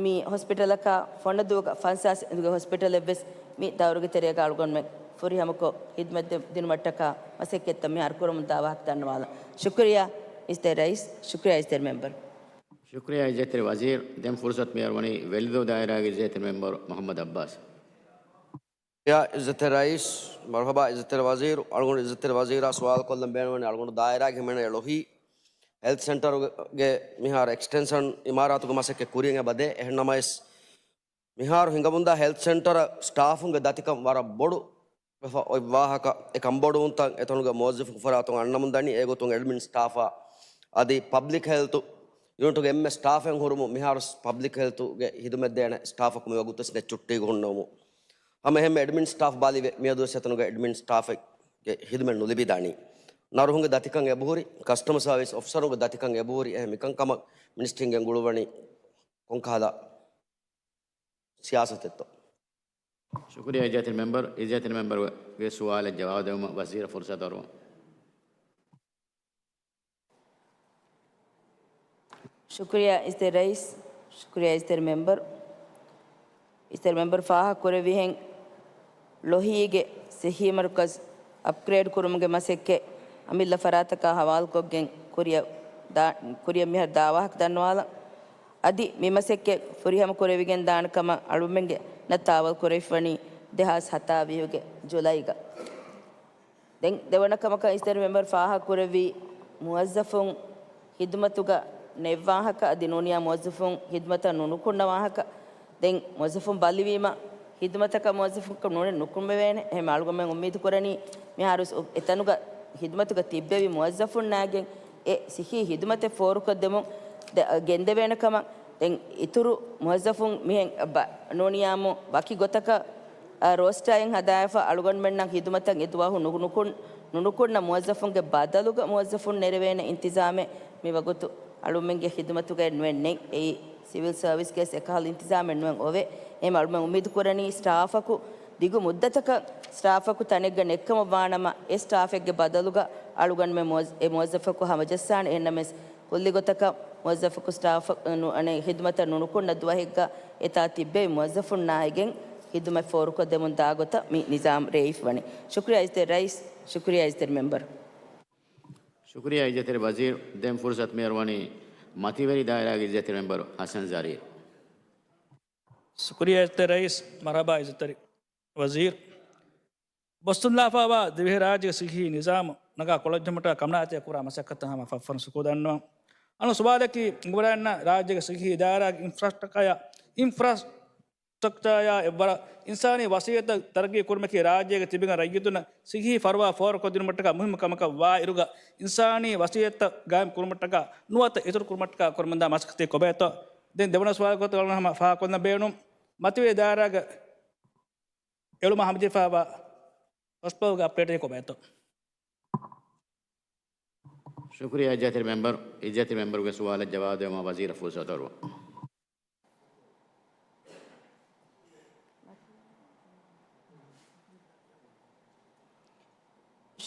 މި ހޮސްޕިޓަލަކާ ފޮނަދޫގަ ފަންސާސް އެނދުގެ ހޮސްޕިޓަލެއްވެސް މި ދައުރުގެ ތެރޭގަ އަޅުގަނޑުމެން ފުރިހަމަކޮށް ހިދުމަތް ދި-، ދިނުމަށްޓަކާ މަސައްކަތްތައް މިހާރު ކުރަމުންދާ ވާހަކަ ދަންނަވާލަން. ޝުކުރިޔާ އިއްޒަތްތެރި ރައީސް، ޝުކުރިޔާ އިއްޒަތްތެރި މެމްބަރު. ޝުކުރިޔާ އިއްޒަތްތެރި ވަޒީރު. ދެން ފުރުސަތު މިހާރު ވަނީ ވެލިދޫ ދާއިރާގެ އިއްޒަތްތެރި މެމްބަރު މުޙައްމަދު ޢައްބާސް. ޔާ އިއްޒަތްތެރި ރައީސް، މަރުޙަބާ އިއްޒަތްތެރި ވަޒީރު. އަޅުގަނޑު އިއްޒަތްތެރި ވަޒީރާ ސުވާލު ކޮށްލަން ބޭނުންވަނީ އަޅުގަނޑު ދާއިރާގެ ހިމެނޭ ޅޮހީ ހެލްތު ސެންޓަރުގެ މިހާރު އެކްސްޓެންޝަން އިމާރާތުގެ މަސައްކަތް ކުރިއަށް އެބަދޭ. އެހެންނަމަވެސް، މިހާރު ހިނގަމުންދާ ހެލްތު ސެންޓަރ ސްޓާފުންގެ ދަތިކަން ވަރަށް ބޮޑު ވެފަ އޮތް ވާހަކަ، އެ ކަންބޮޑުވުންތައް އެތަނުގެ މުވައްޒަފުން ފަރާތުން އަންނަމުން ދަނީ. އެގޮތުން އެޑްމިން ސްޓާފާ އަދި ޕަބްލިކް ހެލްތު ޔުނިޓުގެ އެންމެ ސްޓާފެއް ހުރުމުން މިހާރު ޕަބްލިކް ހެލްތުގެ ހިދުމަތް ދޭނެ ސްޓާފަކު މިވަގުތުވެސް ނެތް ޗުއްޓީގަ ހުންނެވުމުން ހަމަ އެހެންމެ އެޑްމިން ސްޓާފް ބަލިވެ، މިއަދުވެސް އެތަނުގެ އެޑްމިން ސްޓާފެއްގެ ހިދުމަތް ނުލިބިދާނީ. ނަރުހުންގެ ދަތިކަން އެބަހުރި، ކަސްޓަމަ ސާވިސް އޮފިސަރުންގެ ދަތިކަން އެބަހުރި، އެހެން މިކަންކަމަށް މިނިސްޓްރީން ގެންގުޅުއްވަނީ ކޮންކަހަލަ ސިޔާސަތެއްތޯ؟ ޝުކުރިޔާ އިއްޒަތްތެރި މެމްބަރު. އިއްޒަތްތެރި މެމްބަރުގެ ސުވާލަށް ޖަވާބު ދެއްވުމަށް ވަޒީރަށް ފުރުސަތު އަރުވަން. ޝުކުރިޔާ އިއްޒަތްތެރި ރައީސް، ޝުކުރިޔާ އިއްޒަތްތެރި މެމްބަރު. އިއްޒަތްތެރި މެމްބަރު ފާހަގަ ކުރެއްވިހެން، ޅޮހީގެ ސިއްހީ މަރުކަޒް އަޕްގްރޭޑް ކުރުމުގެ މަސައްކަތް އަމިއްލަ ފަރާތަކާ ހަވާލުކޮށްގެން ކުރިއަށް ދާ-، ކުރިއަށް މިހާރު ދާ ވާހަކަ ދަންނަވާލަން. އަދި މި މަސައްކަތް ފުރިހަމަ ކުރެވިގެން ދާނެ ކަމަށް އަޅުމެންގެ ނައްތާވަލް ކުރެވިފަނީ ދެހާސް ހަތާވީހުގެ ޖުލައިގަ. ދެން ދެވަނަ ކަމަކަށް އިއްޒަތްތެރި މެމްބަރު ފާހަގަ ކުރެއްވީ، މުވައްޒަފުން ހިދުމަތުގަ ނެއްވާހަކަ އަދި ނޫނިޔާ މުވައްޒަފުން ހިދުމަތަށް ނުނުކުންނަ ވާހަކަ. ދެން މުވައްޒަފުން ބަލިވީމަ، ހިދުމަތަކަށް މުވައްޒަފުން ނޫނެ ނުކުމެވޭނެ. އެހެން އަޅުގަނޑުމެން އުއްމީދު ކުރަނީ، މިހާރު އެތަނުގަ ހިދުމަތުގަ ތިއްބެވި މުވައްޒަފުންނާގެން އެ ސިއްހީ ހިދުމަތެއް ފޯރުކޮށްދެމުން ދެ-، ގެންދެވޭނެ ކަމަށް. ދެން އިތުރު މުވައްޒަފުން މިހެން ބަ-، ނޫނިޔާމު ވަކި ގޮތަކަށް ރޯސްޓާއެއް ހަދާފަ އަޅުގަނޑުމެންނަށް ހިދުމަތަށް އެދުވަހު ނު-، ނުކުން-، ނުނުކުންނަ މުވައްޒަފުންގެ ބަދަލުގަ މުވައްޒަފުން ނެރެވޭނެ އިންތިޒާމެއް މި ވަގުތު އަޅުމެންގެ ހިދުމަތުގައި ނުވެން ނެތް. އެއީ ސިވިލް ސަރވިސްގެ އެކަހަލަ އިންތިޒާމެއް ނުވެން އޮވޭ. އެހެން އަޅުމެން އުއްމީދު ކުރަނީ ސްޓާފަކު ދިގު މުއްދަތަކަށް ސްޓާފަކު ތަނެއްގަ ނެއްކަމަށް ވާނަމަ، އެ ސްޓާފެއްގެ ބަދަލުގަ އަޅުގަނޑުމެން މުވައްޒ-، އެ މުވައްޒަފަކު ހަމަޖައްސާނެ. އެހެންނަމަވެސް، ކުއްލި ގޮތަކަށް މުވައްޒަފަކު ސްޓާފަށް ނު-، އަނެއް ހިދުމަތަށް ނުނުކުންނަ ދުވަހެއްގަ އެތާ ތިއްބެވި މުވައްޒަފުންނާ އެގެން ހިދުމަތް ފޯރުކޮށްދެމުން ދާ ގޮތަށް މި ނިޒާމް ރޭވިފަ ވަނީ. ޝުކުރިޔާ އިއްޒަތްތެރި ރައީސް، ޝުކުރިޔާ އިއްޒަތްތެރި މެމްބަރު. ޝުކުރިޔާ އިއްޒަތްތެރި ވަޒީރު. ދެން ފުރުސަތު މިހާރު ވަނީ މަތިވެރި ދާއިރާގެ އިއްޒަތްތެރި މެމްބަރު ހަސަން ޒަރީރު. ޝުކުރިޔާ އިއްޒަތްތެރި ރައީސް، މަރުޙަބާ އިއްޒަތްތެރި ވަޒީރު. ބޮސްތުން ލާފައިވާ ދިވެހިރާއްޖޭގެ ޞިއްޙީ ނިޒާމު ނަގާ ކޮޅަށްޖެހުމަށްޓަކާ ކަމަނާތެއް ކުރާ މަސައްކަތަށް ހަމަ ފަށްފަށުން ޝުކުރު ދަންނަވަން. އަންނަ ސުވާލަކީ، އިނގިވަޑައިގަންނަ ރާއްޖޭގެ ޞިއްޙީ އިދާރާގެ އިންފްރާސްޓްރަކްޗާއާ، އިންފްރާސްޓްރަކްޗާއާ އެއްވަރަށް އިންސާނީ ވަސީލަތްތައް ތަރައްގީ ކުރުމަކީ ރާއްޖޭގަ ތިބެގެން ރައްޔިތުންނަށް ޞިއްޙީ ފަރުވާ ފޯރުކޮށްދިނުމަށްޓަކާ މުހިއްމު ކަމަކަށް ވާ އިރުގަ، އިންސާނީ ވަސީލަތްތައް ގާއިމް ކުރުމަށްޓަކާ ނުވަތަ އިތުރު ކުރުމަށްޓަކާ ކުރަމުންދާ މަސައްކަތެއް ކޮބައިތޯ؟ ދެން ދެވަނަ ސުވާލު ގޮތަށް ހަމަ ފާހަގަކޮށްލަން ބޭނުން. މަތިވެރި ދާއިރާގެ އެޅުމަށް ހަމަޖެހިފައިވާ ހޮސްޕިޓަލްގެ އަޕްޑޭޓެއް ކޮބައިތޯ؟ ޝުކުރިޔާ އިއްޒަތްތެރި މެމްބަރު. އިއްޒަތްތެރި މެމްބަރުގެ ސުވާލަށް ޖަވާބު ދެއްވުމަށް ވަޒީރަށް ފުރުސަތު އަރުވަން.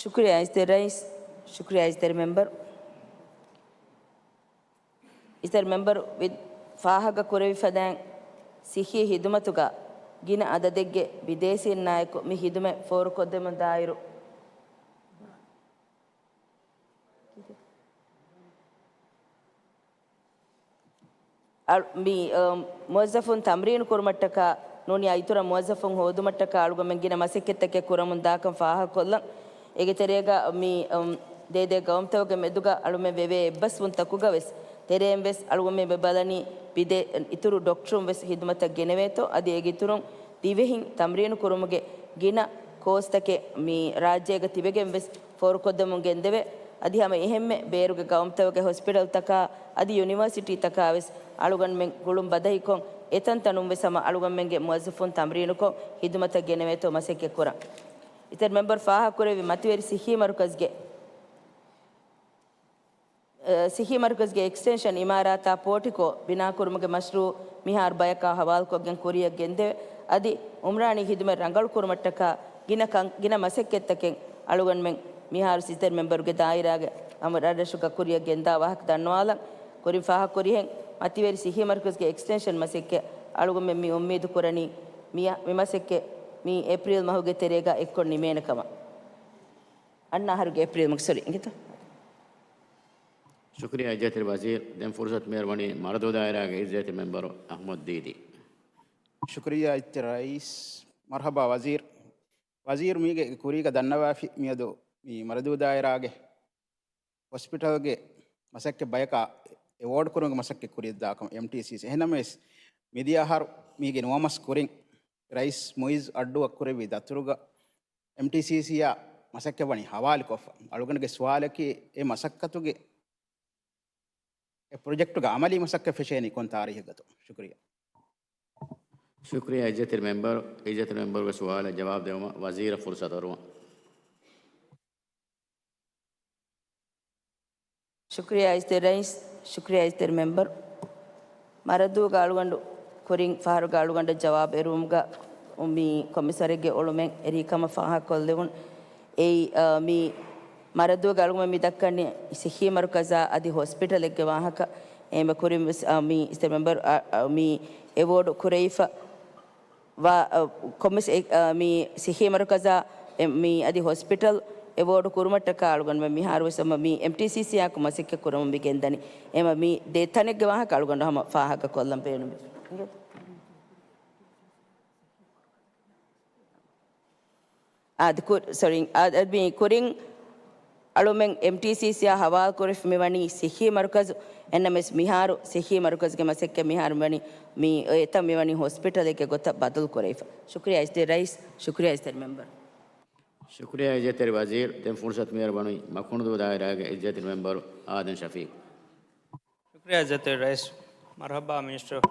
ޝުކުރިޔާ އިއްޒަތްތެރި ރައީސް، ޝުކުރިޔާ އިއްޒަތްތެރި މެމްބަރު. އިއްޒަތްތެރި މެމްބަރު ވި-، ފާހަގަ ކުރެވި ފަދައިން، ޞިއްޙީ ހިދުމަތުގަ ގިނަ އަދަދެއްގެ ބިދޭސީންނާއެކު މި ހިދުމަތް ފޯރުކޮށްދެމުން ދާއިރު، އަޅު-، މި، އަ، މުވައްޒަފުން ތަމްރީނު ކުރުމަށްޓަކާ ނޫނީ އިތުރަށް މުވައްޒަފުން ހޯދުމަށްޓަކާ އަޅުގަނޑުމެން ގިނަ މަސައްކަތްތަކެއް ކުރަމުން ދާކަން ފާހަގަކޮށްލަން. އޭގެ ތެރޭގަ މި، އަ، ދޭދޭ ގައުމުތަކުގެ މެދުގަ އަޅުމެން ވެވޭ އެއްބަސްވުންތަކުގަ ވެސް ތެރެއިން ވެސް އަޅުގަނޑުމެން ބަލަނީ ބިދޭ-، އިތުރު ޑޮކްޓަރުން ވެސް ހިދުމަތަށް ގެނެވޭތޯ، އަދި އޭގެ އިތުރުން ދިވެހިން ތަމްރީނު ކުރުމުގެ ގިނަ ކޯސްތަކެއް މި ރާއްޖޭގަ ތިބެގެން ވެސް ފޯރުކޮށްދެމުން ގެންދެވޭ. އަދި ހަމަ އެހެންމެ ބޭރުގެ ގައުމުތަކުގެ ހޮސްޕިޓަލްތަކާ އަދި ޔުނިވާސިޓީތަކާ ވެސް އަޅުގަނޑުމެން ގުޅުން ބަދަހިކޮށް، އެތަންތަނުން ވެސް ހަމަ އަޅުގަނޑުމެންގެ މުވައްޒަފުން ތަމްރީނުކޮށް، ހިދުމަތަށް ގެނެވޭތޯ މަސައްކަތް ކުރަން. އިތަރު މެމްބަރު ފާހަގަކުރެއްވި މަތިވެރި ޞިއްޙީ މަރުކަޒުގެ އަ، ޞިއްޙީ މަރުކަޒުގެ އެކްސްޓެންޝަން އިމާރާތާ ޕޯޓިކޯ ބިނާކުރުމުގެ މަޝްރޫއު މިހާރު ބަޔަކާ ހަވާލުކޮށްގެން ކުރިއަށް ގެންދެވޭ. އަދި އުމްރާނީ ހިދުމަތް ރަނގަޅުކުރުމަށްޓަކާ ގިނަ ކަން-، ގިނަ މަސައްކަތްތަކެއް އަޅުގަނޑުމެން މިހާރު އިއްޒަތްތެރި މެމްބަރުގެ ދާއިރާގެ ހަމަ ރަށްރަށުގަ ކުރިއަށް ގެންދާ ވާހަކަ ދަންނަވާލަން. ކުރިން ފާހަގަކުރިހެން މަތިވެރި ޞިއްޙީ މަރުކަޒުގެ އެކްސްޓެންޝަން މަސައްކަތް އަޅުގަނޑުމެން މި އުއްމީދު ކުރަނީ މި-، މި މަސައްކަތް މި އޭޕްރީލް މަހުގެ ތެރޭގަ އެއްކޮށް ނިމޭނެ ކަމަށް. އަންނަ އަހަރުގެ އޭޕްރީލް މަހު، ސޮރީ، އިނގޭތޯ؟ ޝުކުރިޔާ އިއްޒަތްތެރި ވަޒީރު. ދެން ފުރުސަތު މިހާރު ވަނީ މަރަދޫ ދާއިރާގެ އިއްޒަތްތެރި މެމްބަރު އަޙްމަދު ދީދީ. ޝުކުރިޔާ އިއްޒަތްތެރި ރައީސް. މަރުޙަބާ ވަޒީރު. ވަޒީރު މީގެ ކުރީގަ ދަންނަވާފި މިއަދު މި މަރަދޫ ދާއިރާގެ ހޮސްޕިޓަލްގެ މަސައްކަތް ބަޔަކާ އެވޯޑް ކުރުމުގެ މަސައްކަތް ކުރިއަށްދާކަމަށް އެމްޓީސީސީ. އެހެންނަމަވެސް، މިދިޔަ އަހަރު މީގެ ނުވަ މަސް ކުރިން ރައީސް މުއިއްޒު އައްޑޫއަށް ކުރެއްވި ދަތުރުގަ އެމްޓީސީސީއާ މަސައްކަތް ވަނީ ހަވާލުކޮށްފަ. އަޅުގަނޑުގެ ސުވާލަކީ، އެ މަސައްކަތުގެ، އެ ޕްރޮޖެކްޓުގެ އަމަލީ މަސައްކަތް ފެށޭނީ ކޮން ތާރީހެއްގަތޯ؟ ޝުކުރިޔާ. ޝުކުރިޔާ އިއްޒަތްތެރި މެމްބަރު. އިއްޒަތްތެރި މެމްބަރުގެ ސުވާލަށް ޖަވާބު ދެއްވުމަށް ވަޒީރަށް ފުރުސަތު އަރުވަން. ޝުކުރިޔާ އިއްޒަތްތެރި ރައީސް، ޝުކުރިޔާ އިއްޒަތްތެރި މެމްބަރު. މަރަދޫގަ އަޅުގަނޑު ކުރިން ފަހަރުގަ އަޅުގަނޑަށް ޖަވާބު އެރުވުމުގަ މި ކޮމިސަރެއްގެ އޮޅުމެއް އެރީ ކަމަށް ފާހަގަކޮށްލެވުނު. އެއީ، އަ، މި މަރަދޫގަ އަޅުގަނޑު މި ދައްކަނީ ސިއްހީ މަރުކަޒާ އަދި ހޮސްޕިޓަލެއްގެ ވާހަކަ. އެހެންވެ ކުރިން ވެސް، އަ، މި އިއްޒަތްތެރި މެމްބަރު، އަ، އަ، މި އެވޯޑު ކުރެވިފަ ވާ، އަ، ކޮމިސް-، އެ، އަ، މި ސިއްހީ މަރުކަޒާ، އެ، މި އަދި ހޮސްޕިޓަލް އެވޯޑު ކުރުމަށްޓަކާ އަޅުގަނޑުމެން މިހާރު ވެސް ހަމަ މި އެމްޓީސީސީއާއެކު މަސައްކަތް ކުރަމުން މި ގެންދަނީ. އެމަ މި ދެ ތަނެއްގެ ވާހަކަ އަޅުގަނޑު ހަމަ ފާހަގަ ކޮށްލަން ބޭނުމެއް. އާދެ، ކު-، ސޮރީ، އާދެ، މި ކުރިން އަޅުމެން އެމްޓީސީސީއާ ހަވާލުކުރެފި މިވަނީ ސިއްހީ މަރުކަޒު. އެންނަމެސް މިހާރު ސިއްހީ މަރުކަޒުގެ މަސައްކަތް މިހާރު މިވަނީ މި އެތަން މިވަނީ ހޮސްޕިޓަލެއްގެ ގޮތަށް ބަދަލު ކުރެވިފަ. ޝުކުރިޔާ އިއްޒަތްތެރި ރައީސް، ޝުކުރިޔާ އިއްޒަތްތެރި މެމްބަރު. ޝުކުރިޔާ އިއްޒަތްތެރި ވަޒީރު. ދެން ފުރުސަތު މިހާރު ވަނީ މަކުންދޫ ދާއިރާގެ އިއްޒަތްތެރި މެމްބަރު އާދަމް ޝަފީޤު. ޝުކުރިޔާ އިއްޒަތްތެރި ރައީސް. މަރުޙަބާ މިނިސްޓަރު.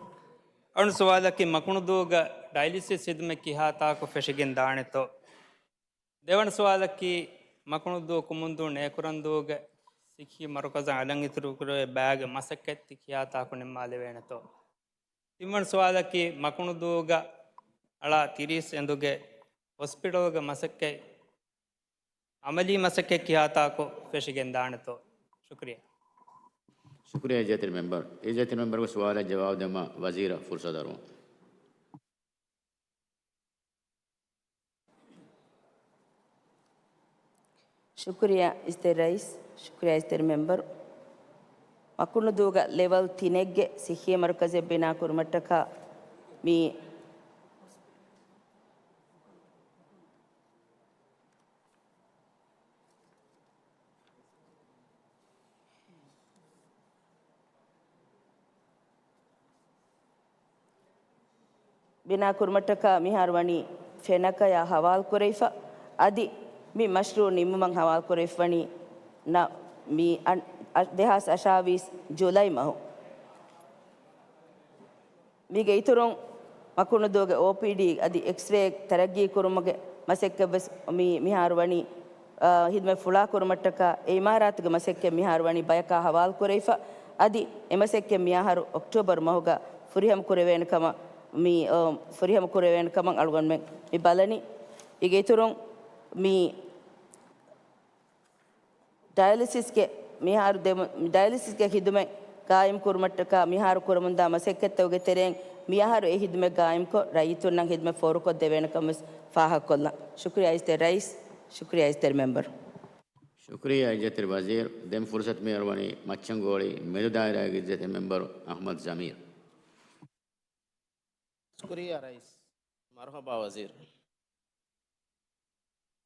އަޅުން ސުވާލަކީ މަކުނުދޫގަ ޑައިލިސިސް ހިދުމަތް ކިހާ ތާކު ފެށިގެން ދާނެތޯ؟ ދެވަނަ ސުވާލަކީ މަކުނުދޫ ކުމުންދޫ ނޭކުރަންދޫގެ ސިއްހީ މަރުކަޒަށް އަލަށް އިތުރު ކުރެވޭ ބައިގެ މަސައްކަތް ތި ކިހާ ތާކު ނިންމާލެވޭނެތޯ؟ ތިންވަނަ ސުވާލަކީ މަކުނުދޫގަ އަޅާ ތިރީސް އެނދުގެ ހޮސްޕިޓަލްގެ މަސައްކަތް އަމަލީ މަސައްކަތް ކިހާ ތާކު ފެށިގެން ދާނެތޯ؟ ޝުކުރިއްޔާ. ޝުކުރިއްޔާ އިއްޒަތްތެރި މެމްބަރު. އިއްޒަތްތެރި މެމްބަރުގެ ސުވާލަށް ޖަވާބު ދެމަށް ވަޒީރަށް ފުރުސަތު އަރުވަން. ޝުކުރިއްޔާ އިއްޒަތްތެރި ރައީސް، ޝުކުރިއްޔާ އިއްޒަތްތެރި މެމްބަރު. މަކުނުދޫގަ ލެވެލް ތިނެއްގެ ސިއްހީ މަރުކަޒެއް ބިނާ ކުރުމަށްޓަކާ މި ބިނާ ކުރުމަށްޓަކާ މިހާރު ވަނީ ފެނަކަޔާ ހަވާލު ކުރެވިފަ. އަދި މި މަޝްރޫއު ނިންމުމަށް ހަވާލު ކުރެވިފަ ވަނީ ނަ-، މި އަ-، އަ-، ދެހާސް އަށާވީސް ޖުލައި މަހު. މީގެ އިތުރުން މަކުނުދޫގެ އޯޕީޑީ އަދި އެކްސްރޭ ތަރައްގީ ކުރުމުގެ މަސައްކަތް ވެސް މި-، މިހާރު ވަނީ، އާ، ހިދުމަތް ފުޅާ ކުރުމަށްޓަކާ އެ އިމާރާތުގެ މަސައްކަތް މިހާރު ވަނީ ބަޔަކާ ހަވާލު ކުރެވިފަ. އަދި އެ މަސައްކަތް މިއަހަރު އޮކްޓޯބަރު މަހުގަ ފުރިހަމަ ކުރެވޭނެ ކަމަށް މި، އާ، ފުރިހަމަ ކުރެވޭނެ ކަމަށް އަޅުގަނޑުމެން މި ބަލަނީ. މީގެ އިތުރުން މި ޑަޔަލިސިސްގެ މިހާރު ދެމު-، ޑަޔަލިސިސްގެ ހިދުމަތް ގާއިމް ކުރުމަށްޓަކާ މިހާރު ކުރަމުންދާ މަސައްކަތްތަކުގެ ތެރެއިން މިއަހަރު އެ ހިދުމަތް ގާއިމްކޮށް، ރައްޔިތުންނަށް ހިދުމަތް ފޯރުކޮށްދެވޭނެ ކަމަށް ވެސް ފާހަގަކޮށްލަން. ޝުކުރިއްޔާ އިއްޒަތްތެރި ރައީސް، ޝުކުރިއްޔާ އިއްޒަތްތެރި މެމްބަރު. ޝުކުރިއްޔާ އިއްޒަތްތެރި ވަޒީރު. ދެން ފުރުސަތު މި އަރުވަނީ މައްޗަންގޯޅި މެދު ދާއިރާގެ އިއްޒަތްތެރި މެމްބަރު އަޙްމަދު ޒަމީރު. ޝުކުރިއްޔާ ރައީސް. މަރުޙަބާ ވަޒީރު.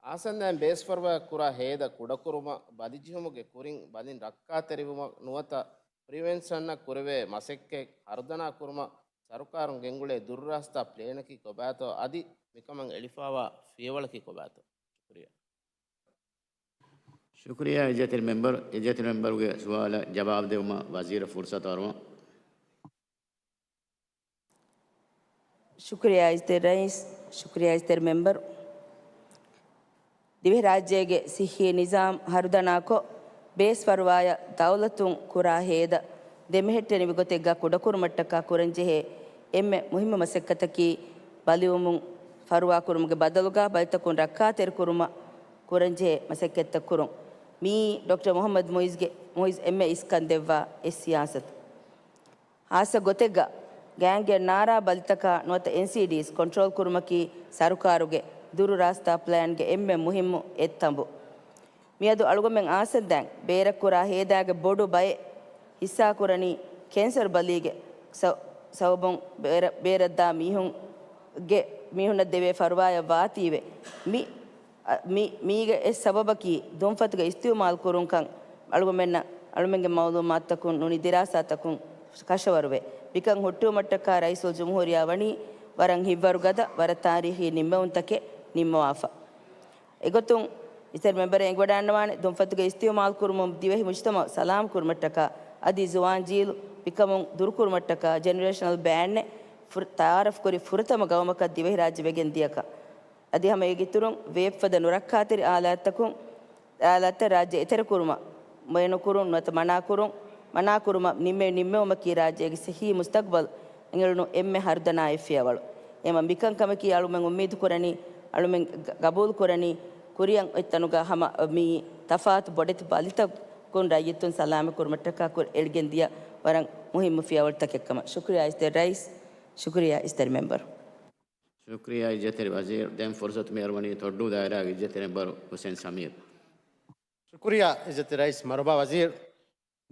އާސަންދައިން ބޭސްފަރުވާ ކުރާ ހޭދަ ކުޑަކުރުމަށް ބަލިޖެހުމުގެ ކުރިން ބަލިން ރައްކާތެރިވުމަށް ނުވަތަ ޕްރިވެންޝަނަށް ކުރެވޭ މަސައްކަތް ހަރުދަނާ ކުރުމަށް ސަރުކާރުން ގެންގުޅޭ ދުރުރާސްތާ ޕްލޭނަކީ ކޮބާތޯ އަދި މިކަމަށް އެޅިފާވާ ފިޔަވަޅަކީ ކޮބާތޯ؟ ޝުކުރިއްޔާ. ޝުކުރިއްޔާ އިއްޒަތްތެރި މެމްބަރު. އިއްޒަތްތެރި މެމްބަރުގެ ސުވާލަށް ޖަވާބު ދެވުމަށް ވަޒީރަށް ފުރުސަތު އަރުވަން. ޝުކުރިއްޔާ އިއްޒަތްތެރި ރައީސް، ޝުކުރިއްޔާ އިއްޒަތްތެރި މެމްބަރު. ދިވެހިރާއްޖޭގެ ސިއްހީ ނިޒާމް ހަރުދަނާކޮށް، ބޭސްފަރުވާޔަށް ދައުލަތުން ކުރާ ހޭދަ ދެމެހެއްޓެނިވި ގޮތެއްގަ ކުޑަކުރުމަށްޓަކާ ކުރަންޖެހޭ އެންމެ މުހިއްމު މަސައްކަތަކީ، ބަލިވުމުން ފަރުވާކުރުމުގެ ބަދަލުގަ ބަލިތަކުން ރައްކާތެރިކުރުމަށް ކުރަންޖެހޭ މަސައްކަތްތައް ކުރުން. މިއީ ޑޮކްޓަރ މުޙައްމަދު މުޢިއްޒުގެ، މުޢިއްޒު އެންމެ އިސްކަން ދެއްވާ އެއް ސިޔާސަތު. ހާއްސަ ގޮތެއްގަ ގޭންގެއް ނާރާ ބަލިތަކާ ނުވަތަ އެންސީޑީސް ކޮންޓްރޯލް ކުރުމަކީ ސަރުކާރުގެ ދުރު ރާސްތާ ޕްލޭންގެ އެންމެ މުހިއްމު އެއް ތަނބު. މިއަދު އަޅުގަމެން އާސަންދައިން ބޭރަށް ކުރާ ހޭދާގެ ބޮޑު ބައެއް ހިއްސާކުރަނީ ކެންސަރު ބަލީގެ ސަ-، ސަބަބުން ބޭރަށް، ބޭރަށްދާ މީހުންގެ، މީހުންނަށް ދެވޭ ފަރުވާޔަށް ވާތީވެ. މި އަ، މި، މީގެ އެއް ސަބަބަކީ ދުންފަތުގެ އިސްތިޢުމާލު ކުރުންކަން އަޅުގަމެންނަށް، އަޅުމެންގެ މަޢުލޫމާތުތަކުން ނޫނީ ދިރާސާތަކުން ކަށަވަރުވޭ. މިކަން ހުއްޓުވުމަށްޓަކާ ރައީސުލްޖުމްހޫރިއްޔާ ވަނީ ވަރަށް ހިތްވަރުގަދަ، ވަރަށް ތާރީޚީ ނިންމެވުންތަކެއް ނިންމަވާފަ. އެގޮތުން އިއްޒަތްތެރި މެމްބަރަށް އެނގިވަޑައިގަންނަވާނެ، ދުންފަތުގެ އިސްތިޢުމާލު ކުރުމުން ދިވެހި މުޖްތަމަޢު ސަލާމަތް ކުރުމަށްޓަކާ އަދި ޒުވާން ޖީލު މިކަމުން ދުރުކުރުމަށްޓަކާ ޖެނެރޭޝަނަލް ބޭންއެއް ފުރ-، ތަޢާރަފް ކުރި ފުރަތަމަ ގައުމަކަށް ދިވެހިރާއްޖެ ވެގެން ދިޔަކަން. އަދި ހަމަ އޭގެ އިތުރުން ވޭއްފަދަ ނުރައްކާތެރި އާލާތްތަކުން، އާލާތްތައް ރާއްޖެ އެތެރެކުރުމަށް، މޮޔަނުކުރުން ނުވަތަ މަނާކުރުން، މަނާކުރުމަށް ނިންމެވި ނިންމެވުމަކީ ރާއްޖޭގެ ސިއްހީ މުސްތަގްބަލް އެނގެޅުނު އެންމެ ހަރުދަނާ އެއް ފިޔަވަޅު. އެމަ މިކަންކަމަކީ އަޅުމެން އުއްމީދު ކުރަނީ، އަޅުމެން ގަ-، ގަބޫލު ކުރަނީ، ކުރިއަށް އޮތް ތަނުގަ ހަމަ މި ތަފާތު ބޮޑެތި ބަލިތަކުން ރައްޔިތުން ސަލާމަތް ކުރުމަށްޓަކާ ކުރި އެޅިގެން ދިޔަ ވަރަށް މުހިއްމު ފިޔަވަޅުތަކެއް ކަމަށް. ޝުކުރިއްޔާ އިއްޒަތްތެރި ރައީސް، ޝުކުރިއްޔާ އިއްޒަތްތެރި ވަޒީރު. ދެން ފުރުސަތު މި އަރުވަނީ ތޮއްޑޫ ދާއިރާގެ އިއްޒަތްތެރި މެމްބަރު ހުސެން ސަމީރު. ޝުކުރިއްޔާ އިއްޒަތްތެރި ރައީސް. މަރުޙަބާ ވަޒީރު.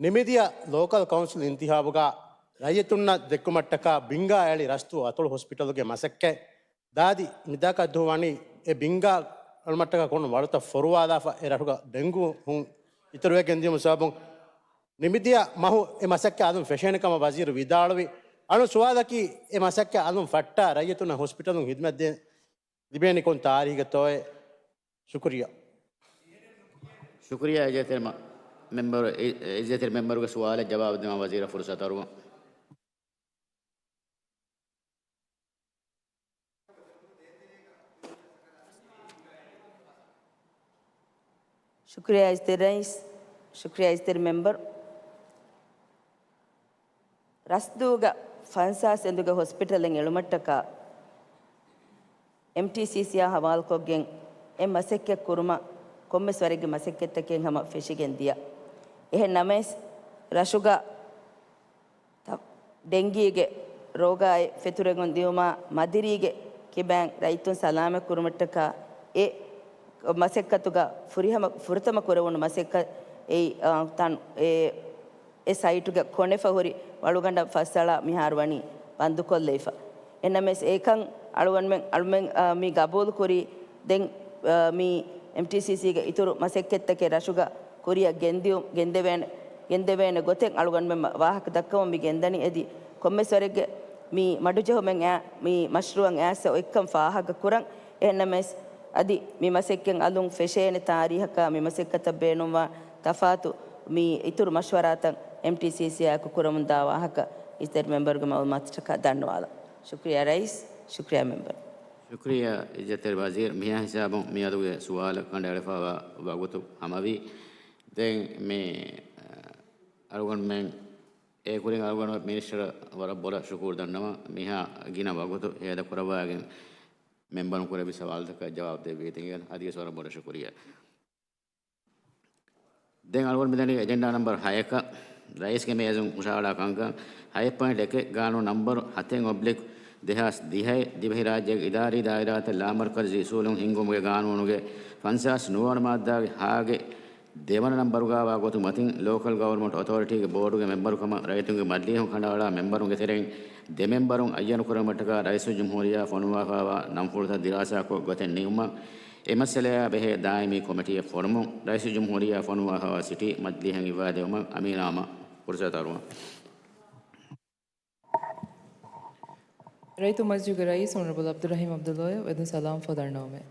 ނިމިދިޔަ ލޯކަލް ކައުންސިލް އިންތިޚާބުގަ ރައްޔިތުންނަށް ދެއްކުމަށްޓަކާ ބިންގާ އެޅި ރަސްތޫ އަތޮޅު ހޮސްޕިޓަލުގެ މަސައްކަތް ދާދި މިދާކަށް ދުވަނީ އެ ބިންގާ އަޅުމަށްޓަކާ ކޮން ވަޅުތައް ފޮރުވާލާފަ އެ ރަށުގަ ޑެންގޫ ހުން އިތުރުވެގެން ދިޔުމު ސަބަބުން ނިމިދިޔަ މަހު އެ މަސައްކަތް އަލުން ފެށޭނެ ކަމަށް ވަޒީރު ވިދާޅުވި. އަޅުން ސުވާލަކީ އެ މަސައްކަތް އަލުން ފައްޓާ ރައްޔިތުންނަށް ހޮސްޕިޓަލުން ހިދުމަތް ދޭން ލިބޭނީ ކޮން ތާރީޚެއްތޯއޭ؟ ޝުކުރިއްޔާ. ޝުކުރިއްޔާ އިއްޒަތްތެރި މަ-، މެމްބަރު، އި-، އިއްޒަތްތެރި މެމްބަރުގެ ސުވާލަށް ޖަވާބު ދިމާ ވަޒީރަށް ފުރުސަތު އަރުވަން. ޝުކުރިއްޔާ އިއްޒަތްތެރި ރައީސް، ޝުކުރިއްޔާ އިއްޒަތްތެރި މެމްބަރު. ރަސްދޫގަ ފަންސާސް އެނދުގެ ހޮސްޕިޓަލެއް އެޅުމަށްޓަކާ އެމްޓީސީސީއާ ހަވާލުކޮށްގެން އެ މަސައްކަތް ކުރުމަށް ކޮންމެސް ވަރެއްގެ މަސައްކަތްތަކެއް ހަމަ ފެށިގެން ދިޔަ. އެހެން ނަމަވެސް، ރަށުގަ ތަ-، ޑެންގީގެ ރޯގާއެއް ފެތުރެގެން ދިޔުމާ މަދިރީގެ ކިބައިން ރައްޔިތުން ސަލާމަތް ކުރުމަށްޓަކާ އެ މަސައްކަތުގަ ފުރިހަމަ، ފުރަތަމަ ކުރެވުނު މަސައްކަތް އެއީ، އާ، ތަން-، އެ، އެ ސައިޓުގަ ކޮނެފަ ހުރި ވަޅުގަނޑަށް ފަސްއަޅާ މިހާރު ވަނީ ބަންދުކޮށްލައިފަ. އެހެންނަމަވެސް އެކަން އަޅުގަނޑުމެން، އަޅުމެން، އާ، މި ގަބޫލު ކުރީ ދެން، އާ، މި އެމްޓީސީސީގެ އިތުރު މަސައްކަތްތަކެއް ރަށުގަ ކުރިއަށް ގެންދިޔު-، ގެންދެވޭނެ، ގެންދެވޭނެ ގޮތެއް އަޅުގަނޑުމެން މަ-، ވާހަކަ ދައްކަމުން މި ގެންދަނީ. އެދި ކޮންމެސް ވަރެއްގެ މި މަޑުޖެހުމެއް އާ، މި މަޝްރޫއަށް އާސް އޮތްކަން ފާހަގަ ކުރަން. އެހެންނަމަވެސް، އަދި މި މަސައްކަތް އަލުން ފެށޭނެ ތާރީހަކާ މި މަސައްކަތަށް ބޭނުންވާ ތަފާތު މި އިތުރު މަޝްވަރާތައް އެމްޓީސީސީއާއެކު ކުރަމުންދާ ވާހަކަ އިއްޒަތްތެރި މެމްބަރުގެ މައުލޫމާތަށްޓަކާ ދަންނަވާލަން. ޝުކުރިއްޔާ ރައީސް، ޝުކުރިއްޔާ މެމްބަރު. ޝުކުރިއްޔާ އިއްޒަތްތެރި ވަޒީރު. މިހާ ހިސާބުން މިއަދުގެ ސުވާލަށް ކަނޑައެޅިފައިވާ ވަގުތު ހަމަވީ. ދެން މި، އަ، އަޅުގަނޑުމެން އެ ކުރިން އަޅުގަނޑު މިނިސްޓަރަށް ވަރަށް ބޮޑަށް ޝުކުރު ދަންނަވަން، މިހާ ގިނަ ވަގުތު ހޭދަ ކުރައްވާގެން މެމްބަރުން ކުރެއްވި ސަވާލުތަކަށް ޖަވާބު ދެއްވީތީ. އަދިވެސް ވަރަށް ބޮޑަށް ޝުކުރިއްޔާ. ދެން އަޅުގަނޑު މިދަނީ އެޖެންޑާ ނަމްބަރު ހައަކަށް. ރައީސްގެ މޭޒުން ހުށަހަޅާ ކަންކަން ހައެއް ޕޮއިންޓް އެކެއް، ގާނޫނު ނަމްބަރު ހަތެއް އޮބްލިކް ދެހާސް ދިހައެއް، ދިވެހިރާއްޖޭގެ އިދާރީ ދާއިރާތައް ލާމަރުކަޒީ އުސޫލުން ހިންގުމުގެ ގާނޫނުގެ ފަންސާސް ނުވަވަނަ މާއްދާގެ ހާގެ ދެވަނަ ނަންބަރުގާވާ ގޮތުގެ މަތިން ލޯކަލް ގަވަރމަންޓް އޮތޯރިޓީގެ ބޯޑުގެ މެމްބަރުކަމަށް ރައްޔިތުންގެ މަޖިލީހުން ކަނޑައަޅާ މެމްބަރުންގެ ތެރެއިން ދެ މެމްބަރުން އައްޔަނު ކުރުމަށްޓަކާ ރައީސުލްޖުމްހޫރިއްޔާ ފޮނުވާފައިވާ ނަންފުޅުތައް ދިރާސާކޮށް ގޮތެއް ނިމުމަށް އެ މައްސަލަޔާ ބެހޭ ދާއިމީ ކޮމިޓީއެއް ފޮރުމުން ރައީސުލްޖުމްހޫރިއްޔާ ފޮނުވާފައިވާ ސިޓީ މަޖިލީހަށް އިއްވާދެވުމަށް އަމީނާމަ ފުރުސަތު އަރުވަން. ރައްޔިތުންގެ މަޖިލީހުގެ ރައީސް އޮނަރަބަލް ޢަބްދުއްރަޙީމް ޢަބްދުﷲ ވެދުން ސަލާމް ފަދަންނަވަމެ.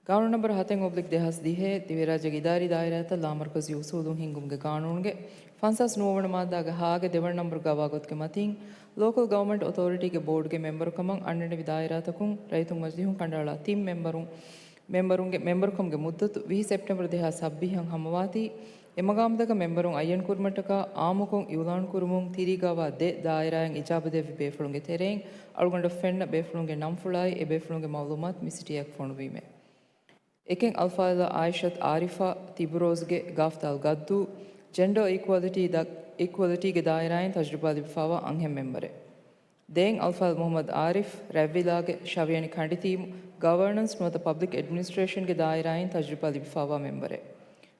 ގާނޫނު ނަންބަރު ހަތެއް އޮބްލިކް ދެހާސް ދިހައެއް، ދިވެހިރާއްޖޭގެ އިދާރީ ދާއިރާތައް ލާމަރުކަޒީ އުސޫލުން ހިންގުމުގެ ގާނޫނުގެ ފަންސާސް ނުވަވަނަ މާއްދާގެ ހާގެ ދެވަނަ ނަންބަރު ގާވާ ގޮތުގެ މަތިން، ލޯކަލް ގަވަރމަންޓް އޮތޯރިޓީގެ ބޯޑުގެ މެމްބަރުކަމަށް އަންނަނިވި ދާއިރާތަކުން ރައްޔިތުންގެ މަޖިލީހުން ކަނޑައަޅާ ތިން މެމްބަރުން، މެމްބަރުންގެ މެމްބަރުކަމުގެ މުއްދަތު ވިހި ސެޕްޓެމްބަރު ދެހާސް ސައްބީސް ހަމަވާތީ، އެ މަގާމުތަކަށް މެމްބަރުން އައްޔަން ކުރުމަށްޓަކާ އާއްމުކޮށް އިއުލާން ކުރުމުން ތިރީ ގާވާ ދެ ދާއިރާއިން އިޖާބަ ދެއްވި ބޭފުޅުންގެ ތެރެއިން އަޅުގަނޑަށް ފެންނަ ބޭފުޅުންގެ ނަންފުޅާއި އެ ބޭފުޅުންގެ މައުލޫމާތު މި ސިޓީއަށް ފޮނުވީމެ. އެކެއް އަލްފާޟިލާ އާއިޝަތު އާރިފާ ތިބުރޯޒުގެ ގާފްތާލް ގައްދޫ، ޖެންޑަރ އީކުއަލިޓީ ދަ-، އީކުއަލިޓީގެ ދާއިރާއިން ތަޖުރިބާ ލިބިފައިވާ އަންހެން މެމްބަރެއް. ދެން އަލްފާޟިލް މުޙައްމަދު އާރިފް، ރަތްވިލާގެ ޝަވިޔަނި ކަނޑިތީމު، ގަވަރނަންސް ނުވަތަ ޕަބްލިކް އެޑްމިނިސްޓްރޭޝަންގެ ދާއިރާއިން ތަޖުރިބާ ލިބިފައިވާ މެމްބަރެއް.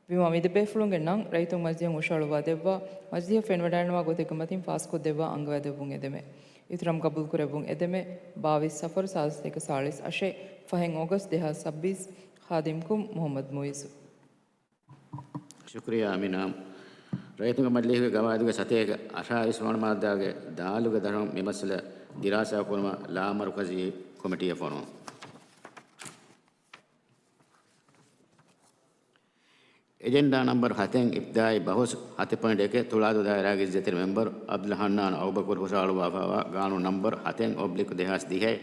ވީމާ މި ދެ ބޭފުޅުންގެ ނަން ރައްޔިތުން މަޖިލީހަށް ހުށަހަޅުއްވާ ދެއްވާ، މަޖިލީހަށް ފެންވަޑައިގަންނަވާ ގޮތެއްގެ މަތިން ފާސްކޮށްދެއްވާ އަންގަވައިދެއްވުން އެދެމެ. އިތުރަމް ގަބޫލުކުރެއްވުން އެދެމެ. ބާވީސް ސަފަރު ސާދަ ސަތޭކަ ސާޅީސް އަށެއް، ފަހެއް އޮގަސްޓް ދެހާސް ސައްބީސް، ޚާދިމްކުން މުޙައްމަދު މުއިއްޒު. ޝުކުރިއްޔާ އަމީނާ. ރައްޔިތުންގެ މަޖިލީހުގެ ގަވާއިދުގެ ސަތޭކަ އަށާވީސް ވަނަ މާއްދާގެ ދާލުގެ ދަށުން މި މައްސަލަ ދިރާސާ ކުރުމަށް ލާމަރުކަޒީ ކޮމިޓީއެއް ފޮނުވުން. އެޖެންޑާ ނަންބަރު ހަތެއް އިބްދާއީ ބަހުސް ހަތެއް ޕޮއިންޓް އެކެއް ތުޅާދޫ ދާއިރާގެ އިއްޒަތްތެރި މެމްބަރު އަބްދުލް ހަންނާން އަބޫބަކުރު ހުށަހަޅުއްވާފައިވާ ގާނޫނު ނަންބަރު ހަތެއް އޮބްލިކް ދެހާސް ދިހައެއް،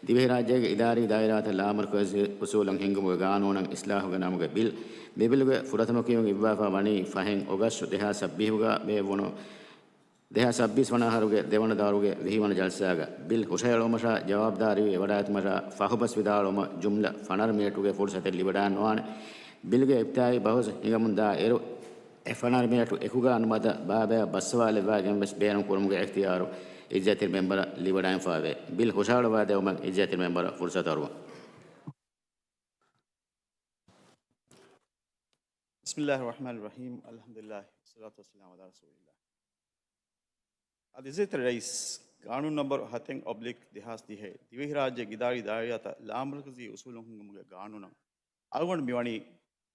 ދިވެހިރާއްޖޭގެ އިދާރީ ދާއިރާތައް ލާމަރުކަޒީ އުސޫލުން ހިންގުމުގެ ގާނޫނަށް އިސްލާހުގެ ނަމުގެ ބިލް، މި ބިލުގެ ފުރަތަމަ ކިޔުން އިއްވާފަ ވަނީ ފަހެއް އޮގަސްޓް ދެހާސް ސައްބީސްގަ ބޭއްވުނު، ދެހާސް ސައްބީސް ވަނަ އަހަރުގެ ދެވަނަ ދައުރުގެ ވިހި ވަނަ ޖަލްސާގަ ބިލް ހުށަހެޅުމަށާ ޖަވާބުދާރީވެ ވަޑައިގަތުމަށާ ފަހުބަސް ވިދާޅުވުމަށް ޖުމްލަ ފަނަރަ މިނެޓުގެ ފުރުސަތެއް ލިބިވަޑައިގަންނަވާނެ. ބިލްގެ އިބްތިދާއީ ބަހުސް ހިނގަމުންދާ އިރު، އެ ފަނަރަ މިނެޓު އެކުގަ ނުވަތަ ބައިބައި ބައްސަވާލެއްވާގެން ވެސް ބޭނުން ކުރުމުގެ އިޚްތިޔާރު އިއްޒަތްތެރި މެމްބަރަށް ލިބިވަޑައިގެންފައިވޭ. ބިލް ހުށަހަޅުއްވާ ދެވުމަށް އިއްޒަތްތެރި މެމްބަރަށް ފުރުސަތު އަރުވަން. بسم الله الرحمن الرحيم. الحمد لله والصلاة والسلام على رسول الله. އަދި އިއްޒަތްތެރި ރައީސް، ގާނޫނު ނަންބަރު ހަތެއް އޮބްލިކް ދެހާސް ދިހައެއް، ދިވެހިރާއްޖޭގެ އިދާރީ ދާއިރާތައް ލާމަރުކަޒީ އުސޫލުން ހިންގުމުގެ ގާނޫނަށް އަޅުގަނޑު މިވަނީ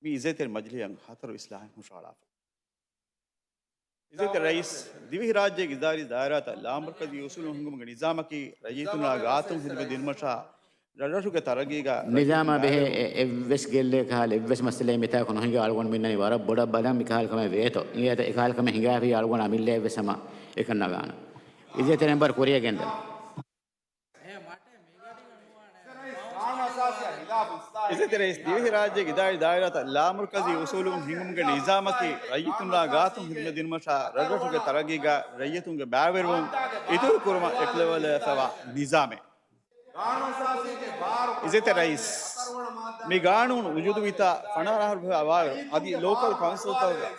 މި އިއްޒަތްތެރި މަޖިލީހަށް ހަތަރު އިސްލާހެއް ހުށަހަޅާފަ. އިއްޒަތްތެރި ރައީސް، ދިވެހިރާއްޖޭގެ އިދާރީ ދާއިރާތައް ލާމަރުކަޒީ އުސޫލުން ހިންގުމުގެ ނިޒާމަކީ ރައްޔިތުންނާ ގާތުން ހިދުމަތް ދިނުމަށާ ރަށްރަށުގެ ތަރައްގީގަ ނިޒާމާ ބެހޭ އެ-، އެއްވެސް ގެއްލޭ ކަހަލަ އެއްވެސް މައްސަލައެއް މިތާކު ނުހިނގާ އަޅުގަނޑު މިންނަނީ ވަރަށް ބޮޑަށް ބަލަން މި ކަހަލަ ކަމެއް ވޭތޯ. އިނގޭތަ އެކަހަލަ ކަމެއް ހިނގާފި އަޅުގަނޑު އަމިއްލައެއްވެސް ހަމަ އެކަން ނަގާނަ. އިއްޒަތްތެރި މެމްބަރު ކުރިއަށް ގެންދަން. އިއްޒަތްތެރި ރައީސް، ދިވެހިރާއްޖޭގެ އިދާރީ ދާއިރާތައް ލާމަރުކަޒީ އުސޫލުން ހިންގުމުގެ ނިޒާމަކީ ރައްޔިތުންނާ ގާތުން ޚިދުމަތް ދިނުމަށާ ރަށްރަށުގެ ތަރައްގީގަ ރައްޔިތުންގެ ބައިވެރިވުން އިތުރު ކުރުމަށް އެކުލަވާލަފައިވާ ނިޒާމެއް. އިއްޒަތްތެރި ރައީސް، މި ގާނޫނު ވުޖޫދުވިތާ ފަނަރަ އަހަރު ބަހުރި އަވާވެރި އަދި ލޯކަލް ކައުންސިލްތަކުގަ،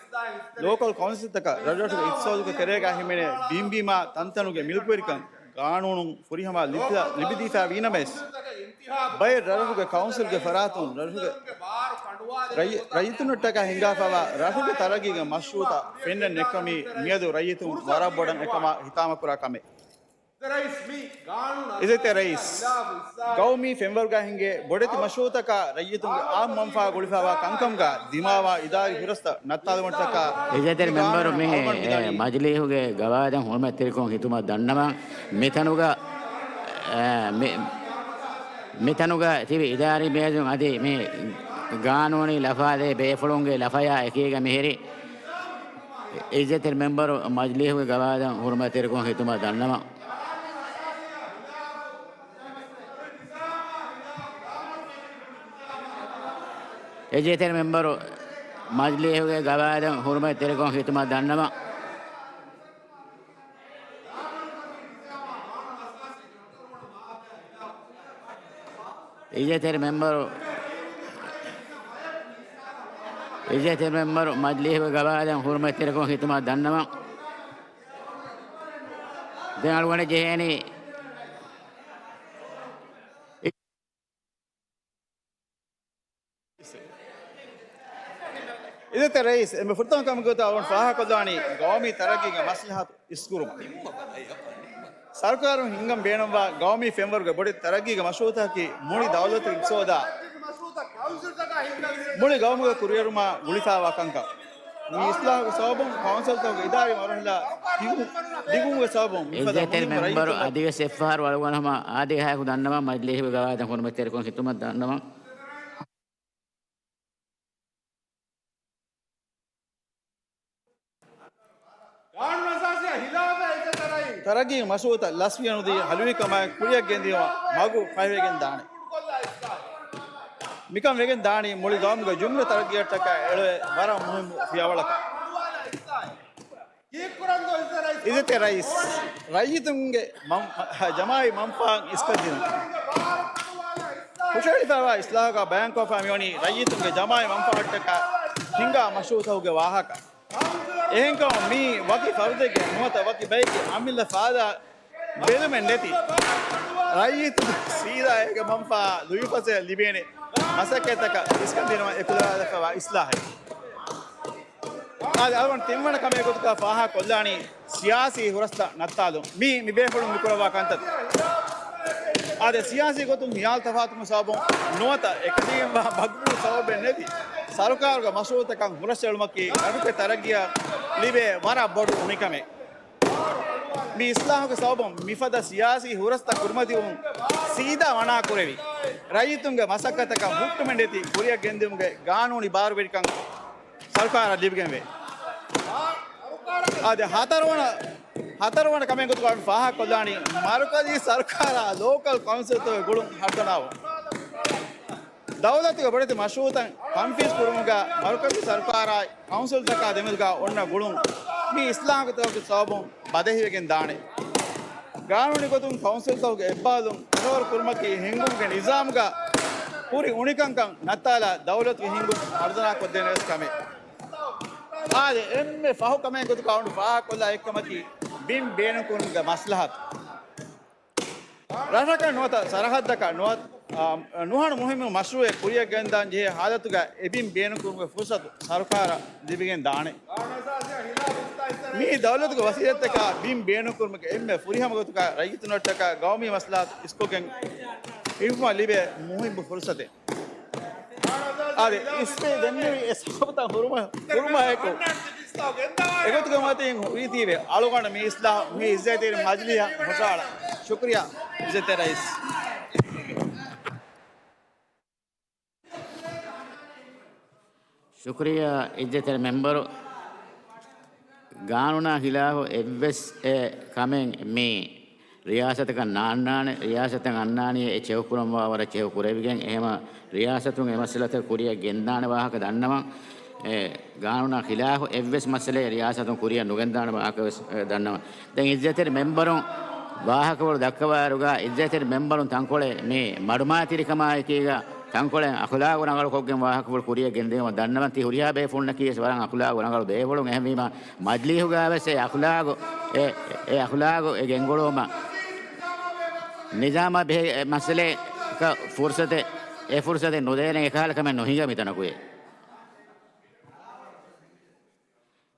ލޯކަލް ކައުންސިލްތަކަށް ރަށްރަށުގެ އިޤްތިޞާދުގެ ތެރޭގަ ހިމެނޭ ބިން ބީމާ ތަންތަނުގެ މިލްކުވެރިކަން ގާނޫނުން ފުރިހަމަ ލިބި-، ލިބިދީފައިވީނަމަވެސް، ބައެއް ރަށްރަށުގެ ކައުންސިލްގެ ފަރާތުން ރަށުގެ ރައްޔި-، ރައްޔިތުންނަށްޓަކާ ހިނގާފައިވާ ރަށުގެ ތަރައްގީގެ މަޝްރޫޢުތައް ފެންނަން ނެތްކަމީ މިއަދު ރައްޔިތުން ވަރަށް ބޮޑަށް އެކަމާ ހިތާމަކުރާ ކަމެއް. އިއްޒަތްތެރި ރައީސް، ގައުމީ ފެންވަރުގަ ހިނގޭ ބޮޑެތި މަޝްރޫޢުތަކާ ރައްޔިތުންގެ އާއްމު މަންފާ ގުޅިފައިވާ ކަންކަމުގަ ދިމާވާ އިދާރީ ހުރަސްތައް ނައްތާލުމަށްޓަކާ އިއްޒަތްތެރި މި މެމްބަރު ގާނޫނު މި، އަޅުގަނޑު އެ، މިދަނީ. މަޖިލީހުގެ ގަވާއިދަށް ހުރުމަތްތެރިކޮށް ހިތުމަށް ދަންނަވަން. މިތަނުގަ، އެ، މި، މިތަނުގަ ތިބި އިދާރީ މޭޒުން އަދި މި ގާނޫނީ ލަފާދޭ ބޭފުޅުންގެ ލަފަޔާ އެކީގަ މިހިރި އިއްޒަތްތެރި މެމްބަރު މަޖިލީހުގެ ގަވާއިދަށް ހުރުމަތްތެރިކޮށް ހިތުމަށް ދަންނަވަން. އިއްޒަތްތެރި މެމްބަރު މަޖިލީހުގެ ގަވާއިދަށް ހުރުމަތްތެރިކޮށް ހިތުމަށް ދަންނަވަން. އިއްޒަތްތެރި މެމްބަރު، އިއްޒަތްތެރި މެމްބަރު މަޖިލީހުގެ ގަވާއިދަށް ހުރުމަތްތެރިކޮށް ހިތުމަށް ދަންނަވަން. ދެން އަޅުގަނޑަށް ޖެހޭނީ އިއްޒަތްތެރި ރައީސް، އެންމެ ފުރަތަމަ ކަމެއް ގޮތަށް އަޅުގަނޑު ފާހަގަކޮށްލާނީ ގައުމީ ތަރައްގީގެ މަސްލަހަތު އިސްކުރުމަށް. ސަރުކާރުން ހިންގަން ބޭނުންވާ ގައުމީ ފެންވަރުގެ ބޮޑެތި ތަރައްގީގެ މަޝްރޫޢުތަކަކީ މުޅި ދައުލަތުގެ އިޤްތިޞާދާ މުޅި ގައުމުގެ ކުރިއެރުމާ ގުޅިފައިވާ ކަންކަން. މި އިސްލާހުގެ ސަބަބުން ކައުންސިލްތަކުގެ އިދާރީ މަރުހަލާ ދިގު-، ދިގުވުމުގެ ސަބަބުން މިފަދަ އިއްޒަތްތެރި މުހިންމު މެމްބަރު ރައްޔިތުން އަދިވެސް އެއްފަހަރު އަޅުގަނޑު ހަމަ އާދޭހާއެކު ދަންނަވަން މަޖިލީހުގެ ގަވާއިދަށް ހުރުމަތްތެރިކޮށް ހިތުމަށް ދަންނަވަން. ގާނޫނު އަސާސީއާ ހިލާފަށް އިއްޒަތްތެރި ރައީސް. ތަރައްގީ މަޝްރޫޢުތައް ލަސްވިޔަނުދީ ހަލުވިކަމާއެކު ކުރިއަށް ގެންދިޔުމަށް މަގު ފަހިވެގެން ދާނެ. މިކަން ވެގެން ދާނީ މުޅި ގައުމުގެ ޖުމްލަ ތަރައްގީއަށްޓަކާ އެޅުވޭ ވަރަށް މުހިންމު ފިޔަވަޅަކަށް. އިއްޒަތްތެރި ރައީސް، ރައްޔިތުންގެ މަން-، ޖަމާއީ މަންފާއަށް އިސްކަށްދިނުން. ހުށަހެޅިފައިވާ އިސްލާހަކާ ބަޔާންކޮށްފަ މިވަނީ ރައްޔިތުންގެ ޖަމާއީ މަންފާއަށްޓަކާ ހިނގާ މަޝްރޫޢުތަކުގެ ވާހަކަ. އެހެންކަމުން މީ ވަކި ފަރުދެއްގެ ނުވަތަ ވަކި ބައެއްގެ އަމިއްލަ ފާދަ ބެލުމެއް ނެތި، ރައްޔިތުން ސީދާ އޭގެ މަންފާ ލުއިފަސޭ ލިބޭނެ މަސައްކަތްތަކަށް އިސްކަން ދިނުމަށް އެކުލަވާލަފައިވާ އިސްލާހެއް. އާދެ، އަޅުގަނޑު ތިންވަނަ ކަމެއް ގޮތުގަ ފާހަގަކޮށްލާނީ ސިޔާސީ ހުރަސްތައް ނައްތާލުން. މީ މިބޭފުޅުން މިކުރައްވާ ކަންތައް. އާދެ، ސިޔާސީ ގޮތުން ހިޔާލު ތަފާތުކުން ސަބަބުން ނުވަތަ އެކަށީގެންވާ ބަގުބުރު ސަބަބެއް ނެތި ސަރުކާރުގެ މަޝްރޫޢުތަކަށް ހުރަސްއެޅުމަކީ ރަށުގެ ތަރައްގީއަށް ލިބޭ ވަރަށް ބޮޑު އުނިކަމެއް. މި އިސްލާހުގެ ސަބަބުން މިފަދަ ސިޔާސީ ހުރަސްތައް ކުރިމަތިވުން ސީދާ މަނާކުރެވި، ރައްޔިތުންގެ މަސައްކަތަކަށް ހުއްޓުމެއްނެތި ކުރިއަށް ގެންދިއުމުގެ ގާނޫނީ ބާރުވެރިކަން ސަރުކާރަށް ލިބިގެންވޭ. އާދެ، ހަތަރުވަނަ، ހަތަރުވަނަ ކަމެއް ގޮތުގަ ފާހަގަކޮށްލާނީ މަރުކަޒީ ސަރުކާރާ ލޯކަލް ކައުންސިލްތަކުގެ ގުޅުން ހަރުދަނާވުން. ދައުލަތުގެ ބޮޑެތި މަޝްރޫޢުތައް ތަންފީޒު ކުރުމުގަ މަރުކަޒީ ސަރުކާރާއި ކައުންސިލްތަކާ ދެމެދުގަ އޮންނަ ގުޅުން މި އިސްލާހުތަކުގެ ސަބަބުން ބަދަހިވެގެން ދާނެ. ގާނޫނީ ގޮތުން ކައުންސިލްތަކުގެ އެއްބާރުލުން ތަސައްވަރު ކުރުމަކީ ހިންގުމުގެ ނިޒާމުގަ ހުރި އުނިކަންކަން ނައްތާލާ ދައުލަތުގެ ހިންގުން ހަރުދަނާ ކޮށްދޭނެ ވެސް ކަމެއް. އާދެ، އެންމެ ފަހު ކަމެއް ގޮތުގަ އަޅުގަނޑު ފާހަގަކޮށްލާ އެއްކަމަކީ ބިން ބޭނުންކުރުމުގެ މަސްލަހަތު. ރަށަކަށް ނުވަތަ ސަރަހައްދަކަށް ނުވަތަ، އާ، ނުހަނު މުހިއްމު މަޝްރޫޢެއް ކުރިއަށް ގެންދާން ޖެހޭ ހާލަތުގަ އެ ބިން ބޭނުންކުރުމުގެ ފުރުސަތު ސަރުކާރަށް ލިބިގެން ދާނެ. މީ ދައުލަތުގެ ވަސީލަތްތަކާ ބިން ބޭނުންކުރުމުގެ އެންމެ ފުރިހަމަ ގޮތުގަ ރައްޔިތުންނަށްޓަކާ ގައުމީ މަސްލަހަތު އިސްކޮށްގެން ހިފުމަށް ލިބޭ މުހިއްމު ފުރުސަތެއް. އާދެ، އިސްވެ ދެންނެވި އެ ސަބަބުތައް ހުރުމަ-، ހުރުމާއެކު، އެގޮތުގެ މަތިން ހުރީތީވެ އަޅުގަނޑު މި އިސްލާހު މި އިއްޒަތްތެރި މަޖިލީހަށް ހުށަހަޅަން. ޝުކުރިއްޔާ އިއްޒަތްތެރި ރައީސް. ޝުކުރިއްޔާ އިއްޒަތްތެރި މެމްބަރު. ގާނޫނާ ހިލާފު އެއްވެސް އެ ކަމެއް މި ރިޔާސަތަކަށް ނާންނާނެ، ރިޔާސަތަށް އަންނާނީ އެ ޗެހުކުރަންވާވަރަށް ޗެހު ކުރެވިގެން، އެހެމަ ރިޔާސަތުން އެ މައްސަލަތައް ކުރިއަށް ގެންދާނެ ވާހަކަ ދަންނަވަން. އެ ގާނޫނާ ޚިލާފު އެއްވެސް މައްސަލައެއް ރިޔާސަތުން ކުރިއަށް ނުގެންދާނެ ވާހަކަވެސް، އެ، ދަންނަވަން. ދެން އިއްޒަތްތެރި މެމްބަރުން ވާހަކަފުޅު ދައްކަވާއިރުގަ، އިއްޒަތްތެރި މެމްބަރުން ތަންކޮޅެއް މި މަޑުމާތިރިކަމާއެކީގަ ތަންކޮޅެއް އަޚުލާގު ރަނގަޅުކޮށްގެން ވާހަކަފުޅު ކުރިއަށް ގެންދިޔުމަށް ދަންނަވަން. ތި ހުރިހާ ބޭފުޅުންނަކީވެސް ވަރަށް އަޚުލާގު ރަނގަޅު ބޭފުޅުން. އެހެންވީމަ، މަޖިލީހުގަވެސް އެ އަޚުލާގު، އެ، އެ އަޚުލާގު އެ ގެންގުޅުވުމަށް ނިޒާމާ ބެހޭ މައްސަލައަކަށް ފުރުސަތެއް، އެ ފުރުސަތެއް ނުދޭނެ އެކަހަލަ ކަމެއް ނުހިނގާ މިތަނަކުއޭ.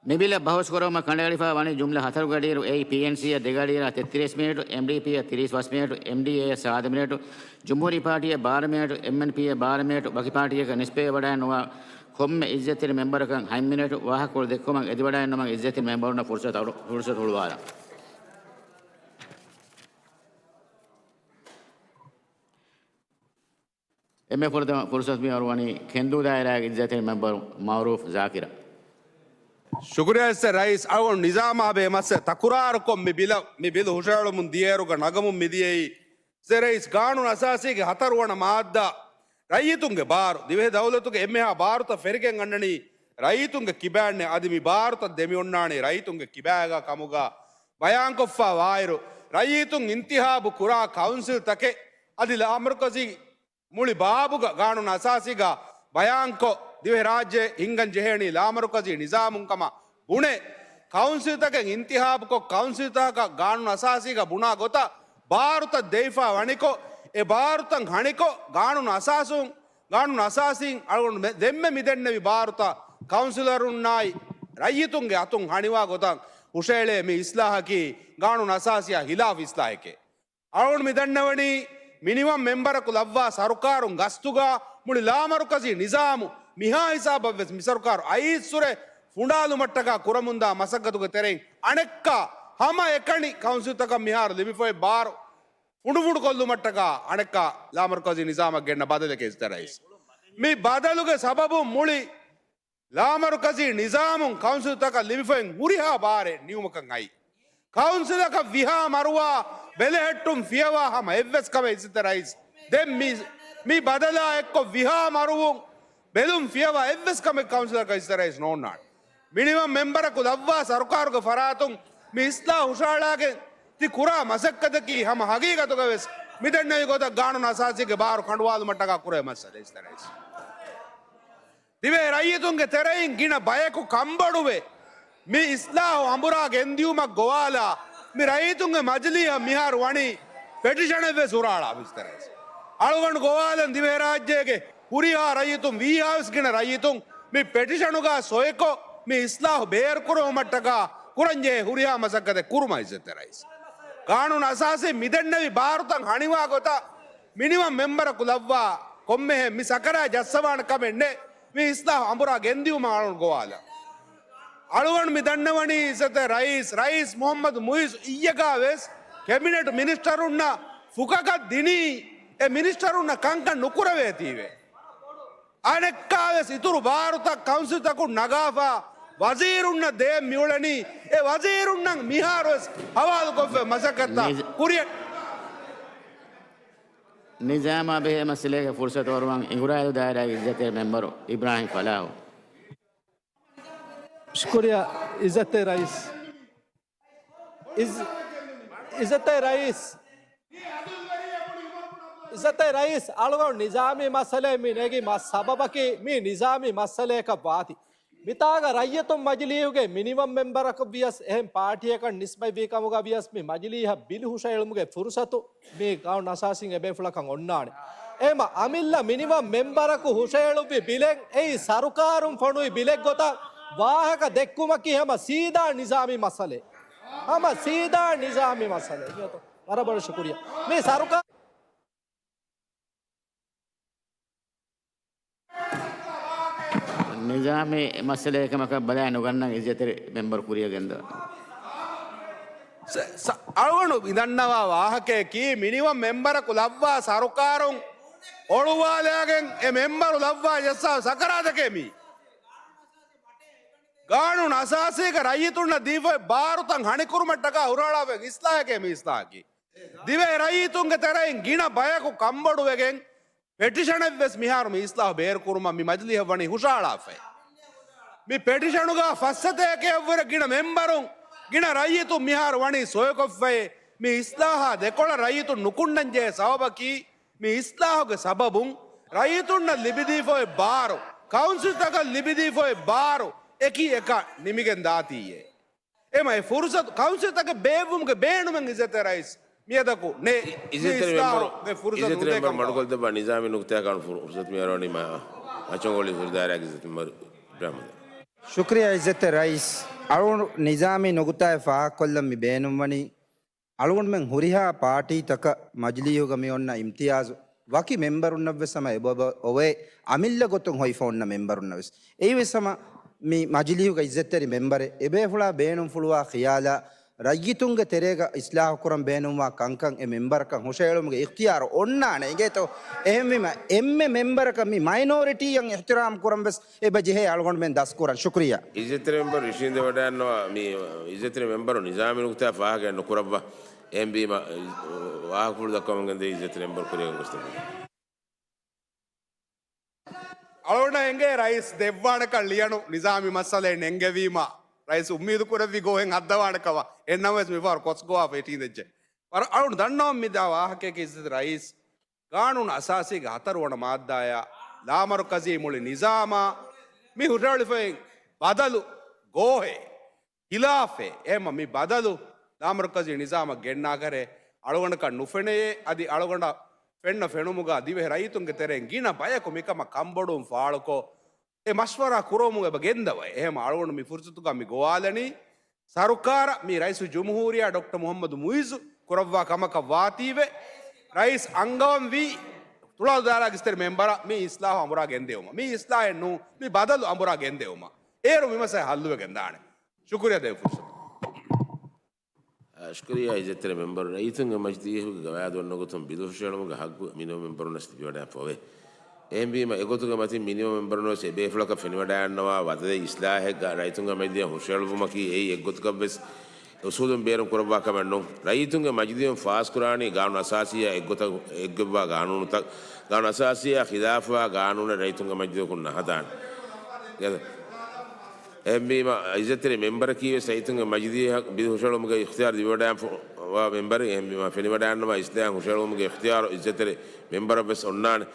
މި ބިލަށް ބަހުސް ކުރުމަށް ކަނޑައެޅިފަ ވަނީ ޖުމްލަ ހަތަރުގެ އަޑިއިރު، އެއީ ޕީއެންސީއަށް ދެގެ އަޑިއިރާ ތެއްތިރީސް މިނެޓު، އެމްޑީޕީއަށް ތިރީސް ފަސް މިނެޓު، އެމްޑީއޭއަށް ސާދަ މިނެޓު، ޖުމްހޫރީ ޕާޓީއަށް ބާރަ މިނެޓު، އެމްއެންޕީއަށް ބާރަ މިނެޓު، ވަކި ޕާޓީއަކަށް ނިސްބަތްވެވަޑައިނުވާ ކޮންމެ އިއްޒަތްތެރި މެމްބަރަކަށް ހަތް މިނެޓު. ވާހަކަފުޅު ދެއްކުމަށް އެދިވަޑައިންނަމަ އިއްޒަތްތެރި މެމްބަރުންނަށް ފުރުސަތު ހުޅު-، ފުރުސަތު ހުޅުވާލަން. އެންމެ ފުރަތަމަ ފުރުސަތު މިހާރު ވަނީ ކެންދޫ ދާއިރާގެ އިއްޒަތްތެރި މެމްބަރު މައުރޫފް ޒާކިރަށް. ޝުކުރިއްޔާ އިއްޒަތްތެރި ރައީސް. އަޅުގަނޑު ނިޒާމާ ބެހޭ މައްސަލަ ތަކުރާރުކޮށް މި ބިލަށް، މި ބިލު ހުށަހެޅުމުން ދިޔައިރުގަ ނަގަމުން މިދިޔައީ އިއްޒަތްތެރި ރައީސް، ގާނޫނު އަސާސީގެ ހަތަރު ވަނަ މާއްދާ ރައްޔިތުންގެ ބާރު، ދިވެހި ދައުލަތުގެ އެންމެހާ ބާރުތައް ފެރިގެން އަންނަނީ ރައްޔިތުންގެ ކިބައިންނޭ. އަދި މި ބާރުތައް ދެމިއޮންނާނީ ރައްޔިތުންގެ ކިބައިގަ ކަމުގަ ބަޔާންކޮށްފަ ވާއިރު، ރައްޔިތުން އިންތިހާބު ކުރާ ކައުންސިލްތަކެއް އަދި ލާމަރުކަޒީ މުޅި ބާބުގަ ގާނޫނު އަސާސީގަ ބަޔާންކޮށް، ދިވެހިރާއްޖެ ހިންގަން ޖެހޭނީ ލާމަރުކަޒީ ނިޒާމުން ކަމަށް ބުނެ، ކައުންސިލްތަކެއް އިންތިހާބުކޮށް، ކައުންސިލްތަކަށް ގާނޫނު އަސާސީގަ ބުނާ ގޮތަށް ބާރުތައް ދެވިފަ ވަނިކޮށް، އެ ބާރުތައް ހަނިކޮށް، ގާނޫނު އަސާސުން، ގާނޫނު އަސާސީން އަޅުގަނޑު މެ-، ދެންމެ މިދެންނެވި ބާރުތައް ކައުންސިލަރުންނާއި ރައްޔިތުންގެ އަތުން ހަނިވާ ގޮތަށް ހުށައެޅޭ މި އިސްލާހަކީ ގާނޫނު އަސާސީއާ ހިލާފު އިސްލާހެކޭ. އަޅުގަނޑު މި ދަންނަވަނީ މިނިވަން މެމްބަރަކު ލައްވާ ސަރުކާރުން ގަސްތުގަ މުޅި ލާމަރުކަޒީ ނިޒާމު މިހާ ހިސާބަށްވެސް މި ސަރުކާރު އައީއްސުރެ ފުނޑާލުމަށްޓަކާ ކުރަމުންދާ މަސައްކަތުގެ ތެރެއިން އަނެއްކާ ހަމައެކަނި ކައުންސިލްތަކަށް މިހާރު ލިބިފައި ބާރު ފުނޑުފުނޑުކޮށްލުމަށްޓަކާ އަނެއްކާ ލާމަރުކަޒީ ނިޒާމަށް ގެންނަ ބަދަލެކޭ އިއްޒަތްތެރި ރައީސް. މި ބަދަލުގެ ސަބަބުން މުޅި ލާމަރުކަޒީ ނިޒާމުން ކައުންސިލްތަކަށް ލިބިފައި ހުރިހާ ބާރެއް ނިމުމަކަށް އައީ. ކައުންސިލަކަށް ވިހާ މަރުވާ ބެލެހެއްޓުން ފިޔަވާ ހަމަ އެއްވެސް ކަމެއް އިއްޒަތްތެރި ރައީސް. ދެން މި، މި ބަދަލާ އެއްކޮށް ވިހާ މަރުވުން ބެލުން ފިޔަވާ އެއްވެސް ކަމެއް ކައުންސިލަކަށް އިއްޒަތްތެރި ރައީސް ނޯންނާނެ. މިނިވަން މެމްބަރަކު ލައްވާ ސަރުކާރުގެ ފަރާތުން މި އިސްލާހު ހުށައަޅާގެން ތި ކުރާ މަސައްކަތަކީ ހަމަ ހަގީގަތުގަވެސް މިދެންނެވި ގޮތަށް ގާނޫނު އަސާސީގެ ބާރު ކަނޑުވާލުމަށްޓަކާ ކުރޭ މައްސަލަ އިއްޒަތްތެރި ރައީސް. ދިވެހި ރައްޔިތުންގެ ތެރެއިން ގިނަ ބަޔަކު ކަންބޮޑުވެ، މި އިސްލާހު އަނބުރާ ގެންދިޔުމަށް ގޮވާލާ، މި ރައްޔިތުންގެ މަޖިލީހަށް މިހާރު ވަނީ ޕެޓިޝަނެއްވެސް ހުށައަޅާ އިއްޒަތްތެރި ރައީސް. އަޅުގަނޑު ގޮވާލަން ދިވެހިރާއްޖޭގެ ހުރިހާ ރައްޔިތުން، ވީހާވެސް ގިނަ ރައްޔިތުން މި ޕެޓިޝަނުގަ ސޮއިކޮށް، މި އިސްލާހު ބޭރުކުރުމަށްޓަކާ ކުރަންޖެހޭ ހުރިހާ މަސައްކަތެއް ކުރުމަށް އިއްޒަތްތެރި ރައީސް. ގާނޫނު އަސާސީ މިދެންނެވި ބާރުތައް ހަނިވާ ގޮތަށް މިނިވަން މެމްބަރަކު ލައްވާ ކޮންމެހެން މި ސަކަރާތް ޖައްސަވާނެ ކަމެއް ނެތް. މި އިސްލާހު އަނބުރާ ގެންދިއުމަށް އަޅުގަނޑު ގޮވާލަން. އަޅުގަނޑު މި ދަންނަވަނީ އިއްޒަތްތެރި ރައީސް، ރައީސް މުހައްމަދު މުއިއްޒު އިއްޔެގާ ވެސް ކެބިނެޓް މިނިސްޓަރުންނަށް ފުކަކަށް ދިނީ، އެ މިނިސްޓަރުންނަށް ކަންކަން ނުކުރެވޭތީވެ. އަނެއްކާވެސް އިތުރު ބާރުތައް ކައުންސިލްތަކުން ނަގާފަ، ވަޒީރުންނަށް ދޭން މިއުޅެނީ، އެ ވަޒީރުންނަށް މިހާރުވެސް ހަވާލުކޮށްފަ މަސައްކަތްތައް ނިޒ-، ކުރިއަށް. ނިޒާމާ ބެހޭ މައްސަލައިގެ ފުރުސަތު އަރުވަން އިނގުރާލު ދާއިރާގެ އިއްޒަތްތެރި މެމްބަރު އިބްރާހިމް ފަލާހު. ޝުކުރިއްޔާ އިއްޒަތްތެރި ރައީސް. އިއްޒ-، އިއްޒަތްތެރި ރައީސް. އިއްޒަތްތެރި ރައީސް، އަޅުގަނޑު ނިޒާމީ މައްސަލައެއް މި ނެގި މަ-، ސަބަބަކީ މީ ނިޒާމީ މައްސަލައަކަށް ވާތީ. މިތާގަ ރައްޔިތުން މަޖިލީހުގެ މިނިވަން މެމްބަރަކަށް ވިޔަސް އެހެން ޕާޓީއަކަށް ނިސްބަތްވީ ކަމުގަ ވިޔަސް މި މަޖިލީހަށް ބިލު ހުށައެޅުމުގެ ފުރުސަތު މި ގާނޫނު އަސާސީން އެބޭފުޅަކަށް އޮންނާނެ. އެހެމަ އަމިއްލަ މިނިވަން މެމްބަރަކު ހުށައެޅުއްވި ބިލެއް އެއީ ސަރުކާރުން ފޮނުވި ބިލެއް ގޮތަށް ވާހަކަ ދެއްކުމަކީ ހަމަ ސީދާ ނިޒާމީ މައްސަލައެއް. ހަމަ ސީދާ ނިޒާމީ މައްސަލައެއް. ވަރަށް ބޮޑަށް ޝުކުރިއްޔާ. މި ސަރުކާ- ނިޒާމީ މައްސަލައެއް ކަމަކަށް ބަލާ ނުގަންނަން އިއްޒަތްތެރި މެމްބަރު ކުރިއަށް ގެންދަވާ. ސަ-، ސަ-، އަޅުގަނޑު މިދަންނަވާ ވާހަކަޔަކީ މިނިވަން މެމްބަރަކު ލައްވާ ސަރުކާރުން އޮޅުވާލާގެން އެ މެމްބަރު ލައްވާ ޖައްސާ ސަކަރާތެކޭ މީ. ގާނޫނު އަސާސީގަ ރައްޔިތުންނަށް ދީފައި ބާރުތައް ހަނިކުރުމަށްޓަކާ ހުށައަޅާފައި އިސްލާހެކޭ މި އިސްލާހަކީ. ދިވެހި ރައްޔިތުންގެ ތެރެއިން ގިނަ ބަޔަކު ކަންބޮޑުވެގެން ޕެޓިޝަނެއްވެސް މިހާރު މި އިސްލާހު ބޭރުކުރުމަށް މި މަޖިލީހަށް ވަނީ ހުށަހަޅާފައި. މި ޕެޓިޝަނުގަ ފައްސަތޭކައަށްވުރެ ގިނަ މެމްބަރުން، ގިނަ ރައްޔިތުން މިހާރު ވަނީ ސޮއިކޮށްފައި. މި އިސްލާހާ ދެކޮޅަށް ރައްޔިތުން ނުކުންނަންޖެހޭ ސަބަބަކީ، މި އިސްލާހުގެ ސަބަބުން ރައްޔިތުންނަށް ލިބިދީފައި ބާރު، ކައުންސިލްތަކަށް ލިބިދީފައި ބާރު އެކި އެކަށް ނިމިގެން ދާތީއޭ. އެމަ އެ ފުރުސަތު ކައުންސިލްތަކެއް ބޭއްވުމުގެ ބޭނުމެއް އިއްޒަތްތެރި ރައީސް މިއަދަކު ނެ. މި އިސްލާހުގެ ފުރުސަތު ނުދޭ ކަމަށް. މަޑުކޮށްދެއްވާ ނިޒާމީ ނުކުތާ ކަން ފުރުސަތު މިއަރުވަނީ މާ މަޗަންގޮޅި ހުރިދާރާގެ އިއްޒަތްތެރި މެމްބަރު އިބްރާހިމް. ޝުކްރިޔާ އިއްޒަތްތެރި ރައީސް. އަޅުގަނޑު ނިޒާމީ ނުކުތާއެއް ފާހަގަކޮށްލަން މި ބޭނުންވަނީ، އަޅުގަނޑުމެން ހުރިހާ ޕާޓީތަކަށް މަޖިލީހުގަ މި އޮންނަ އިމްތިޔާޒު ވަކި މެމްބަރުންނަށްވެސް ހަމަ އެބައޮވޭ، އަމިއްލަ ގޮތުން ހޮވިފަ އޮންނަ މެމްބަރުންނަށްވެސް. އެއީވެސް ހަމަ މި މަޖިލީހުގަ އިއްޒަތްތެރި މެމްބަރެއް އެބޭފުޅާ ބޭނުންފުޅުވާ ޚިޔާލާ ރައްޔިތުންގެ ތެރޭގަ އިސްލާހުކުރަން ބޭނުންވާ ކަންކަން އެ މެމްބަރަކަށް ހުށަހެޅުމުގެ އިޚްތިޔާރު އޮންނާނެ އިނގޭތޯ؟ އެހެންވީމަ އެންމެ މެމްބަރަކަށް މި މައިނޯރިޓީއަށް އިޙްތިރާމް ކުރަން ވެސް އެބަ ޖެހޭ އަޅުގަނޑުމެން ދަސްކުރަން. ޝުކްރިޔާ. އިއްޒަތްތެރި މެމްބަރު އިށީނދެވަޑައިގަންނަވާ މި އިއްޒަތްތެރި މެމްބަރު ނިޒާމީ ނުކުތާ ފާހަގައެއް ނުކުރައްވާ. އެހެންވީމަ ވާހަކަފުޅު ދައްކަމުން ގެންދޭ އިއްޒަތްތެރި މެމްބަރު ކުރިއަށް ގޮސްދެއްވުން. އަޅުގަނޑަށް އެނގޭ ރައީސް ދެއްވާނެކަން ލިޔަނު ނިޒާމީ މައްސަލައެއް ނެންގެވީމަ، ރައީސް އުއްމީދު ކުރެއްވި ގޯހެއް ހައްދަވާނެ ކަމަށް. އެހެންނަމަވެސް މިފަހަރު ކޮސްގޮވާފަ ހިޓީނދެއްޖެ. ވަރަށް އަޅުގަނޑު ދަންނަވަން މިދާ ވާހަކައަކީ އިއްޒަތްތެރި ރައީސް ގާނޫނު އަސާސީގެ ހަތަރުވަނަ މާއްދާއާ ލާމަރުކަޒީ މުޅި ނިޒާމާ މި ހުށަހެޅިފައި ބަދަލު ގޯހެއް، ހިލާފެއް، އެހެންމަ މި ބަދަލު ލާމަރުކަޒީ ނިޒާމަށް ގެންނާކަށެއް އަޅުގަނޑަކަށް ނުފެނެޔޭ. އަދި އަޅުގަނޑަށް ފެންނަ ފެނުމުގަ ދިވެހި ރައްޔިތުންގެ ތެރެއިން ގިނަ ބަޔަކު މިކަމަށް ކަންބޮޑުވުން ފާޅުކޮށް، އެ މަޝްވަރާ ކުރުވުމުގަ އެބަ ގެންދަވައި. އެހެންމަ އަޅުގަނޑު މި ފުރުސަތުގަ މި ގޮވާލަނީ، ސަރުކާރަށް މި ރައީސުލްޖުމްހޫރިއްޔާ ޑޮކްޓަރ މުޙައްމަދު މުޢިއްޒު ކުރައްވާ ކަމަކަށް ވާތީވެ، ރައީސް އަންގަވަންވީ ތުޅާދު ދާއިރާގެ އިއްޒަތްތެރި މެމްބަރަށް މި އިސްލާހު އަނބުރާ ގެންދެވުމަށް. މި އިސްލާހެއް ނޫން، މި ބަދަލު އަނބުރާ ގެންދެވުމަށް. އޭރު މި މައްސަލަ ހައްލުވެގެން ދާނެ. ޝުކުރިޔާ ދޭ ފުރުސަތު. ޝުކުރިޔާ އިއްޒަތްތެރި މެމްބަރު. ރައްޔިތުންގެ މަޖިލީހުގެ ގަވާއިދު އޮންނަ ގޮތުން ބިލު ހުށަހެޅުމުގެ ހައްގު މިނިވަ މެމްބަރުންނަށް ލިބިވަޑައިފަ އޮވޭ. އެހެންވީމަ، އެގޮތުގެ މަތިން މިނިވަ މެމްބަރުންނަށް ވެސް އެބޭފުޅަކަށް ފެނިވަޑައިގަންނަވާ ވަދެ އިސްލާހެއްގަ ރައްޔިތުންގެ މަޖިލީހަށް ހުށަހެޅުވުމަކީ އެއީ އެއްގޮތަކަށް ވެސް އުސޫލުން ބޭރުން ކުރައްވާ ކަމެއް ނޫން. ރައްޔިތުންގެ މަޖިލީހުން ފާސްކުރާނީ ގާނޫނު އަސާސީއާ އެއްގޮތަށް އެއްގޮތްވާ ގާނޫނުތައް. ގާނޫނު އަސާސީއާ ޚިލާފުވާ ގާނޫނެއް ރައްޔިތުންގެ މަޖިލީހަކުން ނަހަދާނެ. އެހެންވީމަ، އިއްޒަތްތެރި މެމްބަރަކީ ވެސް ރައްޔިތުންގެ މަޖިލީހަށް ބިލު ހުށަހެޅުމުގެ އިޚްތިޔާރު ލިބިވަޑައިފަވާ މެމްބަރެއް. އެހެންވީމަ، ފެނިވަޑައިގަންނަވާ އިސްލާހު ހުށަހެޅުމުގެ އިޚްތިޔާރު އިއްޒަތްތެރި މެމްބަރަށް ވެސް އޮންނާނެ.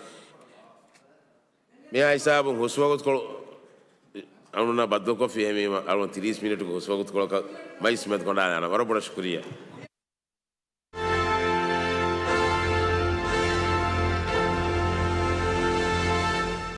މިއާ ހިސާބުން ހުސްވަގުތުކޮޅު އަޅުންނާ ބައްދަލުކޮށްފި. އެހެންވީމަ، އަޅުން ތިރީސް މިނިޓުގެ ހުސްވަގުތުކޮޅަކަށް މަޖިލިސް މެދު ކޮނޑާލާނަން. ވަރަށް ބޮޑަށް ޝުކުރިއްޔާ.